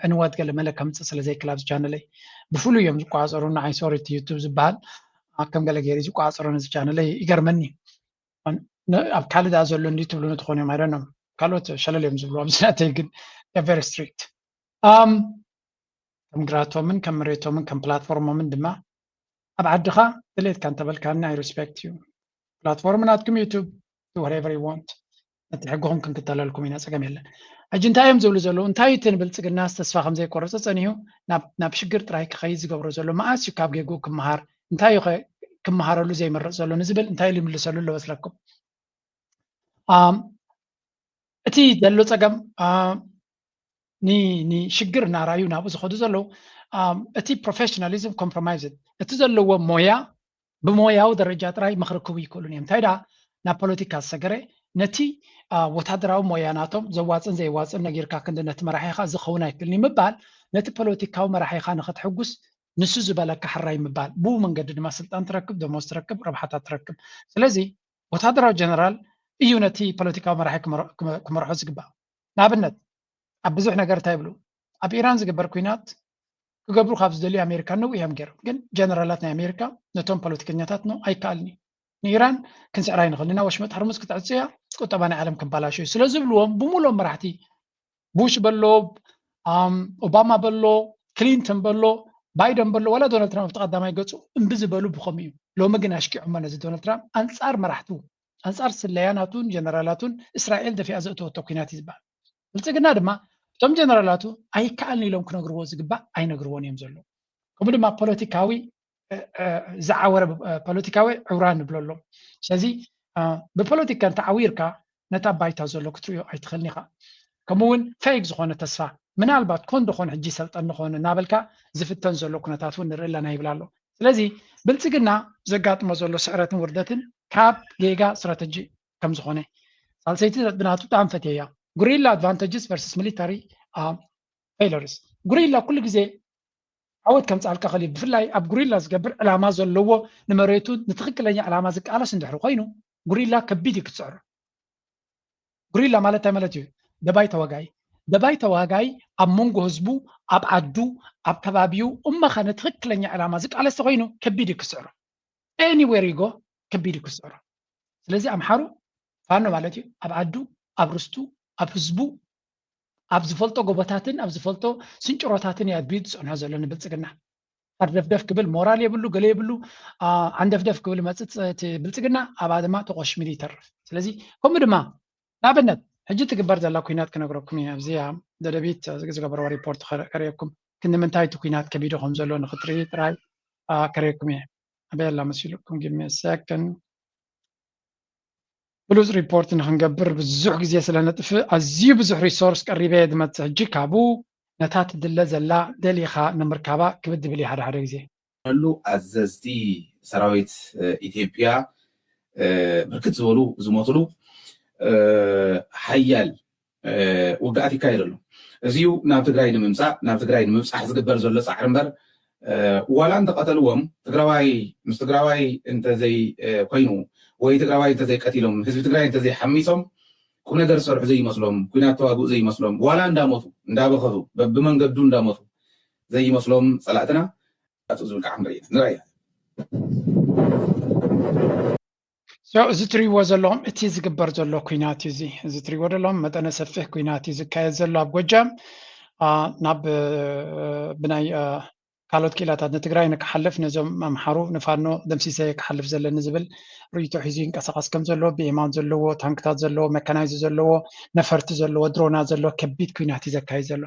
ዕንወት ገለ መለ ከምፅእ ስለ ዘይክል ኣብዚ ቻነለይ ብፍሉይ እዮም ዝቋፀሩ። ንዓይ ሶሪ እቲ ዩቱብ ዝበሃል ከም ገለ ገይሩ ዝቋፀሩ ነዚ ቻነለይ ይገርመኒ። ኣብ ካልእ ዳ ዘሎ እንዲ ትብሉ ንትኾኑ እዮም ኣይደኖም ካልኦት ሸለል እዮም ዝብሉ ኣብዚ ናተይ ግን very strict። ከም ግራቶምን ከም መሬቶምን ከም ፕላትፎርሞምን ድማ ኣብ ዓድኻ ድሌትካ እንተበልካኒ I respect you። ፕላትፎርም ናትኩም ዩቱብ፣ do whatever you want። ነቲ ሕግኹም ክንክተለልኩም ኢና፣ ጸገም የለን። ሕጂ እንታይ እዮም ዝብሉ ዘለዉ? እንታይ እቲ ንብልጽግናስ ተስፋ ከም ዘይቆረጸ ጸኒሑ ናብ ናብ ሽግር ጥራይ ክኸይድ ዝገብሮ ዘሎ? መኣስ እዩ ካብ ጌግኡ ክመሃር? እንታይ እዩ ኸ ክመሃረሉ ዘይመርጽ ዘሎ ንዝብል እንታይ ኢሉ ይምልሰሉ ኣሎ መስለኩም? ኣም፣ እቲ ዘሎ ጸገም ኣ፣ ኒ- ንሽግር እናረኣዩ ናብኡ ዝኸዱ ዘለዉ ኣም፣ እቲ ፕሮፌሽናሊዝም ኮምፕሮማይዝ እቲ ዘለዎ ሞያ ብሞያዊ ደረጃ ጥራይ ምኽሪ ክህቡ ይክእሉን እዮም። እንታይ ደኣ ናብ ፖለቲካ ዝሰገረ ነቲ ኣ፣ ወታደራዊ ሞያ ናቶም ዘዋፅን ዘየዋፅን ነጊርካ ክንዲ ነቲ መራሒኻ ዝኸውን ኣይክእልን እዩ ምባል ነቲ ፖለቲካዊ መራሒኻ ንኽትሕጉስ ንሱ ዝበለካ ሕራይ ምባል ብኡ መንገዲ ድማ ስልጣን ትረክብ፣ ደሞዝ ትረክብ፣ ረብሓታት ትረክብ። ስለዚ ወታደራዊ ጀነራል እዩ ነቲ ፖለቲካዊ መራሒ ክመር- ክመ- ክመርሖ ዝግባእ። ንኣብነት ኣብ ብዙሕ ነገር እንታይ ይብሉ ኣብ ኢራን ዝግበር ኩናት ክገብሩ ካብ ዝደልዩ ኣሜሪካ ነው እዮም ገይሮም። ግን ጀነራላት ናይ ኣሜሪካ ነቶም ፖለቲከኛታት ነው ኣይከኣልን እዩ። ንኢራን ክንስዕራ ኣይንኽእል ኢና፣ ወሽመጥ ሆርሙዝ ክትዕጽያ ቁጠባ ናይ ዓለም ክባላሾ እዩ ስለ ዝብልዎም ብምሎም መራሕቲ ቡሽ በሎ፣ ኣም፣ ኦባማ በሎ፣ ክሊንተን በሎ፣ ባይደን በሎ፣ ዋላ ዶናልድ ትራምፕ እቲ ቀዳማይ ገጹ እምቢ ዝበሉ ብኸምኡ እዩ። ሎሚ ግን ኣሽኪዖሞ ነዚ ዶናልድ ትራምፕ ኣንጻር መራሕቱ፣ ኣንጻር ስለያ ናቱን ጀነራላቱን እስራኤል ደፊኣ ዘእተወቶ ኩናት እዩ ዝበሃል። ብልጽግና ድማ እቶም ጀነራላቱ ኣይከኣልን ኢሎም ክነግርዎ ዝግባእ ኣይነግርዎን እዮም ዘለዉ። ከምኡ ድማ ፖለቲካዊ ዝዓወረ ፖለቲካዊ ዕውራ ንብለሎም። ስለዚ ብፖለቲካ እንተዓዊርካ ነታ ባይታ ዘሎ ክትሪኦ ኣይትኽእልን ኢኻ። ከምኡ እውን ፌክ ዝኾነ ተስፋ ምናልባት ኮን ዶኾን ሕጂ ይሰልጠኒ ኾን እናበልካ ዝፍተን ዘሎ ኩነታት እውን ንርኢ ኣለና ይብል ኣሎ። ስለዚ ብልፅግና ዘጋጥሞ ዘሎ ስዕረትን ውርደትን ካብ ጌጋ ስትራተጂ ከም ዝኾነ ሳልሰይቲ ነጥቢ ናቱ ብጣዕሚ ፈትየያ። Guerrilla advantages versus military failures። ጉሪላ ኩሉ ግዜ ዓወት ከምፅኣልካ ክእል። ብፍላይ ኣብ ጉሪላ ዝገብር ዕላማ ዘለዎ፣ ንመሬቱ ንትኽክለኛ ዕላማ ዝቃለስ እንድሕር ኮይኑ፣ ጉሪላ ከቢድ እዩ ክትስዕሮ። ጉሪላ ማለት እንታይ ማለት እዩ? ደባይ ተዋጋይ። ደባይ ተዋጋይ ኣብ መንጎ ህዝቡ፣ ኣብ ዓዱ፣ ኣብ ከባቢኡ እሞ ኸ ንትኽክለኛ ዕላማ ዝቃለስ ተኮይኑ ከቢድ እዩ ክስዕሮ። Anywhere you go ከቢድ እዩ ክስዕሮ። ስለዚ ኣምሓሩ ፋኖ ማለት እዩ ኣብ ዓዱ፣ ኣብ ርስቱ፣ ኣብ ህዝቡ፣ ኣብ ዝፈልጦ ጎቦታትን ኣብ ዝፈልጦ ስንጭሮታትን እዩ ኣድብዩ ዝፀንሖ ዘሎ ንብልፅግና። ሃርደፍደፍ ክብል ሞራል የብሉ፣ ገለ የብሉ። ዓንደፍደፍ ክብል መፅእ እቲ ብልፅግና ኣብኣ ድማ ተቆሽሚሉ ይተርፍ። ስለዚ ከምኡ ድማ ንኣብነት ሕጂ ትግበር ዘላ ኩናት ክነግረኩም እየ። ኣብዚኣ ደደቢት ዝገበረዎ ሪፖርት ከርእየኩም። ክንምንታይ እቲ ኩናት ከቢዱ ከም ዘሎ ንክትርኢ ጥራይ ከርእየኩም እየ። ኣበይ ኣላ መሲልኩም? Give me a second። ብሉፅ ሪፖርት ንክንገብር ብዙሕ ግዜ ስለ ነጥፍእ ኣዝዩ ብዙሕ ሪሶርስ ቀሪበ እየ ዝመፅእ። ሕጂ ካብኡ ነታ ትድለ ዘላ ደሊኻ ንምርካባ ክብድ ዝብል እዩ ሓደ ሓደ ግዜ። ሉ ኣዘዝቲ ሰራዊት ኢትዮጵያ ብርክት ዝበሉ ዝሞትሉ ሓያል ውግኣት ይካየድ ኣሎ። እዚዩ ናብ ትግራይ ንምምፃእ ናብ ትግራይ ንምብፃሕ ዝግበር ዘሎ ፃዕሪ እምበር ዋላ እንተቐተልዎም ትግራዋይ ምስ ትግራዋይ እንተዘይ ኮይኑ ወይ ትግራዋይ እንተዘይቀቲሎም ህዝቢ ትግራይ እንተዘይሓሚሶም ቁም ነገር ዝሰርሑ ዘይመስሎም ኩናት ተዋግኡ ዘይመስሎም ዋላ እንዳሞቱ እንዳበኸቱ በብመንገዱ እንዳሞቱ ዘይመስሎም ፀላእትና ኣቱ ዝብል ከዓ ንርኢ ንራያ እዚ ትሪእዎ ዘለኹም እቲ ዝግበር ዘሎ ኩናት እዚ እዚ ትሪእዎ ዘለኹም መጠነ ሰፊሕ ኩናት እዩ ዝካየድ ዘሎ ኣብ ጎጃም ናብ ብናይ ካልኦት ክኢላታት ንትግራይ ንክሓልፍ ነዞም ኣምሓሩ ንፋኖ ደምሲሰ ክሓልፍ ዘለኒ ዝብል ርእይቶ ሒዙ ይንቀሳቐስ ከም ዘሎ ብኤማን ዘለዎ ታንክታት ዘለዎ መካናይዝ ዘለዎ ነፈርቲ ዘለዎ ድሮና ዘለዎ ከቢድ ኩናት እዩ ዘካይድ ዘሎ።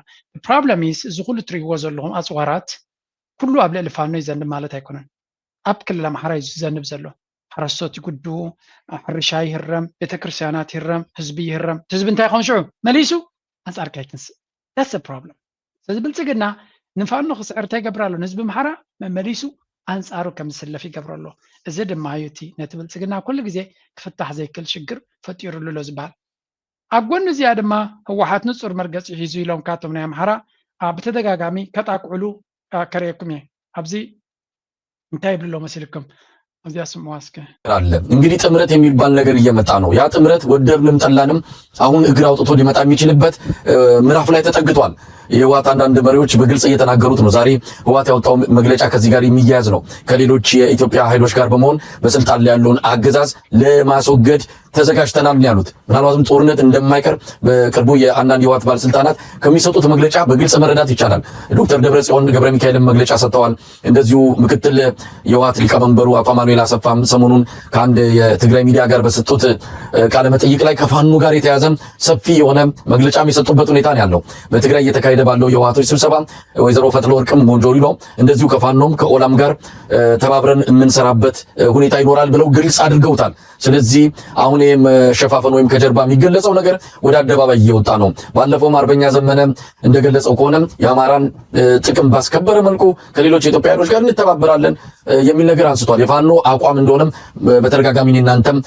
ፕሮብለም ኢስ እዚ ኩሉ ትሪእዎ ዘለኹም ኣፅዋራት ኩሉ ኣብ ልዕሊ ፋኖ ይዘንብ ማለት ኣይኮነን። ኣብ ክልል ኣምሓራ እዩ ዝዘንብ ዘሎ። ሓረስቶት ይጉድኡ፣ ሕርሻ ይህረም፣ ቤተክርስትያናት ይህረም፣ ህዝቢ ይህረም። ህዝቢ እንታይ ይኸውን ሽዑ መሊሱ ኣንፃርካ ይትንስእ። That's problem። ስለዚ ብልፅግና ንፋኖ ክስዕር እንታይ ይገብር ኣሎ? ንህዝቢ ኣምሓራ መመሊሱ ኣንፃሩ ከም ዝስለፍ ይገብሮ ኣሎ። እዚ ድማ እዩ እቲ ነቲ ብልፅግና ኩሉ ግዜ ክፍታሕ ዘይክእል ሽግር ፈጢሩሉ ኣሎ ዝበሃል። ኣብ ጎኒ እዚኣ ድማ ህወሓት ንፁር መርገፂ ሒዙ ኢሎም ካቶም ናይ ኣምሓራ ብተደጋጋሚ ከጣቅዕሉ ከርእየኩም እየ። ኣብዚ እንታይ ይብሉ ኣለዉ መሲልኩም? ኣብዚኣ ስምዋ እስከ። አለ እንግዲህ ጥምረት የሚባል ነገር እየመጣ ነው። ያ ጥምረት ወደድንም ጠላንም አሁን እግር አውጥቶ ሊመጣ የሚችልበት ምዕራፍ ላይ ተጠግቷል። የህወሓት አንዳንድ መሪዎች በግልጽ እየተናገሩት ነው። ዛሬ ህወሓት ያወጣው መግለጫ ከዚህ ጋር የሚያያዝ ነው። ከሌሎች የኢትዮጵያ ኃይሎች ጋር በመሆን በስልጣን ላይ ያለውን አገዛዝ ለማስወገድ ተዘጋጅተናል ነው ያሉት። ምናልባትም ጦርነት እንደማይቀር በቅርቡ የአንዳንድ የህወሓት ባለስልጣናት ከሚሰጡት መግለጫ በግልጽ መረዳት ይቻላል። ዶክተር ደብረጽዮን ገብረ ሚካኤልም መግለጫ ሰጥተዋል። እንደዚሁ ምክትል የህወሓት ሊቀመንበሩ አቶ አማኑኤል አሰፋም ሰሞኑን ከአንድ የትግራይ ሚዲያ ጋር በሰጡት ቃለ መጠይቅ ላይ ከፋኖ ጋር የተያዘ ሰፊ የሆነ መግለጫም የሰጡበት ሁኔታ ነው ያለው። በትግራይ እየተካሄደ ባለው የህወሓቶች ስብሰባ ወይዘሮ ፈትለወርቅም ሞንጆሪኖ እንደዚሁ ከፋኖም ከኦላም ጋር ተባብረን የምንሰራበት ሁኔታ ይኖራል ብለው ግልጽ አድርገውታል። ስለዚህ አሁን ይሄ መሸፋፈን ወይም ከጀርባ የሚገለጸው ነገር ወደ አደባባይ እየወጣ ነው። ባለፈውም አርበኛ ዘመነ እንደገለጸው ከሆነ የአማራን ጥቅም ባስከበረ መልኩ ከሌሎች የኢትዮጵያ ኃይሎች ጋር እንተባበራለን የሚል ነገር አንስቷል። የፋኖ አቋም እንደሆነም በተደጋጋሚ እኔ እናንተም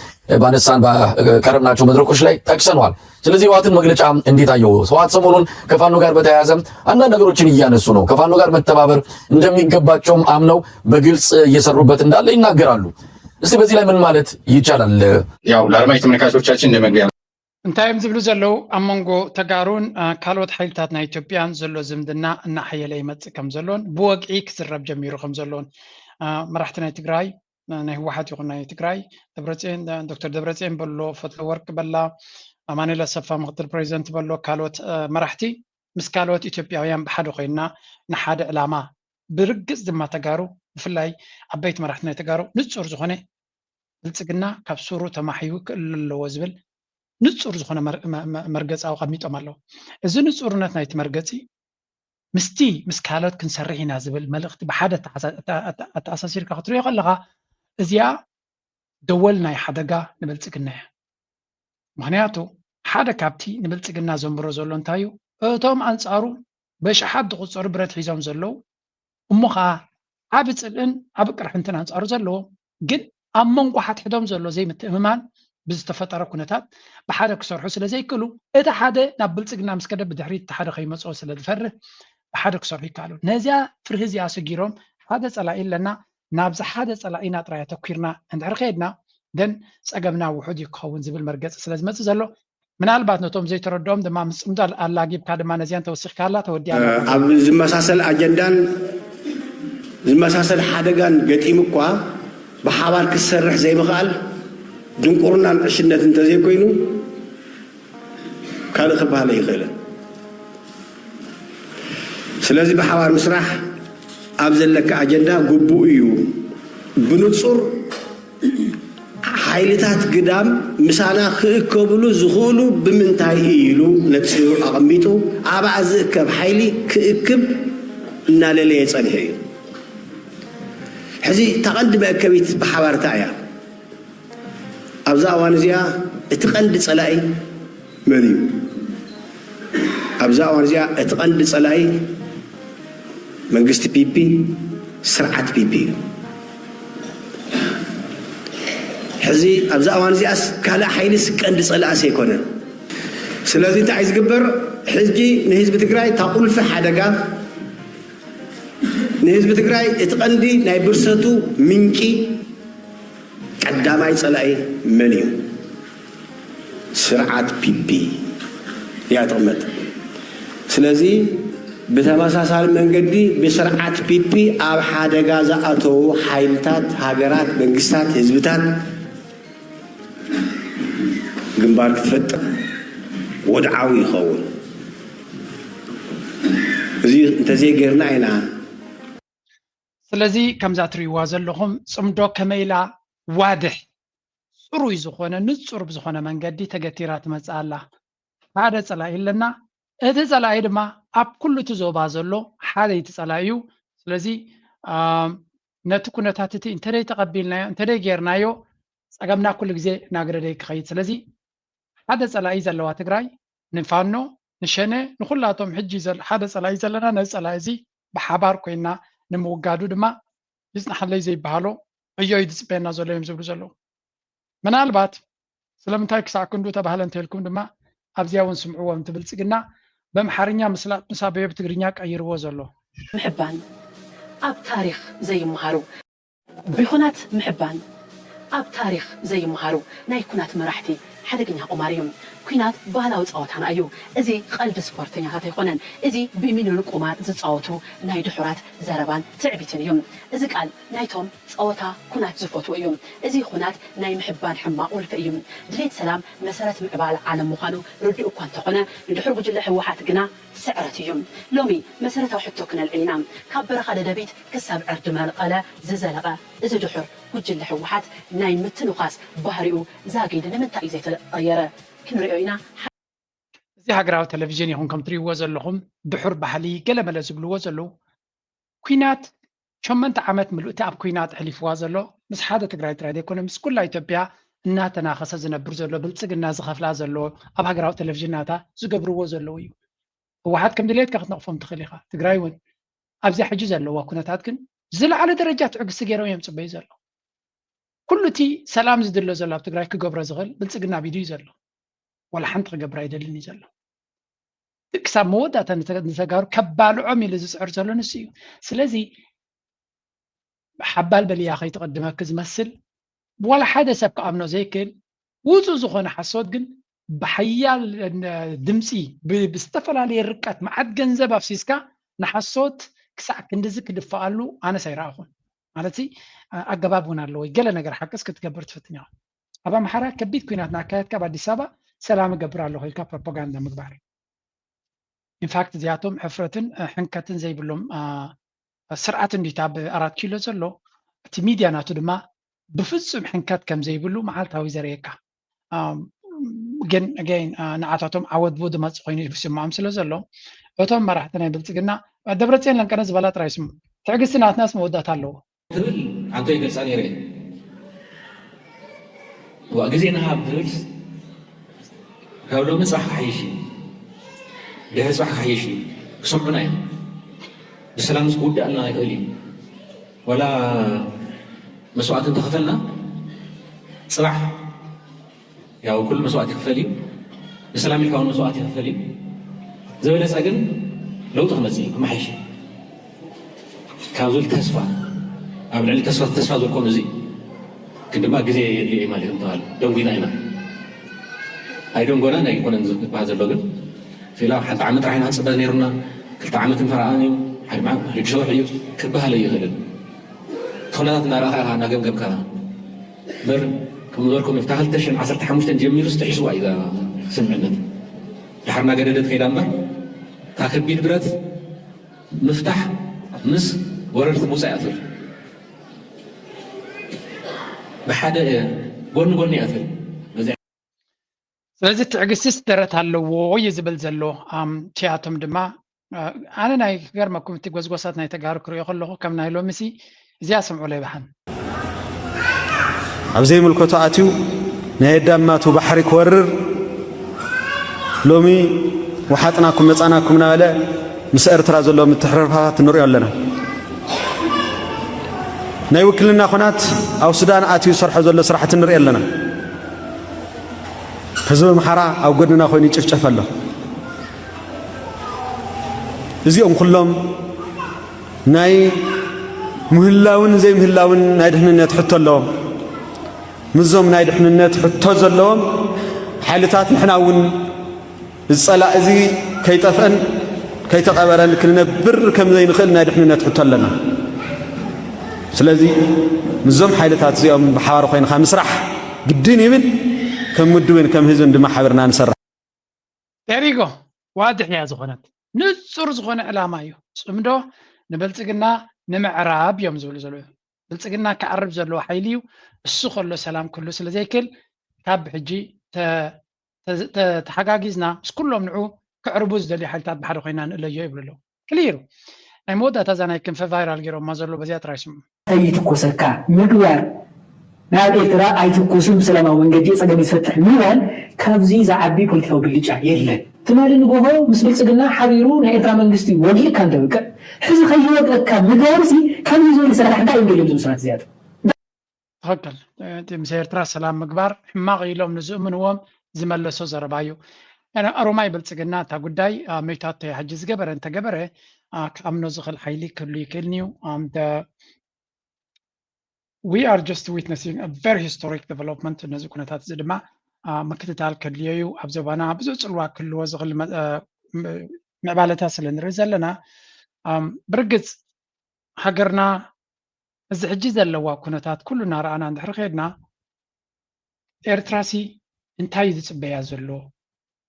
ባነሳን ባቀረብናቸው መድረኮች ላይ ጠቅሰነዋል። ስለዚህ ህወሓትን መግለጫ እንዴት አየው? ህወሓት ሰሞኑን ከፋኖ ጋር በተያያዘ አንዳንድ ነገሮችን እያነሱ ነው። ከፋኖ ጋር መተባበር እንደሚገባቸውም አምነው በግልጽ እየሰሩበት እንዳለ ይናገራሉ። እስቲ በዚህ ላይ ምን ማለት ይቻላል? ያው ለአድማጭ ተመልካቾቻችን እንደ መግቢያ እንታይ እዮም ዝብሉ ዘለዉ? ኣብ መንጎ ተጋሩን ካልኦት ሓይልታት ናይ ኢትዮጵያን ዘሎ ዝምድና እናሓየለ ይመፅእ ከም ዘሎን ብወግዒ ክዝረብ ጀሚሩ ከም ዘሎን መራሕቲ ናይ ትግራይ ናይ ህወሓት ይኹን ናይ ትግራይ ደብረፅዮን ዶክተር ደብረፅዮን በሎ ፈትለወርቅ በላ ኣማኑኤል ኣሰፋ ምክትል ፕሬዚደንት በሎ ካልኦት መራሕቲ ምስ ካልኦት ኢትዮጵያውያን ብሓደ ኮይንና ንሓደ ዕላማ ብርግፅ ድማ ተጋሩ ብፍላይ ዓበይቲ መራሕቲ ናይ ተጋሩ ንፁር ዝኾነ ብልፅግና ካብ ሱሩ ተማሕዩ ክእለ ኣለዎ ዝብል ንፁር ዝኾነ መርገፂ ኣቐሚጦም ኣለዉ። እዚ ንፁርነት ናይቲ መርገፂ ምስቲ ምስ ካልኦት ክንሰርሕ ኢና ዝብል መልእኽቲ ብሓደ ኣተኣሳሲርካ ክትሪኦ ከለኻ እዚኣ ደወል ናይ ሓደጋ ንብልፅግና እያ። ምኽንያቱ ሓደ ካብቲ ንብልፅግና ዘንብሮ ዘሎ እንታይ እዩ? እቶም ኣንፃሩ በሽሓት ዝቑፀሩ ብረት ሒዞም ዘለዉ እሞ ከዓ ዓብ ፅልእን ዓብ ቅርሕንትን ኣንፃሩ ዘለዎም ግን ኣብ መንጎ ሓትሕዶም ዘሎ ዘይምትእምማን ብዝተፈጠረ ኩነታት ብሓደ ክሰርሑ ስለ ዘይክእሉ፣ እቲ ሓደ ናብ ብልጽግና ምስ ከደ ብድሕሪት እቲ ሓደ ከይመጽኦ ስለ ዝፈርህ ብሓደ ክሰርሑ ይከኣሉ። ነዚኣ ፍርሂ እዚኣ ሰጊሮም ሓደ ጸላኢ ኣለና፣ ናብዚ ሓደ ጸላኢና ጥራይ ኣተኲርና እንድሕር ከይድና ግን ጸገምና ውሑድ እዩ ክኸውን ዝብል መርገጺ ስለ ዝመጽእ ዘሎ፣ ምናልባት ነቶም ዘይተረድኦም ድማ ምስ ጽምዶ ኣላጊብካ ድማ ነዚኣን ተወሲኽካላ ተወዲኣ። ኣብ ዝመሳሰል ኣጀንዳን ዝመሳሰል ሓደጋን ገጢሙ እኳ ብሓባር ክትሰርሕ ዘይምኽኣል ድንቁርናን ዕሽነት እንተዘይኮይኑ ካልእ ክበሃል ኣይኽእልን። ስለዚ ብሓባር ምስራሕ ኣብ ዘለካ ኣጀንዳ ግቡእ እዩ። ብንጹር ሓይልታት ግዳም ምሳና ክእከብሉ ዝኽእሉ ብምንታይ እዩ ኢሉ ነጺሩ ኣቐሚጡ ኣብኣ ዝእከብ ሓይሊ ክእክብ እናለለየ ጸኒሑ እዩ። ሕዚ እታ ቀንዲ መእከቢት ብሓባር እታ እያ። ኣብዛ እዋን እዚኣ እቲ ቀንዲ ጸላኢ መን እዩ? ኣብዛ እዋን እዚኣ እቲ ቀንዲ ጸላኢ መንግስቲ ፒፒ፣ ስርዓት ፒፒ እዩ። ሕዚ ኣብዛ እዋን እዚኣስ ካልእ ሓይልስ ቀንዲ ጸላእስ ኣይኮነን። ስለዚ እንታይ እዩ ዝግበር? ሕጂ ንህዝቢ ትግራይ እታ ቁልፊ ሓደጋ፣ ንህዝቢ ትግራይ እቲ ቀንዲ ናይ ብርሰቱ ምንጪ ቀዳማይ ጸላኢ መን እዩ? ስርዓት ፒፒ እያ ትቕመጥ። ስለዚ ብተመሳሳሊ መንገዲ ብስርዓት ፒፒ ኣብ ሓደጋ ዝኣተዉ ሓይልታት፣ ሃገራት፣ መንግስታት፣ ህዝብታት ግንባር ክትፈጥር ወድዓዊ ይኸውን። እዚ እንተዘይጌርና ኢና። ስለዚ ከምዛ ትርእይዋ ዘለኹም ጽምዶ ከመይ ኢላ ዋድሕ ጽሩይ ዝኾነ ንጹር ብዝኾነ መንገዲ ተገቲራ ትመጽእ ኣላ። ሓደ ጸላኢ ኣለና። እቲ ጸላኢ ድማ ኣብ ኩሉ እቲ ዞባ ዘሎ ሓደ እቲ ጸላኢ እዩ። ስለዚ ነቲ ኩነታት እቲ እንተደይ ተቐቢልናዮ እንተደይ ጌርናዮ ጸገምና ኩሉ ግዜ እናገደደ ክኸይድ። ስለዚ ሓደ ጸላኢ ዘለዋ ትግራይ ንፋኖ ንሸነ ንኹላቶም ሕጂ ሓደ ጸላኢ ዘለና ነዚ ጸላኢ እዚ ብሓባር ኮይና ንምውጋዱ ድማ ይጽናሓለይ ዘይበሃሎ ዕዮ እዩ ዝጽበየና ዘሎ እዮም ዝብሉ ዘለዉ። ምናልባት ስለምንታይ ክሳዕ ክንዱ ተባህለ እንተልኩም ድማ ኣብዚኣ እውን ስምዕዎ፣ እቲ ብልጽግና በምሓርኛ ምስላጥ ምስ ኣበዮ ብትግርኛ ቀይርዎ ዘሎ። ምሕባን ኣብ ታሪኽ ዘይመሃሩ ብኹናት ምሕባን ኣብ ታሪኽ ዘይመሃሩ ናይ ኩናት መራሕቲ ሓደገኛ ቁማር እዩ። ኩናት ባህላዊ ጸወታና እዩ። እዚ ቐልዲ ስፖርተኛታት ኣይኮነን። እዚ ብሚልዮን ቁማር ዝጻወቱ ናይ ድሑራት ዘረባን ትዕቢትን እዩ። እዚ ቃል ናይቶም ጸወታ ኩናት ዝፈትዉ እዩ። እዚ ኩናት ናይ ምሕባን ሕማቕ ወልፊ እዩ። ድሌት ሰላም መሰረት ምዕባለ ዓለም ምዃኑ ርዱእ እኳ እንተኾነ ንድሑር ጉጅለ ህወሓት ግና ስዕረት እዩ። ሎሚ መሰረታዊ ሕቶ ክነልዕል ኢና። ካብ በረኻ ደደቢት ክሳብ ዕርዲ መቐለ ዝዘለቐ እዚ ድሑር ጉጅለ ህወሓት ናይ ምትንዃስ ባህሪኡ ዛጊድ ንምንታይ እዩ ዘይተቐየረ ክንሪኦ ኢና። እዚ ሃገራዊ ቴሌቪዥን ይኹን ከም ትሪእዎ ዘለኹም ድሑር ባህሊ ገለመለ ዝብልዎ ዘለዉ ኩናት ሸመንተ ዓመት ምልእቲ ኣብ ኩናት ኣሕሊፍዋ ዘሎ ምስ ሓደ ትግራይ ጥራይ ዘይኮነ ምስ ኩላ ኢትዮጵያ እናተናኸሰ ዝነብር ዘሎ ብልፅግና ዝኸፍላ ዘሎ ኣብ ሃገራዊ ቴሌቪዥን ናታ ዝገብርዎ ዘለዉ እዩ። ህወሓት ከም ድሌትካ ክትነቕፎም ትኽእል ኢኻ። ትግራይ እውን ኣብዚኣ ሕጂ ዘለዋ ኩነታት ግን ዝለዓለ ደረጃ ትዕግስቲ ገይሮም እዮም ፅበዩ ዘለዉ። ኩሉ እቲ ሰላም ዝድሎ ዘሎ ኣብ ትግራይ ክገብሮ ዝኽእል ብልፅግና ኣብ ኢዱ እዩ ዘሎ። ዋላ ሓንቲ ክገብር ኣይደልን እዩ ዘሎ። ክሳብ መወዳእታ ንተ- ንተጋሩ ከባልዖም ኢሉ ዝፅዕር ዘሎ ንሱ እዩ። ስለዚ ሓባል በልያ ከይትቐድመኪ ዝመስል ዋላ ሓደ ሰብ ክኣምኖ ዘይክእል ውፁእ ዝኾነ ሓሶት ግን ብሓያል ድምፂ ብዝተፈላለየ ርቀት መዓት ገንዘብ ኣፍሲስካ ንሓሶት ክሳዕ ክንድዚ ክድፈኣሉ ኣነስ ኣይረኣኹን። ማለት ኣገባብ እውን ኣለዎ። ገለ ነገር ሓቅስ ክትገብር ትፍትን ኢኻ። ኣብ ኣምሓራ ከቢድ ኩናት ናካየድካ ኣብ ኣዲስ ኣበባ ሰላም እገብር ኣለኹ ኢልካ ፕሮፓጋንዳ ምግባር እዩ። ኢንፋክት እዚኣቶም ሕፍረትን ሕንከትን ዘይብሎም ስርዓት እንዲታ ኣብ ኣራት ኪሎ ዘሎ እቲ ሚድያ ናቱ ድማ ብፍፁም ሕንከት ከም ዘይብሉ መዓልታዊ ዘርእየካ። ግን ገይን ንዓታቶም ዓወት ብኡ ዝመፅእ ኮይኑ ይስምዖም ስለ ዘሎ እቶም መራሕቲ ናይ ብልፅግና ደብረፅዮን ለንቀነ ዝበላ ጥራይ ስሙ። ትዕግስቲ ናትናስ መወዳእታ ኣለዎ። ትብል ኣንቶ ይገልፃ ነይረ እየ። ዋ ግዜ ንሃብ ትብል ካብ ሎሚ ፅባሕ ክሓይሽ እዩ። ድሕሪ ፅባሕ ክሓይሽ እዩ። ክሰምዑና እዮም። ብሰላም ክውዳእልና ይኽእል እዩ። ዋላ መስዋእቲ እንተኸፈልና ፅባሕ ያው ኩሉ መስዋእቲ ክፈል እዩ። ንሰላም ኢልካ እውን መስዋእቲ ክፈል እዩ። ዝበለጸ ግን ለውጢ ክመጽእ እዩ፣ ክመሓየሽ እዩ። ካብ ዝብል ተስፋ፣ ኣብ ልዕሊ ተስፋ ተስፋ ዝርከቡ እዚ ግን ድማ ግዜ የድልዮ እዩ ማለት እዩ። ምተባለ ደንጉና ኢና። ኣይደንጎናን ኣይኮነን ዝበሃል ዘሎ ግን፣ ስላ ሓንቲ ዓመት ጥራሕ ኢና ንጽበ ነይሩና። ክልተ ዓመት እንፈራኣን እዩ። ሓደ መዓልቲ ሕጂ ሸውሕ እዩ ክበሃል ኣይኽእልን። እቲ ኩነታት እናረኣኻ ኢኻ እናገምገምካ ኢኻ። እምበር ከም ዝበልኩም፣ እታ ክልተ ሽሕን ዓሰርተ ሓሙሽተን ጀሚሩ ዝተሒስዋ እዩ እዛ ስምምዕነት። ድሓር እናገደደት ከይዳ እምበር፣ እታ ከቢድ ብረት ምፍታሕ ምስ ወረርቲ ምውፃእ እያ ትብል። ብሓደ ጎኒ ጎኒ እያ ትብል። በዚ ስለዚ ትዕግስትስ ደረት ኣለዎ እዩ ዝብል ዘሎ። ኣም፣ እቲኣቶም ድማ፣ አ፣ ኣነ ናይ ክገርመኩም፣ እቲ ጎዝጎሳት ናይ ተጋሩ ክሪኦ ከለኹ፣ ከም ናይ ሎሚሲ እዚኣ ስምዑለይ ብሓን። ኣብ ዘይምልከቶ ኣትዩ ናይ ኣዳማቱ ባሕሪ ክወርር፣ ሎሚ ወሓጥናኩም መጻናኩም እናበለ ምስ ኤርትራ ዘሎ ምትሕርርፋት ንሪኦ ኣለና። ናይ ውክልና ኹናት ኣብ ሱዳን ኣትዩ ዝሰርሖ ዘሎ ስራሕቲ ንርኢ ኣለና። ህዝቢ ኣምሓራ ኣብ ጎድንና ኮይኑ ይጭፍጨፍ ኣሎ። እዚኦም ኩሎም ናይ ምህላውን ዘይምህላውን ናይ ድሕንነት ሕቶ ኣለዎም። ምስዞም ናይ ድሕንነት ሕቶ ዘለዎም ሓይልታት ንሕና እውን እዚ ጸላኢ እዚ ከይጠፍአን ከይተቐበረን ክንነብር ከም ዘይንኽእል ናይ ድሕንነት ሕቶ ኣለና። ስለዚ ምስዞም ሓይልታት እዚኦም ብሓባር ኮይንካ ምስራሕ ግድን ይብል። ከም ውድብን ከም ህዝብን ድማ ሓቢርና ንሰርሕ። ቴሪጎ ዋድሕ እያ ዝኾነት፣ ንጹር ዝኾነ ዕላማ እዩ። ጽምዶ ንብልጽግና ንምዕራብ እዮም ዝብሉ ዘለዉ። ብልጽግና ክዓርብ ዘለዎ ሓይሊ እዩ። እሱ ከሎ ሰላም ክህሉ ስለ ዘይክእል፣ ካብ ሕጂ ተ- ተ- ተ- ተሓጋጊዝና ምስ ኩሎም ንዑ ክዕርቡ ዝደልዩ ሓይልታት ብሓደ ኮይና ንእለዮ ይብሉ ኣለዉ። ክሊር እዩ። ናይ መወዳእታ እዛ ናይ ክንፈ ቫይራል ገይሮማ ዘለዉ በዚኣ ጥራይ ስምዑ። ከይትኮሰካ ምግባር፣ ናብ ኤርትራ ኣይትኩስን ብሰላማዊ መንገዲ ጸገም ይፈትሕ ምባል ካብዚ ዝዓቢ ፖለቲካዊ ብልጫ የለን። ትማሊ ንጎሆ ምስ ብልጽግና ሓቢሩ ናይ ኤርትራ መንግስቲ ወጊእካ እንተብቅዕ ሕዚ ከይወግኣካ ምግባርሲ ካብዚ ዝበልሰ ራሕ እንታይ እዮም ደልዮም እዞም ሰባት እዚኣቶም? ትኽክል። እቲ ምስ ኤርትራ ሰላም ምግባር ሕማቕ ኢሎም ንዝእምንዎም ዝመለሶ ዘረባ እዩ። ኦሮማይ ብልጽግና እታ ጉዳይ መይታቶ እያ ሕጂ ዝገበረ እንተገበረ ክኣምኖ ዝኽእል ሓይሊ ክህሉ ይክእልኒ እዩ። We are just witnessing a very historic development። ነዚ ኩነታት እዚ ድማ ምክትታል ከድልዮ እዩ። ኣብ ዞባና ብዙሕ ጽልዋ ክህልዎ ዝኽእል ምዕባለታት ስለ ንርኢ ዘለና ብርግጽ ሃገርና እዚ ሕጂ ዘለዋ ኩነታት ኩሉ እናረኣና እንድሕር ከድና ኤርትራሲ እንታይ እዩ ዝፅበያ ዘሎ?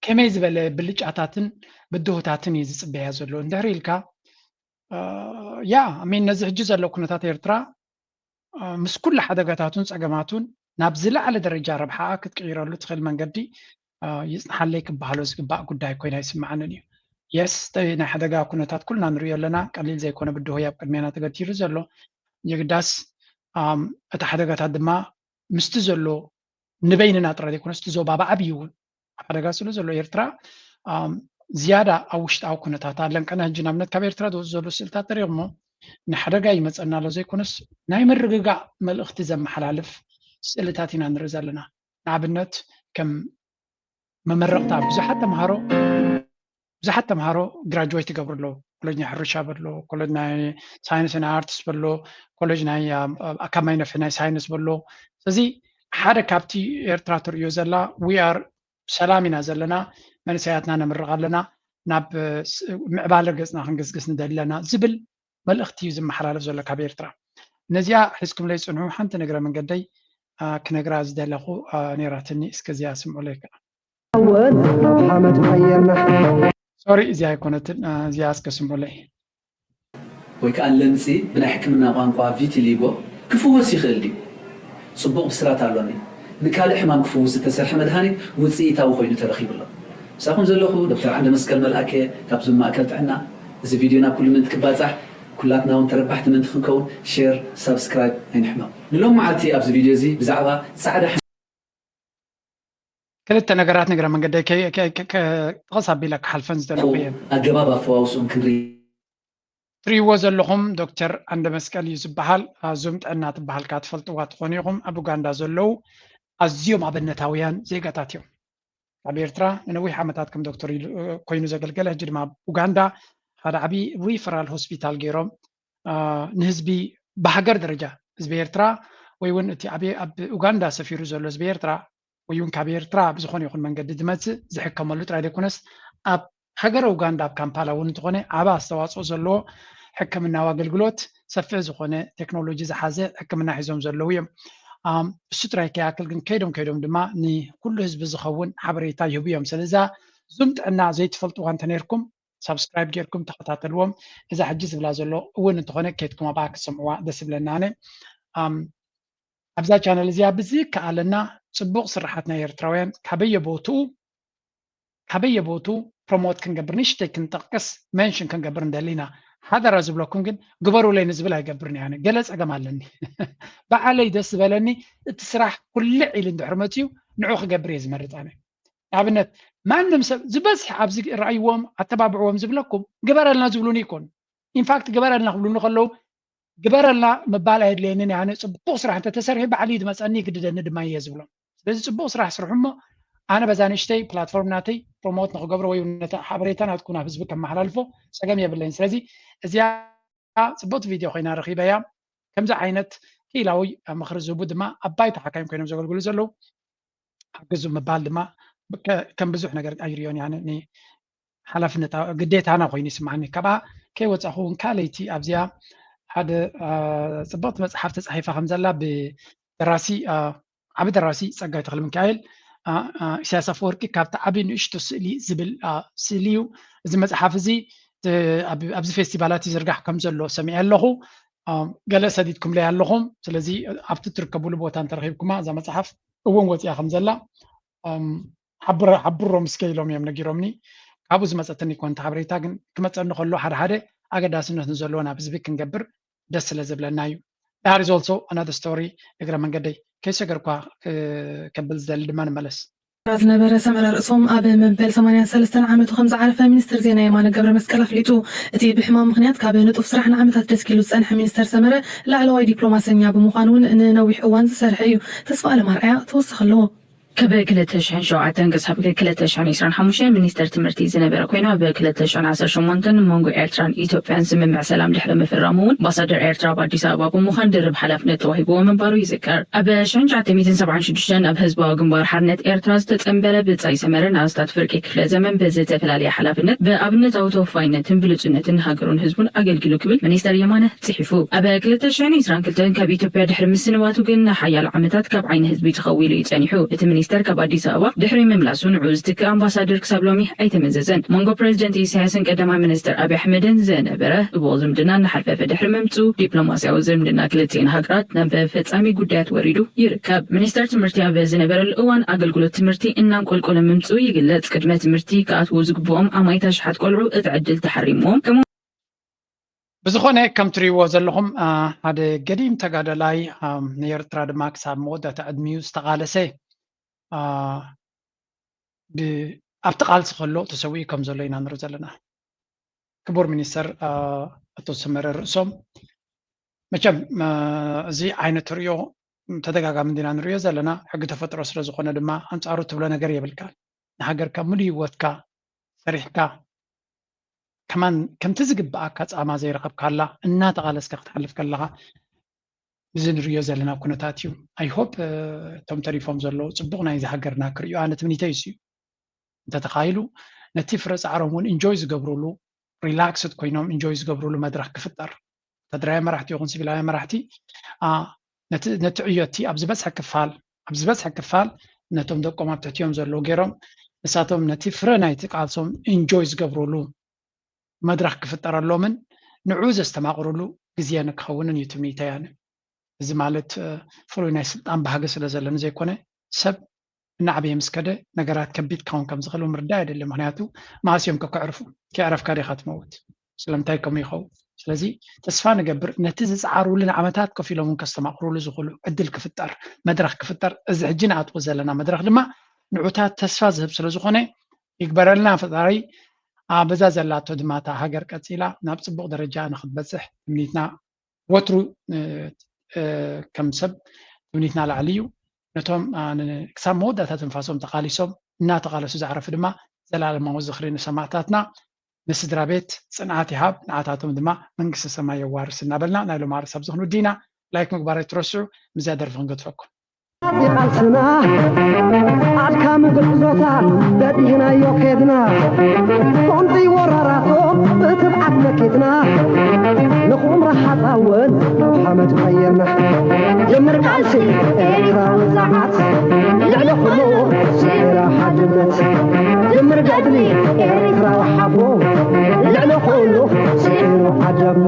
ከመይ ዝበለ ብልጫታትን ብድሆታትን እዩ ዝፅበያ ዘሎ? እንድሕር ኢልካ ያ ሚን ነዚ ሕጂ ዘሎ ኩነታት ኤርትራ ምስ ኩሉ ሓደጋታቱን ፀገማቱን ናብ ዝለዓለ ደረጃ ረብሓኣ ክትቅይረሉ ትኽእል መንገዲ ይፅንሓለይ ክበሃሎ ዝግባእ ጉዳይ ኮይና ይስምዓንን እዩ። የስ ናይ ሓደጋ ኩነታት ኩልና ንሪኦ ኣለና። ቀሊል ዘይኮነ ብድሆ ኣብ ቅድሜና ተገቲሩ ዘሎ የግዳስ እቲ ሓደጋታት ድማ ምስቲ ዘሎ ንበይንና ጥራይ ዘይኮነስ እቲ ዞባ ብዓብዩ እውን ሓደጋ ስለ ዘሎ ኤርትራ ዝያዳ ኣብ ውሽጣዊ ኩነታት ኣለንቀና ሕጂ ንኣብነት ካብ ኤርትራ ዝወፁ ዘሎ ስእልታት ተሪኦሞ ንሓደጋ ይመፀና ኣሎ ዘይኮነስ ናይ ምርግጋእ መልእኽቲ ዘመሓላልፍ ስእልታት ኢና ንርኢ ዘለና። ንኣብነት ከም መመረቕታ ብዙሓት ተምሃሮ ብዙሓት ተምሃሮ ግራጅዌት ይገብሩ ኣለዉ። ኮሌጅ ናይ ሕርሻ በሎ፣ ኮሌጅ ናይ ሳይንስ ናይ ኣርትስ በሎ፣ ኮሌጅ ናይ ካብ ማይ ነፍሒ ናይ ሳይንስ በሎ። ስለዚ ሓደ ካብቲ ኤርትራ ትርእዮ ዘላ we are ሰላም ኢና ዘለና፣ መንእሰያትና ነምርቕ ኣለና፣ ናብ ምዕባለ ገጽና ክንግስግስ ንደሊ ኣለና ዝብል መልእኽቲ እዩ ዝመሓላለፍ ዘሎ ካብ ኤርትራ። ነዚኣ ሒዝኩምለይ ጽንሑ። ሓንቲ ንግረ መንገደይ ክነግራ ዝደለኹ ነይራትኒ፣ እስከ እዚኣ ስምዑለይ ከኣ። ሓመድ ቀየርና። ሶሪ እዚኣ ኣይኮነትን፣ እዚኣ እስከ ስምዑለይ። ወይ ከኣ ለምጺ ብናይ ሕክምና ቋንቋ ቪቲሊጎ ክፍወስ ይኽእል ድዩ? ጽቡቕ ብስራት ኣሎኒ። ንካልእ ሕማም ክፍውስ ዝተሰርሐ መድሃኒት ውጽኢታዊ ኮይኑ ተረኺቡ ኣሎ። ምሳኹም ዘለኹ ዶክተር ዓንደመስቀል መልኣከ ካብ ዙም ማእከል ጥዕና። እዚ ቪድዮ ናብ ኩሉ ምእንቲ ክባጻሕ ኩላትና እውን ተረባሕቲ ምእንቲ ክንከውን ሼር፣ ሳብስክራይብ ኣይንሕመቕ። ንሎም መዓልቲ ኣብዚ ቪድዮ እዚ ብዛዕባ ጻዕዳ ክልተ ነገራት ንግረ መንገደይ ጠቐስ ኣቢለ ክሓልፈን ዝደለኹ እየን። ኣገባብ ኣፈዋውስኦም ክንርኢ። ትርእይዎ ዘለኹም ዶክተር ኣንደ መስቀል እዩ ዝበሃል። ዙም ጥዕና ትበሃል ከኣ ትፈልጥዋ ትኾኑ ኢኹም። ኣብ ኡጋንዳ ዘለዉ ኣዝዮም ኣብነታውያን ዜጋታት እዮም። ኣብ ኤርትራ ንነዊሕ ዓመታት ከም ዶክተር ኮይኑ ዘገልገለ፣ ሕጂ ድማ ኣብ ኡጋንዳ ሓደ ዓብዪ ሪፈራል ሆስፒታል ገይሮም ንህዝቢ ብሃገር ደረጃ ህዝቢ ኤርትራ ወይ እውን እቲ ኣብ ኡጋንዳ ሰፊሩ ዘሎ ህዝቢ ኤርትራ ወይ እውን ካብ ኤርትራ ብዝኾነ ይኹን መንገዲ ዝመፅእ ዝሕከመሉ ጥራይ ዘይኮነስ ኣብ ሃገረ ኡጋንዳ ኣብ ካምፓላ እውን እንተኾነ ዓቢ ኣስተዋፅኦ ዘለዎ ሕክምናዊ ኣገልግሎት ሰፊሕ ዝኾነ ቴክኖሎጂ ዝሓዘ ሕክምና ሒዞም ዘለዉ እዮም። እሱ ጥራይ ከይኣክል ግን ከይዶም ከይዶም ድማ ንኩሉ ህዝቢ ዝኸውን ሓበሬታ ይህቡ እዮም። ስለዛ ዙም ጥዕና ዘይትፈልጥዋ እንተነይርኩም ሳብስክራይብ ጌርኩም ተኸታተልዎም። እዛ ሕጂ ዝብላ ዘሎ እውን እንተኾነ ከይድኩም ኣብኣ ክትሰምዕዋ ደስ ይብለና። ኣነ ኣብዛ ቻነል እዚኣ ብዝከኣለና ፅቡቕ ስራሓት ናይ ኤርትራውያን ካበየ ቦትኡ ካበየ ቦቱ ፕሮሞት ክንገብር ንሽተይ ክንጠቅስ መንሽን ክንገብር እንደሊና ሓደራ ዝብለኩም ግን ግበሩለይ ንዝብል ኣይገብርን እያ። ገለ ፀገም ኣለኒ። በዓለይ ደስ ዝበለኒ እቲ ስራሕ ኩልዕ ኢሉ እንድሕር መፅዩ ንዑ ክገብር እየ ዝመርፅ። ኣነ ንኣብነት ማንም ሰብ ዝበዝሕ ኣብዚ ረኣይዎም ኣተባብዕዎም ዝብለኩም ግበረልና ዝብሉኒ ይኮኑ። ኢንፋክት ግበረልና ክብሉኒ ከለዉ ግበረልና ምባል ኣየድልየንን እየ። ኣነ ፅቡቕ ስራሕ እንተተሰርሒ ባዕሉ እዩ ዝመፀኒ ይግድደኒ ድማ እየ ዝብሎም። ስለዚ ፅቡቕ ስራሕ ስርሑ እሞ ኣነ በዛ ንእሽተይ ፕላትፎርም ናተይ ፕሮሞት ንክገብሮ ወይ ነቲ ሓበሬታ ናትኩም ናብ ህዝቢ ከመሓላልፎ ፀገም የብለይን። ስለዚ እዚኣ ፅቡቕቲ ቪድዮ ኮይና ረኺበያ። ከምዚ ዓይነት ክኢላዊ ምኽሪ ዝህቡ ድማ ኣብ ባይታ ሓካይም ኮይኖም ዘገልግሉ ዘለዉ ሓግዙ ምባል ድማ ከም ብዙሕ ነገር ኣይርዮን እያ። ሓላፍነት ግዴታና ኮይኑ ይስማዓኒ። ካብኣ ከይወፃኹ እውን ካልኣይቲ ኣብዚኣ ሓደ ፅብቕቲ መፅሓፍ ተፃሒፋ ከም ዘላ ብደራሲ ዓቢ ደራሲ ፀጋይ ተክለሚካኤል ኢሳያስ ኣፈወርቂ ካብቲ ዓቢ ንእሽቶ ስእሊ ዝብል ስእሊ እዩ። እዚ መፅሓፍ እዚ ኣብዚ ፌስቲቫላት ይዝርጋሕ ከም ዘሎ ሰሚዐ ኣለኹ። ገለ ሰዲድኩምለይ ኣለኹም። ስለዚ ኣብቲ ትርከብሉ ቦታ እንተረኺብኩማ እዛ መፅሓፍ እውን ወፂኣ ከም ዘላ ሓብሮም እስከ ኢሎም እዮም ነጊሮምኒ። ካብኡ ዝመፀትኒ ኮንቲ ሓበሬታ ግን ክመፀኒ ከሎ ሓደ ሓደ ኣገዳስነት ንዘለዎ ናብ ህዝቢ ክንገብር ደስ ስለ ዝብለና እዩ። That is also another story። እግረ መንገደይ ከይሰገርኳ ከብል ዝደሊ ድማ ንመለስ። ዝነበረ ሰመረ ርእሶም ኣብ መበል ሰማንያን ሰለስተን ዓመቱ ከም ዝዓረፈ ሚኒስትር ዜና የማነ ገብረ መስቀል ኣፍሊጡ። እቲ ብሕማም ምኽንያት ካብ ንጡፍ ስራሕ ንዓመታት ደስኪሉ ዝጸንሐ ሚኒስተር ሰመረ ላዕለዋይ ዲፕሎማሰኛ ብምዃን እውን ንነዊሕ እዋን ዝሰርሐ እዩ። ተስፋ ኣለም ኣርኣያ ተወሳኺ ኣለዎ። ካብ ክልተ ሽሕን ሸውዓተን ክሳብ ክልተ ሽሕን ዕስራን ሓሙሽተን ሚኒስተር ትምህርቲ ዝነበረ ኮይኑ ኣብ ክልተ ሽሕን ዓሰርተ ሸሞንተን መንጎ ኤርትራን ኢትዮጵያን ስምምዕ ሰላም ድሕሪ ምፍራሙ እውን ኣምባሳደር ኤርትራ ኣብ ኣዲስ ኣበባ ብምዃን ድርብ ሓላፍነት ተዋሂብዎ ምንባሩ ይዝከር። ኣብ ሽሕን ትሽዓተ ሚእትን ሰብዓን ሽዱሽተን ኣብ ህዝባዊ ግንባር ሓርነት ኤርትራ ዝተጸንበረ ብጻይ ሰመረ ንኣስታት ፍርቂ ክፍለ ዘመን ብዝተፈላለየ ሓላፍነት ብኣብነታዊ ተወፋይነትን ብሉጽነትን ንሃገሩን ህዝቡን ኣገልጊሉ ክብል ሚኒስተር የማነ ጽሒፉ። ኣብ ክልተ ሽሕን ዕስራን ክልተን ካብ ኢትዮጵያ ድሕሪ ምስንባቱ ግን ንሓያሎ ዓመታት ካብ ዓይኒ ህዝቢ ተኸዊሉ እዩ ጸኒሑ። እቲ ሚኒስተር ካብ ኣዲስ ኣበባ ድሕሪ ምምላሱ ንዕኡ ዝትክእ ኣምባሳደር ክሳብ ሎሚ ኣይተመዘዘን። መንጎ ፕረዚደንት ኢሳያስን ቀዳማይ ሚኒስተር ኣብይ ኣሕመድን ዝነበረ ጽቡቕ ዝምድና እናሓልፈፈ ድሕሪ ምምጽኡ ዲፕሎማስያዊ ዝምድና ክልቲኤን ሃገራት ናብ ፈጻሚ ጉዳያት ወሪዱ ይርከብ። ሚኒስተር ትምህርቲ ኣብ ዝነበረሉ እዋን ኣገልግሎት ትምህርቲ እናንቆልቆለ ምምጽኡ ይግለጽ። ቅድመ ትምህርቲ ክኣትዉ ዝግብኦም ኣማኢት ኣሽሓት ቆልዑ እቲ ዕድል ተሓሪምዎም። ከምኡ ብዝኾነ ከም ትሪእዎ ዘለኹም ሓደ ገዲም ተጋዳላይ ንኤርትራ ድማ ክሳብ መወዳእታ ዕድሚኡ ዝተቓለሰ ኣብቲ ቃልሲ ከሎ ተሰዊኡ ከም ዘሎ ኢና ንርኢ ዘለና። ክቡር ሚኒስተር ኣቶ ሰመረ ርእሶም መቸም እዚ ዓይነት ርእዮ ተደጋጋሚ እንዲና ንርእዮ ዘለና ሕጊ ተፈጥሮ ስለ ዝኾነ ድማ ኣንጻሩ ትብሎ ነገር የብልካ። ንሃገርካ ሙሉ ህይወትካ ሰሪሕካ ከማን ከምቲ ዝግብኣካ ጻማ ዘይረኸብካላ እናተቓለስካ ክትሓልፍ ከለኻ እዚ ንርእዮ ዘለና ኩነታት እዩ። I hope እቶም ተሪፎም ዘለዉ ጽቡቕ ናይዚ ሃገርና ክርእዩ ኣነ ትምኒተይ እሱ እዩ። እንተተኻኢሉ ነቲ ፍረ ጻዕሮም እውን ኢንጆይ ዝገብሩሉ ሪላክስድ ኮይኖም ኢንጆይ ዝገብሩሉ መድረኽ ክፍጠር ወታደራዊ መራሕቲ ይኹን ሲቪላዊ መራሕቲ ነቲ ዕዮቲ ኣብ ዝበዝሐ ክፋል ኣብ ዝበዝሐ ክፋል ነቶም ደቆም ኣብ ትሕቲኦም ዘለዉ ገይሮም ንሳቶም ነቲ ፍረ ናይቲ ቃልሶም ኢንጆይ ዝገብሩሉ መድረኽ ክፍጠረሎምን ንዑ ዘስተማቕሩሉ ግዜ ንክኸውንን እዩ ትምኒተይ ኣነ። እዚ ማለት ፍሉይ ናይ ስልጣን ባህጊ ስለ ዘለኒ ዘይኮነ ሰብ እናዓበየ ምስ ከደ ነገራት ከቢድ ክኸውን ከም ዝኽእል ምርዳእ የድሊ። ምክንያቱ መዓስ እዮም ከክዕርፉ? ከይዕረፍካ ዲኻ ትመውት? ስለምንታይ ከምኡ ይኸውን? ስለዚ ተስፋ ንገብር ነቲ ዝፀዓርሉ ንዓመታት ኮፍ ኢሎም እውን ከስተማቕርሉ ዝኽእሉ ዕድል ክፍጠር መድረኽ ክፍጠር እዚ ሕጂ ንኣትዎ ዘለና መድረኽ ድማ ንዑታት ተስፋ ዝህብ ስለ ዝኾነ ይግበረልና ፈጣሪ። በዛ ዘላቶ ድማ እታ ሃገር ቀፂላ ናብ ፅቡቕ ደረጃ ንክትበፅሕ ትምኒትና ወትሩ ከም ሰብ ትምኒትና ላዕሊ እዩ። ነቶም ክሳብ መወዳእታ ትንፋሶም ተቓሊሶም እናተቓለሱ ዝዓረፉ ድማ ዘላለማዊ ዝኽሪ ንሰማእታትና፣ ንስድራ ቤት ጽንዓት ይሃብ፣ ንዓታቶም ድማ መንግስተ ሰማይ የዋርስ እናበልና ናይ ሎም ኣርእስት ኣብዚ ክንውዲ ኢና። ላይክ ምግባር ኣይትረስዑ። ምዚያ ደርፊ ክንገድፈኩም። ቃልስና ኣድካሚ ጉዕዞታት በዲህናዮ ከድና፣ ቁንዲ ወራራቶ ብትብዓት መኪትና፣ ንኹምራ ሓፃወን ሓመድ ቀየርና። ጀምር ቃልሲ ኤርትራዊ ዛዓት፣ ልዕሊ ኩሉ ስዒራ ሓድነት። ጀምር ገድሊ ኤርትራዊ ሓቦ፣ ልዕሊ ኩሉ ስዒሩ ዓደቦ።